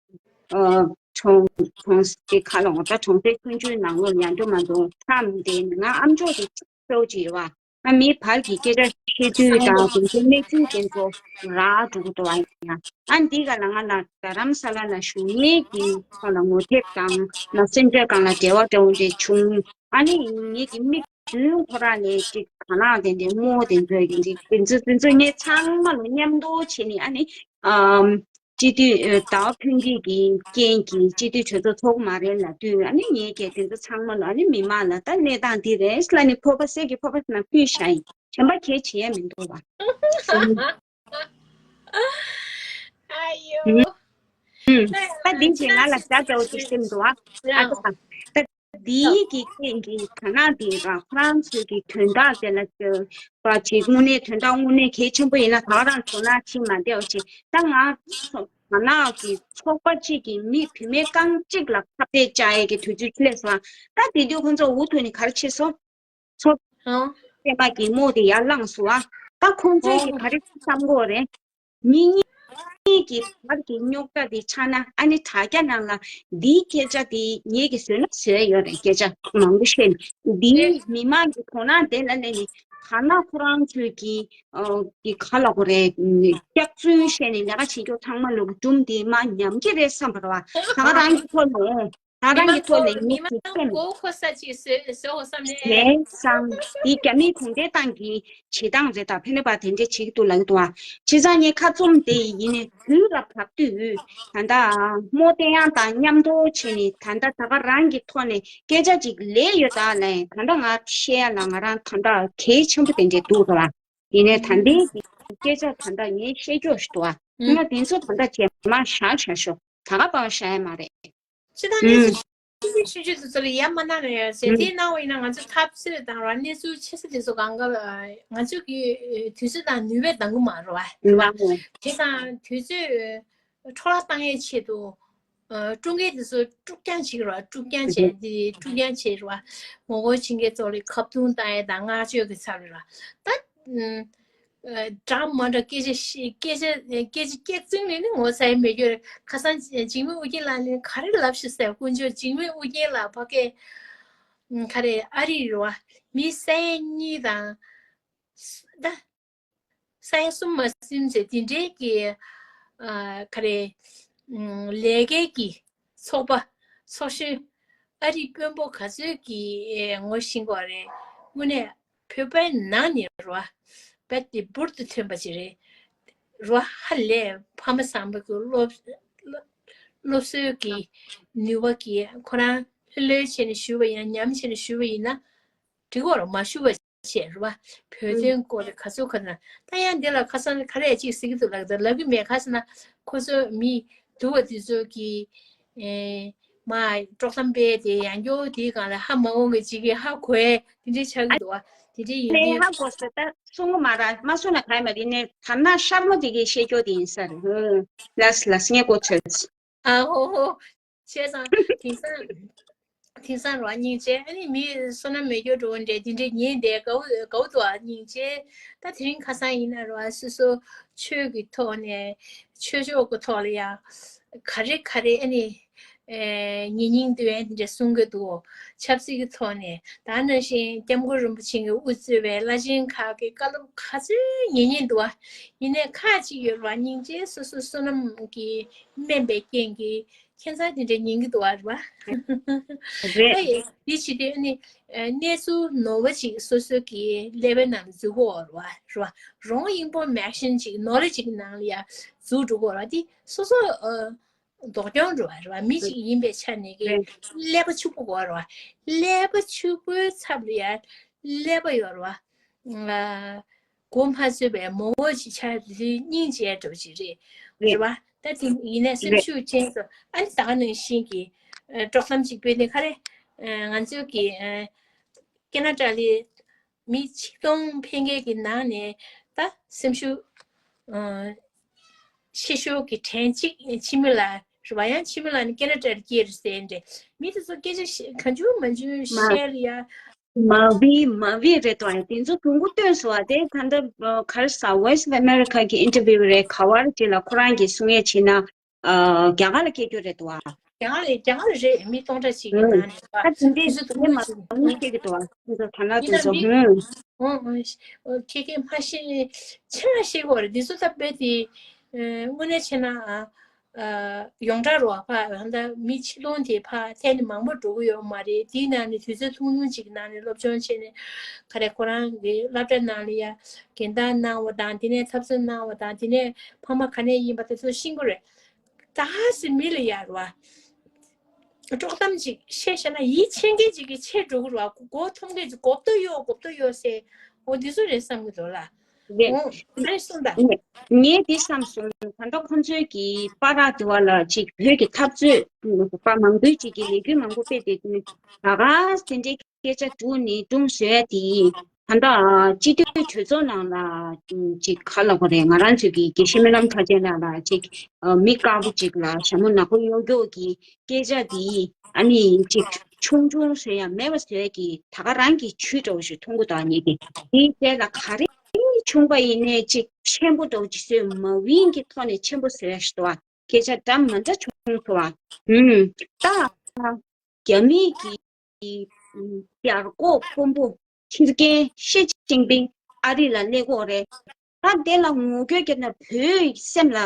ཨ་གྲོང་གྲོང་གི་ཁ་ལོ་ངོ་ད་གྲོང་གསེབ་ཆུང་ཆུང་ནང་ལོགས་ཡང་འགྲོ་མ་འགྲོ་མཚམས་དེ་ང་ཨམ་ཅོག་དེ་ཚོ་ཅིག་ཡོད་བ། ང་མིའི་བར་གྱི་སྐད་ཆ་བཤད་ཚུལ་དང་དེ་ཚོའི་གནས་ཚུལ་དེ་ཚོ་རག་འགྲོ་གི་འདུག་བ། ཡིན་ན་ཨ་འདི་ག་ལ་ང་ལ་རྡ་རམ་ས་ལ་ལ་བཞུགས་མཁན་གྱི་ཁོ་ལ་ངོ་དེབ་དང་ལ་སེམས་ཁྲལ་སྒང་ལ་འབྲེལ་བ་འདྲ་བོ་འདྲ་བྱུང་། ཨ་ནི་ངེད་ཀྱི་མིག་མདུན་ཁོ་རང་ནས་ཅིག་དར་ནག་དེ་འདྲའི་རྨོ་དེ་ཚོའི་གི་ཅིག་དེ་ཚོ་དེ་ཚོ་ངས་ཚང་མ་ལ་མཉམ་དུ་བྱས་ནས་ཨ་ནི་ཨམ། སྤྱི་འཐུས་ཟླ་བ་ཕུན་སྐྱིད་ཀྱི་རྐྱེན་གྱིས་སྤྱི་འཐུས་གྲོས་ཚོགས་ཚོགས་མ་རེད་ལབ་དུས་ཨ་ནི་ངས་ཀྱིས་དེ་ཚོ་ཚང་མ་ལ་ཨ་ནི་མི་མང་ལ་ད་གནས་སྟངས་འདི་རེད་ལབ་ནས་ཕོར་པ་གསེར་གྱི་ཕོར་པ་ནང་ཕུལ་བཞག་ཡིན། གཞན་པ་གལ་ཆེ་ཡ་མི་འདུག་བ། ཨ་ཡོ། ད་འདི་ཅིག་ང་ལ་ཟ་འདྲ་བོ་ཅིག་སེམས་འདུག་ཨ། ཨ་ད་ད་འདིའི་གི་རྐྱེན་གྱིས་དར་ནག་འདི་རང་ཁོ་རང་ཚོའི་གི་དོན་དག་དེ་ལ་བརྟེན་པ་ཅིག་དངོས་གནས་དོན་དག་དངོས་གནས་གལ་ཆེན་པོ་ཡིན་ན་ད་ག་རང་དོ་སྣང་བྱེད་མ་བསྡད་པ་ཅིག་ད་ང་ཚོ་དར་ནག་གི་ཚོགས་པ་གཅིག་གི་མི་བུད་མེད་རྐང་གཅིག་ལ་ཁ་གཏད་བཅག་ཡས་ཀྱི་དུས་ཚོད་སླེབས་སོང་ཨ། ད་དེ་དུས་ཁོ་ཚོ་འུ་ཐུག་ནས་ག་རེ་བྱེད་སོང་། ཚོགས་ཨང་། སེམས་པ་གི་རྨོ་དེ་ཡར་ལངས་སོང་ཨ། ད་ཁོང་ཚོས་ཀྱི་ག་རེ་བསམ་གོ་རེད། མི་གཉིས་ཀྱི་བར་གྱི་རྙོག་དྲ་དེ་ཆགས་ན་ཨ་ནི་དྲ་རྒྱ་ནང་ལ་འདིའི་སྐད་ཆ་དེ་ངེད་ཀྱིས་བཟོས་ན་བཟོས་ཡོད་རེད། སྐད་ཆ་མང་པོ་བཤད་ནས་འདིའི་མི་མང་གི་དོ་སྣང་དེ་ལ་སླེབས་ནས་ཐ་ན་ཁོ་རང་ཚོས་ཀྱི་ཨ་གི་ག་ལབ་དགོས་རེད། སྐྱག་རྫུན་བཤད་ནས་ལས་ཀ་བྱེད་རྒྱུ་ཚང་མ་ལོག་སྒྲུང་དེ་མ་ཉམས་ཀྱི་རེད་བསམ་པ་རེད་བ། ད་ག་རང་གི་ཐོག་ནས། ང་རང་གི་ཐོག་ནས་མི་མང་ཚོ་མི་མང་མགོ་འཁོར་ས་ཅིག་བཟོས་བཟོ་འོ་བསམ་ནས། བྱས་ཙང་འདི་རྒྱ་མིའི་གུང་ཁྲན་ཏང་གི་བྱེད་སྟངས་རེད་ད། ཕན་པ་དེ་འདྲས་བྱེད་ཀྱི་འདུག་ལབ་ཀྱི་འདུག་ཨ། བྱས་ཙང་ངས་ཁ་བཙུམ་དེ་ཡིན་ནས་དུས་ལ་བབ་དུས་ད་ལྟ་རྨོ་བསྟན་དབྱངས་དང་མཉམ་དུ་བྱས་ནས་ད་ལྟ་ད་ག་རང་གི་ཐོག་ནས་སྐད་ཆ་ཅིག་ལས་ཡོད་ད་ལབ་ཡིན། ད་ལྟ་ང་བཤད་ཡ་ལ་ང་རང་ད་ལྟ་གལ་ཆེན་པོ་དེ་འདྲས་འདུག་ར། ཡིན་ནས་ད་ལྟའི་གི་སྐད་ཆ་ད་ལྟ་ངས་བཤད་རྒྱུ་ཞིག་འདུག་ཨ། ང་དེ་ཚོ་ད་ལྟ་རྗེས་མ་བཞག་བཞག་ཤོག་ད་ག་པར་བཞག་ཡ་མ་རེད། སྤྱི་བཏང་གནས་ཚུལ་ཆུང་ཆུང་ཆུང་ཆུང་དེ་ཚོ་ལ་ཡ་མ་གནང་ན་ཡང་ཟེར། དེ་གནང་བ་ཡིན་ན་ང་ཚོ་ཐབས་ཤེས་དང་ར་གནས་ཚུལ་ཆེ་ས་དེ་ཚོ་གང་ག་ང་ཚོ་གི་དུས་ཚོད་དང་ནུས་པས་འདང་གི་མ་རེད་བ། རེད་བ། དེ་དང་དུས་ཚོད་འཕྲོ་བརླག་བཏང་ཡས་ཆེད་དུ་ཀྲུང་གོའི་དེ་ཚོ་དཀྲུག་རྐྱང་བྱེད་ཀྱི་རེད་བ། དཀྲུག་རྐྱང་བྱས་དེ་དཀྲུག་རྐྱང་བྱེད་རེད་བ། ངོ་རྒོལ་བྱེད་མཁན་ཚོ་ལ་ཁ་བརྡུང་བཏང་ཡས་དང་བསྔགས་བརྗོད་ཀྱི་ཚབ་རེད་བ། ད། འདྲ་མི་འདྲ་སྐད་ཆ་བཤད་སྐད་ཆ་སྐད་ཆ་སྐད་བཙུན་ནས་ནི་ངོ་ཚ་ཡི་མེད་རྒྱུ་རེད། ཁ་སང་འཇིགས་མེད་ཨུ་རྒྱན་ལགས་ནས་ག་རེ་ལབ་ཤི་ཟེར། དཀོན་མཆོག་འཇིགས་མེད་ཨུ་རྒྱན་ལགས་ཕ་གི་ག་རེ་ཨ་རི་རེད་བ། མི་སད་གཉིས་དང་ད་སད་གསུམ་མ་ཟིན་ཟེར་དེ་འདྲའི་གི་ག་རེ་ལས་ཀའི་གི་ཚོགས་པ་ཚོགས་གཞོན་ཨ་རི་དཔོན་པོ་ག་ཚོད་ཀྱིས་ངོ་ཤེས་ཀྱི་ཡོད་རེད། དངོས་གནས་བོད་པའི་ནང་ནས་རེད་བ། རྦད་དེ་འབུར་དུ་ཐོན་པ་ཅིག་རེད། རེད་བ། ཧ་ལས་ཕ་མ་བཟང་པོ་གི་སློབ་སློབ་གསོའི་གི་ནུས་པ་གིས་ཁོ་རང་ལྷོད་ལྷོད་བྱས་ནས་ཞུས་པ་ཡིན་ན་ཉམས་བྱས་ནས་ཞུས་པ་ཡིན་ན་འགྲིག་གི་རེད། མ་ཞུ་བ་བྱས་རེད་བ། བོད་དོན་སྐོར་ལ་ག་ཚོད་ག་ཚོད་ད་ཡང་འདི་ལ་ཁ་སང་ག་རེ་ཅིག་ཟེར་གྱི་འདུག་ལབ་ཀྱི་འདུག་ལབ་ཀྱི་མེད། ཁ་སང་ན་ཁོ་ཚོ་མི་སྡུག་པ་དེ་ཚོ་གི་ཨེ། མ་དཀྲོག་གཏམ་སྤེལ་དེ་ཡང་སྐྱོ་དེའི་སྒང་ལ་ཧ་མ་གོ་གི་ཅིག་གིས་ཧ་གོ་ཡས་དེ་འདྲའི་ཆགས་ཀྱི་འདུག་བ། དེ་འདྲའི་ཡིན་ནས་དུས། ཧ་གོ་ས་ད་གསུང་གི་མ་ར་མ་གསུང་ན་ག་ཡི་མ་རེད་ནས་ད་ན་ཤར་མོ་དེ་གིས་བཤད་སྐྱོ་དེ་ཡིན་ས་རེད། ཧུ། ལགས་ལགས་ངས་གོ་ཚོད། ཨ་ཧོ་ཧོ། བྱས་ཙང་དེང་སང་དེང་སང་ར་སྙིང་རྗེ། ཨ་ནི་མི་བསོད་ནམས་མེད་རྒྱུ་འགྲོ་འདྲ་དེ་འདྲའི་ཉིན་དེ་དགའ་བོ་དགའ་བོ་འདུག་ཨ་སྙིང་རྗེ། ད་དེ་རིང་ཁ་སང་ཡིན་ན་ར་སོ་སོ་ཆོས་ཀྱི་ཐོག་ནས་ཆོས་ཕྱོགས་ཀྱི་ཐོག་ལ་ཡང་ག་རེ་ག་རེ་ཨ་ནི། ཨེ། ཉེ་སྙིང་འདོན་དེ་འདྲ་གསུང་གི་འདུག་ཆབ་སྲིད་ཀྱི་ཐོག་ནས་ད་ནང་བཞིན་སྐྱབས་མགོན་རིན་པོ་ཆེ་གིས་དབུ་གཙོས་པའི་བླ་ཆེན་ཁག་གི་བཀའ་སློབ་ག་ཚོད་ཉན་ཉན་འདུག་བ། ཡིན་ནའི་ཁག་ཅིག་ཡོད་རེད་བ། སྙིང་རྗེ། སོ་སོ་བསོད་ནམས་ཀྱིས་དམན་པའི་རྐྱེན་གྱིས་ ཁྱད་མཚར་དེ་འདྲ་ཉན་གྱི་འདུག་བ་རེད་བ། རེད། ཨ་ཡེ་འདི་བྱེད་དུས་ཨ་ནི་གནས་ཚུལ་ནོར་བ་ཅིག་སོ་སོ་གི་ཀླད་པའི་ནང་ལ་འཛུལ་གྱི་ཡོད་རེད་བ། རེད་བ། wrong information ཅིག་knowledge ཅིག་གི་ནང་ལ་ཡ་འཛུལ་འགྲོ་གི་ཡོད་རེད་བ། འདི་སོ་སོ་ཨ། ལྡོག་རྐྱང་འགྲོ་བ་རེད་བ། མི་ཞིག་ཡིན་པའི་ཆ་ནས་ཀྱི་ཀླད་པ་ཕྱུག་པོ་དགོས་རེད་བ། ཀླད་པ་ཕྱུག་པོའི་ཚབ་ལ་ཡ་ཀླད་པ་ཡོད་རེད་བ། གོ་མ་ཚོད་པའི་མོ་འོ་ཅིག་ཆགས་དུས་སྙིང་རྗེ་འགྲོ་ཅིག་རེད། རེད་བ། ད་དེ་ཡིན་ནའི་སེམས་ཤུགས་ཅན་ཚོ་ཨ་ནི་ད་ག་ནང་བཞིན་གྱི་དཀྲོག་གཏམ་ཅིག་སྤེལ་ནས་ག་རེ་ང་ཚོའི་གི་ཀེ་ན་ཌ་ལི་མི་ཆིག་སྟོང་ཕན་མཁན་གྱི་ནང་ནས་ད་སེམས་ཤུགས་ཆེ་ཤོས་ཀྱི་གྲས་གཅིག་འཆི་མེད་ལགས་རེད་བ། ཡང་འཆི་མེད་ལགས་ནི་ཀེ་ན་ཌ་ལ་སྐྱེས་རེད་ཟེར་འདྲ། མི་དེ་ཚོ་སྐད་ཆ་གང་བྱུང་མང་བྱུང་བཤད་ལ་ཡ། མ་བི་མ་བི་རེད་དོ། དེ་ཚོ་གྱོང་གུ་སྟོན་སོང་བ་དེ་ད་ལྟ་ག་རེ་ཟ་Voice of America གི་interview རེད། ག་བར་ཅིག་ལ་ཁོ་རང་གིས་གསུང་ཡས་བྱས་ན་རྒྱ་གར་ལ་སྐྱེ་རྒྱུ་རེད་དོ། རྒྱ་གར་ལ་རྒྱ་གར་ལ་རེད། མི་སྟོང་ཕྲག་གཅིག་གི་ནང་ནས་ད་དེ་འདྲའི་དེ་ཚོ་དུ་མ་ཅིག་མ་ཤེས་ཀྱི་འདུག་དེ་ཚོ་ཐ་ན་དེ་ཚོ་ཧུམ། ཁྱེད་ཀྱིས་མ་ཤེས་ཆ་ཤེས་དགོས་རེད། འདི་ཚོ་ད་དཔེ་དེ་དངོས་གནས་བྱས་ན་ཡོངས་གྲགས་རོ་ཕ་ད་མི་ཆིག་སྟོང་དེ་ཕ་ཐད་ནས་མང་པོ་འགྲོ་གི་ཡོད་མ་རེད། དེའི་ནང་ནས་དུས་ཚོད་ཐུང་ཐུང་ཅིག་ནང་ནས་སློབ་སྦྱོང་བྱས་ནས་ག་རེ་ཁོ་རང་གི་སློབ་གྲྭ་ནང་ལ་ཡ་གན་ད་གནང་བ་དང་དེ་ནས་འཐབ་རྩོད་གནང་བ་དང་དེ་ནས་ཕ་མ་ག་ནས་ཡིན་པ་དེ་ཚོ་ཤེས་དགོས་རེད། ད་སེ་མི་ལ་ཡར་བ། དཀྲོག་གཏམ་ཅིག་བཤད་བཤད་ན་ཡིད་ཆེས་མཁན་ཅིག་གི་ཆེ་འགྲོ་གི་རེད་བ། མགོ་འཐོམ་མཁན་ཅིག་གོབ་ཏོ་ཡོད་གོབ་ཏོ་ཡོད་ཟེར། འོ་འདི་ཚོ་རེད་བསམ་གི་འདུག་ལ། རེད། འོ་ཨ་རེ་གསུངས་དང་། ངས་འདི་བསམ་སོང་། ད་ལྟ་ཁོང་ཚོའི་གི་པ་ར་དེ་བ་ལ་ཅིག་བོད་ཀྱི་འཐབ་རྩོད་པ་མང་པོའི་ཅིག་གི་ལས་འགུལ་མང་པོ་སྤེལ་ཏེ་ད་ག་སེ་འདྲའི་སྐད་ཆ་དྲུག་ནི་ཀྲུང་ཟེར་ཡ་དེ་ཡིན། ད་ལྟ་སྤྱི་འཐུས་གྲོས་ཚོགས་ནང་ལ་ཅིག་ག་ལ་གོ་རེད། ང་རང་ཚོའི་གི་དགེ་བཤེས་སྨོན་ལམ་གྲགས་ཅན་ལགས་ལ་ཅིག་མི་དཀར་པོ་ཅིག་ལ་ཞྭ་མོ་ནག་པོ་གཡོག་གཡོག་གི་སྐད་ཆ་དེ་ཨ་ནི་ཅིག་ཆུང་ཆུང་བཟོ་ཡ་མེད་པ་བཟོ་ཡ་གི་ད་ག་རང་གི་ཇུས་འདྲ་བོ་ཞིག་མཐོང་གི་འདུག་ཨ་ནི་དེ་དེའི་རྗེས་ལ་ག་རེ་ཆུང་པ་ཡིན་ནའི་ཅིག་ཆེན་པོ་འདྲ་བོ་ཅིག་བཟོས་མ་བིན་གི་ཐོག་ནས་ཆེན་པོ་བཟོ་ཡ་ཞིག་འདུག་ཨ། སྐད་ཆ་འདྲ་མ་འདྲ་བྱུང་སོང་བ། ཧུམ། ད་རྒྱ་མི་གི་རྒྱལ་ཁབ་དཔོན་པོ་ཁྱི་རྒན་ཞི་ཅིན་ཕིང་ཨ་རི་ལ་སླེབས་ཀྱི་ཡོད་རེད། ད་དེ་ལ་ངོ་རྒོལ་བརྒྱབ་ན་བོད་སེམས་ལ་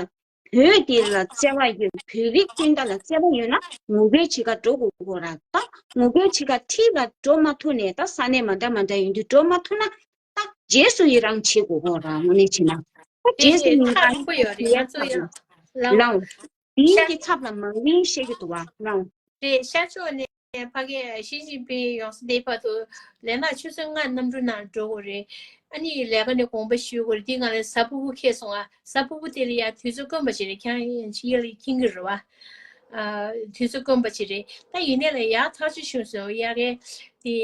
བོད་དེ་ལ་བརྩེ་བ་ཡོད། བོད་རིགས་སྤུན་ཟླ་ལ་བརྩེ་བ་ཡོད་ན་ངོ་རྒོལ་བྱེད་ག་འགྲོ་དགོས་ཀྱི་ཡོད་རེད། ད་ངོ་རྒོལ་བྱེད་ག་འཁྲིས་ལ་འགྲོ་མ་ཐུབ་ནས་ད་ས་གནས་མ་འདྲ་མ་འདྲ་ཡོང་དུས་འགྲོ་མ་ཐུབ་ན། ད་རྗེས་སུ་ཡི་རང་བྱེད་དགོས་གོ་ར་དངོས་གནས་བྱས་ན། ད་རྗེས་སུ་ཡི་རང་ཐག་རིང་པོ་ཡོད་རེད། ང་ཚོ་ཡང་ལའོ། དེའི་གི་ཚབ་ལ་མ་ཡིན་བཤད་ཀྱི་འདུག་བ་ལའོ། རེད། ཤར་ཕྱོགས་ནས་ཕ་གི་ཞི་ཅིན་ཕིང་ཡོང་ས་དེ་བར་དུ་ལས་ནག་ཆུ་ཚོད་ལྔ་གནམ་གྲུ་ནང་འགྲོ་དགོས་རེད། ཨ་ནི་ལས་ཀ་ནས་དགོངས་པ་ཞུ་དགོས་རེད། དེ་ང་ལ་གཟའ་ཕུར་བུ་ཁེལ་སོང་ཨ། གཟའ་ཕུར་བུ་དེ་ལ་ཡ་དུས་ཚོད་དཀོན་པ་ཞིག་རེད། ཁྱེད་རང་ཡིད་ལ་མཁྱེན་གྱི་རེད་བ། ཨ་དུས་ཚོད་དཀོན་པ་ཅིག་རེད། ད་ཡིན་ནའི་ལ་ཡག་ཐག་ཆོད་བྱུང་སོང་། ཡ་གི་དེ་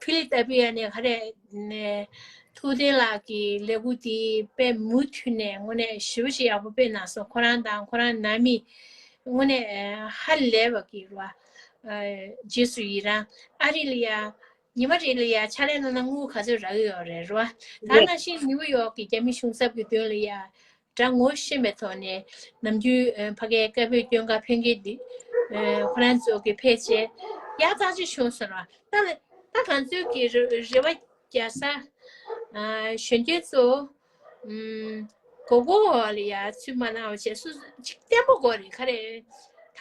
ཕི་ལི་ཏ་པི་ཡ་ནས་ག་རེ་ནས་ཐུབ་བསྟན་ལགས་ཀྱི་ལས་འགུལ་དེ་དཔེ་མུ་མཐུད་ནས་དངོས་གནས་ཞེ་པོ་ཅིག་ཡག་པོ་དཔེ་གནང་སོང་། ཁོ་རང་དང་ཁོ་རང་ནང་མི་དངོས་གནས་ཧ་ལས་པ་གི་རེད་བ། རྗེས་སུ་ཡི་རང་ཨ་རི་ལ་ཡ་ཉི་མ་རེ་ལ་ཡ་ཕྱག་ལས་གནང་ན་དངུལ་ག་ཚོད་རག་གི་ཡོད་རེད་རེད་བ། ད་ནང་བཞིན་ནིའུ་ཡོག་གི་རྒྱ་མི་གཞུང་ཚབ་ཀྱི་མདུན་ལ་ཡ། དགྲ་ངོ་ཤེས་པའི་ཐོག་ནས་ནམ་རྒྱུན་ཨ་ཕ་གིའི་བཀའ་པོད་སྐྱོན་ག་ཕེབས་མཁན་འདི་ཨ་ཁོ་རང་ཚོ་གི་ཕལ་ཆེར་ཡག་ཐག་ཆོད་བྱུང་སོང་ར། ད་ལ་ད་ང་ཚོའི་གི་རེ་རེ་བ་རྒྱག་ས་ཨ་གཞོན་སྐྱེས་ཚོ་ཨམ་མགོ་སྐོར་ལ་ཡ་ཚུད་མ་གནང་བ་བྱས། སུ་ཅིག་བརྟན་པོ་དགོས་རེད། ག་རེ་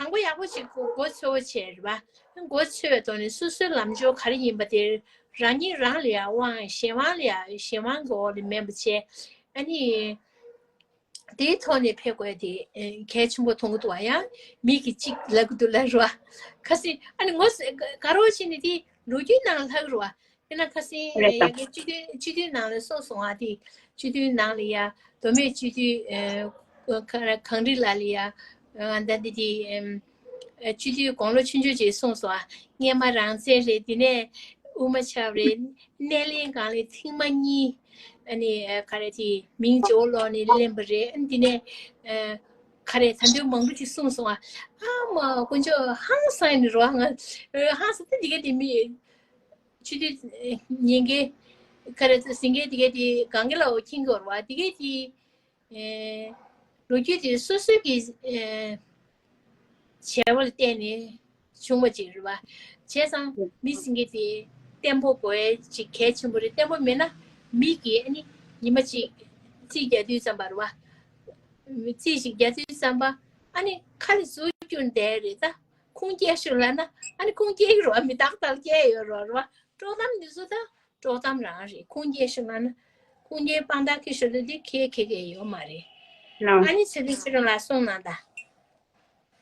དང་པོ་ཡག་པོ་ཅིག་མགོ་ཚོས་པ་བྱས་རེད་པ། མགོ་ཚོས་པའི་ཐོག་ནས་སོ་སོའི་ལམ་ཕྱོགས་ག་རེ་ཡིན་པ་དེ་རང་ཉིད་རང་ལ་ཡ་དབང་། གཞན་དབང་ལ་ཡ་གཞན་དབང་གི་འོག་ལ་མེད་པ་བྱས། ཨ་ནི། དེའི་ཐོག་ནས་ཕེབས་དགོས་དེ་ཨེ་གལ་ཆེན་པོ་མཐོང་གི་འདུག་བ། ཡང་མི་གིས་གཅིག་ལབ་གི་འདུག་ལབ་རེད་བ། ཁ་སང་ཨ་ནི་ངོ་དགའ་རོགས་བྱས་ནས་དེ་ལོ་རྒྱུས་ནང་ལྷག་རེད་བ། དཔེར་ན་ཁ་སང་རེད་ད། ཡ་གི་སྤྱི་འཐུས་སྤྱི་འཐུས་ནང་ལ་སོང་སོང་ཨ། དེ་སྤྱི་འཐུས་ནང་ལ་ཡ་མདོ་སྨད་སྤྱི་འཐུས་ཨེ་གངས་རི་ལགས་ལ་ཡ་ཨ་ད་འདི་དེ་ཨེམ་ཨེ་སྤྱི་འཐུས་དགུང་ལོ་ཆུང་ཆུང་ཅིག་སོང་སོང་ཨ། སྔས་མ་རང་བཙན་རེད། དེ་ནས་དབུ་མ་ཆགས་རེད། སྣེ་ལེན་སྒང་ལ་ཐེངས་མ་གཉིས། ཨ་ནི་ཨ་ག་རེ་དེ་མིང་ཇོ་ལོག་ནས་ལེན་པ་རེད། ཨ་ནི་དེ་ནས་ཨ་ག་རེ་ད་འདོད་མང་པོ་ཅིག་གསུངས་སོང་ཨ། ཨ་མ་དཀོན་མཆོག་ཧང་སང་ནི་རོ་ང་ཧང་སང་དེ་དེ་ག་དེ་མི་ཆུ་དུས་ཉིན་གི་ག་རེ་ཟིང་གི་དེ་ག་དེ་གང་གི་ལ་འོ་ཁྱིང་གི་རོ་བ་དེ་ག་དེ། ཨེ་ལོ་རྒྱུས་དེ་སོ་སོའི་གི་ཨེ་བྱས་པ་ལ་བརྟེན་ནས་བྱུང་བ་ཅིག་རེད་བ། བྱས་ཙང་མི་ཟིན་གྱི་དེ་བརྟན་པོ་དགོས་ཅིག་གལ་ཆེན་པོ་རེད། བརྟན་པོ་མེད་ན་མི་གིས་ཨ་ནི་ཉི་མ་གཅིག་རྩིས་རྒྱག་དུས་ཙམ་པ་རེད་བ། རྩིས་ཤིག་རྒྱག་དུས་ཙམ་པ་ཨ་ནི་ཁ་ལ་ཟུག་ བསྐྱུར་བསྡད་རེད་ད། ཁུངས་སྐྱེལ་ཤོག་ལབ་ན་ཨ་ནི་ཁུངས་སྐྱེལ་གྱི་རེད་བ། མི་ཏག་ཏག་སྐྱེལ་ཡོད་རེད་བ། དཀྲོག་གཏམ་འདི་ཚོ་ད་དཀྲོག་གཏམ་རང་རེད། ཁུངས་སྐྱེལ་ཤོག་ལབ་ན་ཁུངས་སྐྱེལ་དཔང་རྟགས་འཁྱེར་ཤོག་ལབ་དུས་ཁྱེད་ཁྱེད་ཀྱི་ཡོད་མ་རེད། ལགས། ཨ་ནི་ཚེ་རིང་ཚེ་རིང་ལགས་གསུངས་གནང་ད།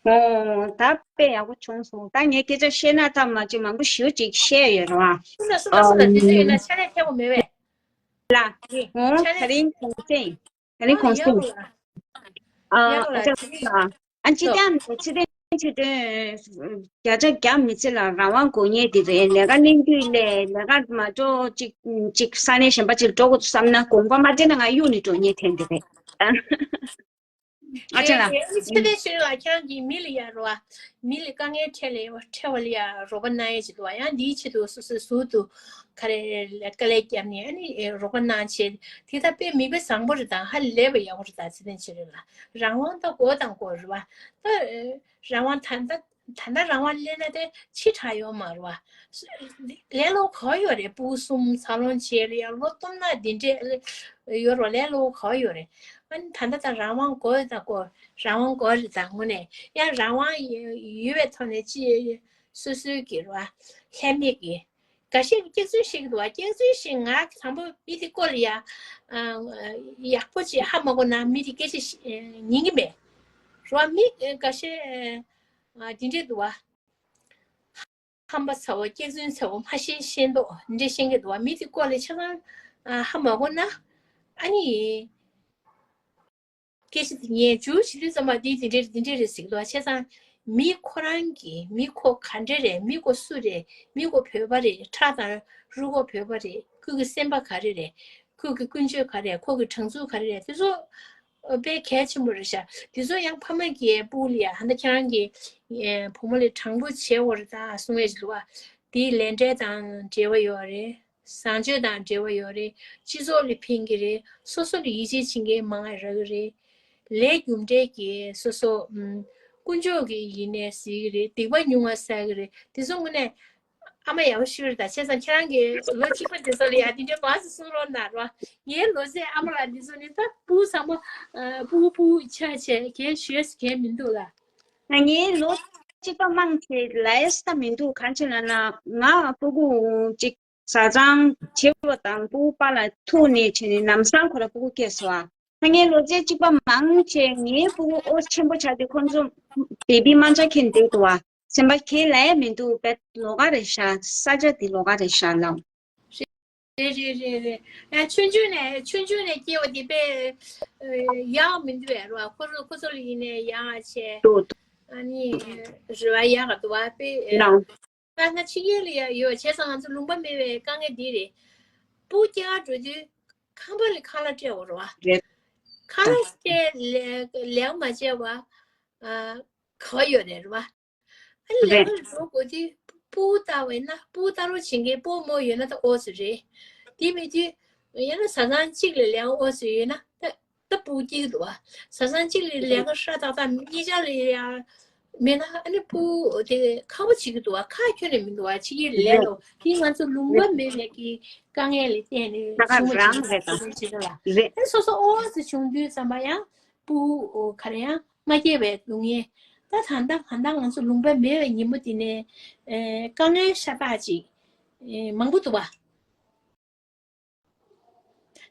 ཨོ། ད་དཔེ་ཡག་པོ་བྱུང་སོང་། ད་ངས་སྐད་ཆ་བཤད་ན་ཐབས་མ་བྱུང་མང་པོ་ཞེ་པོ་ཅིག་བཤད་ཡོད་རེད་བ། སུ་ལ་སུ་ལ་སུ་ལ་དེ་ཚོ་ཡིན་ན་ཕྱག་ལས་ཐེབས་པོ་མེད་པས། ལ། ཨོ། ཕྱག་ད་ལས་རིང་གོང་སེང་། ད་རིང་ཨ་གོང་ཡག་སེང་། པོ་ལ། ཨ། ཡག་པོ་ཨ་ལ་ཅག་དེ་ལ། ཨ་ཅི་ལོ། ཏང་ནས་ཚེ་བརྟན་ཆོས་སྒྲོན་བརྒྱ་ཆ་བརྒྱ་མི་ཚེ་ལ་རང་དབང་དགོས་ངེས་དེ་རེད། ལས་ཀ་གླེང་དུས་ལས་ལས་ཀ་མ་འགྲོ་གཅིག་གཅིག་ས་གནས་གཞན་པ་ཅིག་འགྲོ་དགོས་བསམ་ན་དགོངས་པ་མ་བཞེས་ན་ང་གཡུག་ནས་འགྲོ་ངེས་དྲན་དེ་རེད། ཨ་ཅག་ལ། རེད་རེད། ཨ་ནི་ཚེ་བརྟན་ཆོས་སྒྲོན་ལགས་ཁྱེད་རང་གིས་མི་ལ་ཡ་རོ་ཨ། མི་ལ་དཀའ་ངལ་འཕྲད་ལ་ཡ་འཕྲད་པ་ལ་ཡ་རོགས་པ་གནང་ཡས་ཅིག་འདུག་བ། ཡང་འདིའི་ཆེད་དུ་སོ་སོའི་ཟུར་དུ་ག་རེ་དཀའ་ལས་བརྒྱབ་ནས་ཨ་ནི་རོགས་པ་གནང་བྱས་དེ་ད་དཔེ་མིག་དཔེ་བཟང་པོ་རེད་ད། ཧ་ལས་པ་ཡག་པོ་རེད་ད། ཚེ་བརྟན་ཆོས་སྒྲོན་ལགས་རང་དབང་ད་དགོས་དང་དགོས་རེད་བ། ད་རང་དབང་ད་ད་ད་ལྟ་རང་དབང་ལེན་ན་དེ་ཕྱི་དྲག་ཡོད་མ་རེད་བ། ལས་སླ་པོ་ག་པར་ཡོད་རེད། ཕྲུ་གུ་གསུམ་འཚར་ལོངས་བྱས་ལ་ཡ་ལོ་སྟོང་ཕྲག་འདི་འདྲས་ཡོད་རེད་བ། ལས་སླ་པོ་ག་པར་ཡོད་རེད། ཨ་ནི་ད་ལྟ་ད་རང་དབང་དགོས་དང་དགོས། རང་དབང་དགོས་རེད་ད། དངོས་གནས་ཡང་རང་དབང་ཡོད་པའི་ཐོག་ནས་ཅི་སོ་སོའི་གི་རེད་བ། ལྷད་མེད་ཀྱི་འགའ་ཤས་ཀྱིས་སྐྱག་རྫུན་བཤད་ཀྱི་འདུག་བ། སྐྱག་རྫུན་བཤད། ང་དང་པོ་མི་དེ་སྐོར་ལ་ཡ་ཡག་པོ་ཅིག་ཧ་མ་གོ་ན་མི་དེ་སྐད་ཆ་ཉན་གི་མེད་རེད་བ། མི་འགའ་ཤས་འདི་འདྲས་འདུག་བ། ཧམ་པ་ཚ་བོ་སྐྱག་རྫུན་ཚ་བོ་མ་ཤེས་ཤེས་མདོག་འདྲ་བཤད་མཁན་འདུག་བ། མི་དེ་སྐོར་ལ་ཆ་ཚང་ཧ་མ་གོ་ན་ཨ་ནི་སྐད་ཆ་དེ་ཉན་འཇུ་བྱེད་དུས་ཙམ་པ་འདི་འདི་འདྲ་རེད་འདི་འདྲ་རེད་ཟེར་གི་འདུག་བ། བྱས་ཙང་མི་ཁོ་རང་གི་མི་ཁོ་ག་འདྲ་རེད། མི་ཁོ་སུ་རེད། མི་ཁོ་བོད་པ་རེད། ཁྲག་དང་རུས་ཁོག་བོད་པ་རེད། ཁོ་གི་སེམས་པ་ག་རེ་རེད། ཁོ་གི་ཀུན་སྤྱོད་ག་རེ་རེད། ཁོ་གི་དྲང་ཚུགས་ག་རེ་རེད། དེ་ཚོ་དཔེ་གལ་ཆེན་པོ་རེད་ཤག་དེ་ཚོ་ཡང་ཕ་མ་གིས་སྤུ་གུ་ལ་ཡ་ཧ་ད་ཁྱེད་རང་གི་བུ་མོ་ལ་དྲང་པོ་བྱེད་དགོས་རེད་ད་གསུང་ཡས་ཅིག་འདུག་བ། དེ་ལས་འབྲས་དང་འབྲེལ་བ་ཡོད་རེད། བཟང་སྤྱོད་དང་འབྲེལ་བ་ཡོད་རེད། སྤྱི་ཚོགས་ལ་ཕན་གྱི་རེད། སོ་སོ་ལ་ཡིད་ཆེས་བྱེད་མཁན་མང་བ་རག་གི་རེད། ལས་རྒྱུ་འབྲས་ཀྱི་སོ་སོ་ཀུན་སྤྱོད་ཀྱི་ཡིན་ནའི་ཟེར་གྱི་རེད། སྡིག་པ་ཉུང་བ་བསགས་ཀྱི་རེད། དེ་ཚོ་དངོས་གནས་ཨ་མ་ཡག་པོ་ཞིག་རེད་ད། བྱས་ཙང་ཁྱེད་རང་གི་ལོ་གཅིག་པ་དེ་ཚོ་ལ་ཡ་དེ་འདྲའི་མང་ཙམ་གསུང་རོགས་གནང་རོགས། ངའི་ལོ་ཚད་ཨ་མ་ལགས་འདི་ཚོ་ནི་ད་སྤུ་གུ་ཚང་མ་སྤུ་གུ་སྤུ་གུ་ཆགས་བྱས་གལ་ཞེ་པོ་གལ་མི་འདུག་ལ། ང་ངའི་ལོ་གཅིག་པ་མང་ཆེ་ལ་ཡ་ས་མི་འདུག་གང་ཅི་ལབ་ན་ང་སྤུ་གུ་གཅིག་བཟའ་ཚང་བྱེད་པ་དང་སྤུ་གུ་པཱ་ལགས་ཐུག་ནས་བྱས་ནས་ལམ་སང་ཁོ་ར་སྤུ་གུ་སྐྱེས་སོང་ཨ། ད་ངའི་ལོ་ཚད་གཅིག་པ་མང་ཆེ་ངའི་སྤུ་གུ་ཨོ་ཆེན་པོ་ཆགས་དུས་ཁོང་ཚོ་བེ་བི་མང་ཆ་ཁྱེར་འདུག་འདུག་བ། སེམས་པ་ཁྱེད་ལ་ཡ་མི་འདུག་བེད་ལོགས་ཀ་རེད་ཤག་ས་ཆ་འདི་ལོགས་ཀ་རེད་ཤག་ལགས། རེད་རེད་རེད་རེད། ཡང་ཆུང་ཆུང་ནས་ཆུང་ཆུང་ནས་སྐྱེ་བ་འདི་དཔེ་ཡག་མི་འདུག་བས་རོ། ཁོ་ཚོ་ཁོ་ཚོ་ལ་ཡིན་ནའི་ཡག་བྱས། འདུག་འདུག་ཨ་ནི་རེ་བ་ཡག་ག་འདུག་བ་དཔེ། ལགས། ད་ང་ཕྱི་རྒྱལ་ལ་ཡ་ཡོད་བྱས་ཙང་ང་ཚོ་ལུང་པ་མེད་པའི་དཀའ་ངལ་འདི་རེད། སྤུ་གུ་སྐྱེ་གར་འགྲོ་དུས་ཁང་པ་ལས་ཁང་གླ་སྤྲད་དགོས་རེད་བ། རེད། ཁང་གླ་སྤྲད་ལས་ལས་མ་བྱས་བ། ཨ་ག་བ་ཡོད་རེད་རེད་བ། ཨ་ནི་ལས་ཀ་ལ་འགྲོ་དགོས་དུས་སྤུ་གུ་ལྟ་བས་ན་སྤུ་གུ་ལྟ་རོགས་བྱེད་མཁན་སྤོ་རྨོ་ཡོད་ན་ད་ཨོ་ཙི་རེད། དེ་མེད་དུས་ཡང་ན་བཟའ་ཚང་གཅིག་ལ་ལས་ཀ་ཨོ་ཙི་ཡོད་ན་ད་ད་སྤུ་གུ་སྐྱེ་གི་འདུག་བ། བཟའ་ཚང་གཅིག་ལ་ལས་ཀ་ཧྲ་ཏག་ཏག་གཉིས་ཆ་ལ་ཡ་མེད་ན་ཨ་ནི་སྤུ་གུ་དེ་ཁག་པོ་བྱེད་ཀྱི་འདུག་བ། ཁག་ཁྱོན་ནས་མི་འདུག་བ། ཕྱི་རྒྱལ་ལས་ལོ་དེ་ང་ཚོ་ལུང་པ་མེད་པའི་གི་དཀའ་ངལ་ལ་བརྟེན་ནས་ད་ག་བྱུང་བ་རང་ཅིག་རེད་ད། ཨ་ནི་སོ་སོ་ཨོ་ཙི་བྱུང་དུས་ཙམ་པ་ཡང་སྤུ་གུ་ག་རེ་ཡང་མ་སྐྱེས་པའི་སྡུག་བསྔལ། ད་ད་ལྟ་ད་ལྟ་ང་ཚོ་ལུང་པ་མེད་པའི་ཉིན་མོ་དེ་ནས་ཨེ་དཀའ་ངལ་ཤ་སྟག་ཅིག་ཨེ་མང་པོ་འདུག་བ།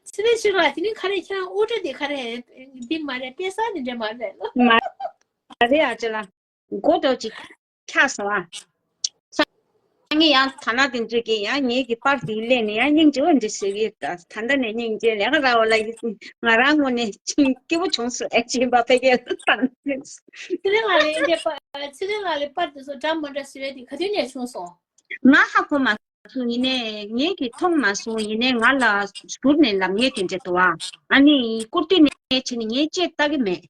ཚེ་རིང་ཆོས་སྒྲོན་ལགས་དེ་རིང་ག་རེ་ཁྱེད་རང་དབུ་སྐྲ་དེ་ག་རེ་འདི་མ་རེད་པད་གསར་དེ་འདྲ་མ་རེད་ལ། མ་རེད་ཨ་ཅེ་ལགས། མགོ་ཏོག་ཅིག་འཁྱག་སོང་ཨ། སང་ཉིན་ཡང་ཐ་ན་དེ་ཚོས་ཀྱིས་ཡང་ངེད་ཀྱི་པར་དེ་ལེན་ནས་ཡང་སྙིང་རྗེ་བོ་འདི་ཟེར་གྱི་ད་ད་ལྟ་ནས་སྙིང་རྗེ་ལས་ཀ་ར་བ་ལ་ཡིན་ང་རང་ངོ་ནས་སྐྱིད་པོ་བྱུང་སོང་ཨེ་ཅེ་པ་ཕ་གིར་ད། ཚེ་རིང་ལགས་ལས་འདི་པ་ཚེ་རིང་ལགས་ལས་པར་དེ་ཚོ་འདྲ་མ་འདྲ་ཟེར་བའི་དེ་ག་དུས་ནས་བྱུང་སོང་། ང་ཧ་གོ་མ་སོང་ཡིན་ནའི་ངེད་ཀྱིས་མཐོང་མ་སོང་ཡིན་ནའི་ང་ལ་ཟུར་ནས་ལབ་མཁན་དེ་འདྲ་འདུག་ཨ། ཨ་ནི་བཀུར་སྟི་ནས་བྱས་ནས་ངས་ཅེས་ལྟ་གི་མེད།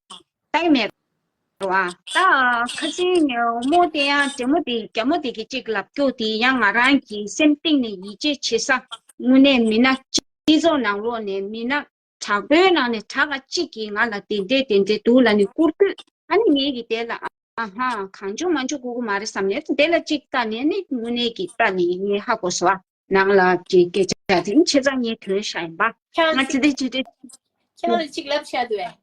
ལྟ་གི་མེད་རོ་ཨ། ད་ཁ་སང་རྨོ་དེ་ཡང་འདྲེ་མོ་དེ་རྒྱ་མོ་དེ་གི་ཅིག་ལབ་སྐྱོ་དེ་ཡང་ང་རང་གི་སེམས་གཏིང་ནས་ཡིད་ཆེས་བྱེད་ས་དངོས་གནས་མི་སྣ་སྤྱི་ཚོགས་ནང་ལོགས་ནས་མི་སྣ་དྲག་པོའི་ནང་ནས་དྲག་ག་གཅིག་གིས་ང་ལ་དེ་འདྲས་དེ་འདྲས་འདུག་ལབ་ནས་བཀུར་སྟོད། ཨ་ནི་ངེད་ཀྱིས་དེ་ལ་ཨ་ཧ་གང་བྱུང་མང་བྱུང་དགོས་ཀྱི་མ་རེད་བསམ་ནས་དེ་ལ་གཅིག་ལྟ་ནས་ནི་དངོས་གནས་ཀྱི་ལྟ་ནས་ངས་ཧ་གོ་སོང་ཨ། ནང་ལ་གི་སྐད་ཆ་དེ་ནི་ཆེ་ཚང་ངའི་དོན་ཤ་ཡིན་པ། ང་ཚེ་དེ་ཅི་སྟེ། ཁྱེད་རང་ལ་གཅིག་ལབ་བྱ་འདུག་ཨེ།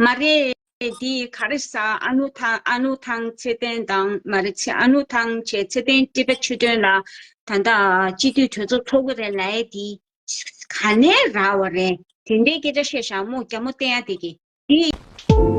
མ་རེད། འདི་ག་རེ་ཟ། ཨ་ནུ་ཐང་། ཨ་ནུ་ཐང་ཚེ་བརྟན་དང་མ་རེད། ཚེ། ཨ་ནུ་ཐང་བྱས་ཚེ་བརྟན་ཊི་བེཊ་ཆོས་སྒྲོན་ལ་ད་ལྟ་སྤྱི་འཐུས་གྲོས་ཚོགས་ཚོགས་ཀྱི་རེད་ལབ་ཡས་འདི་ག་ནས་རག་པ་རེད། དེ་འདྲའི་སྐད་ཆ་བཤད་ཤག་མོ་རྒྱ་མོ་བསྟན་ཡ་དེ་གི་འདི།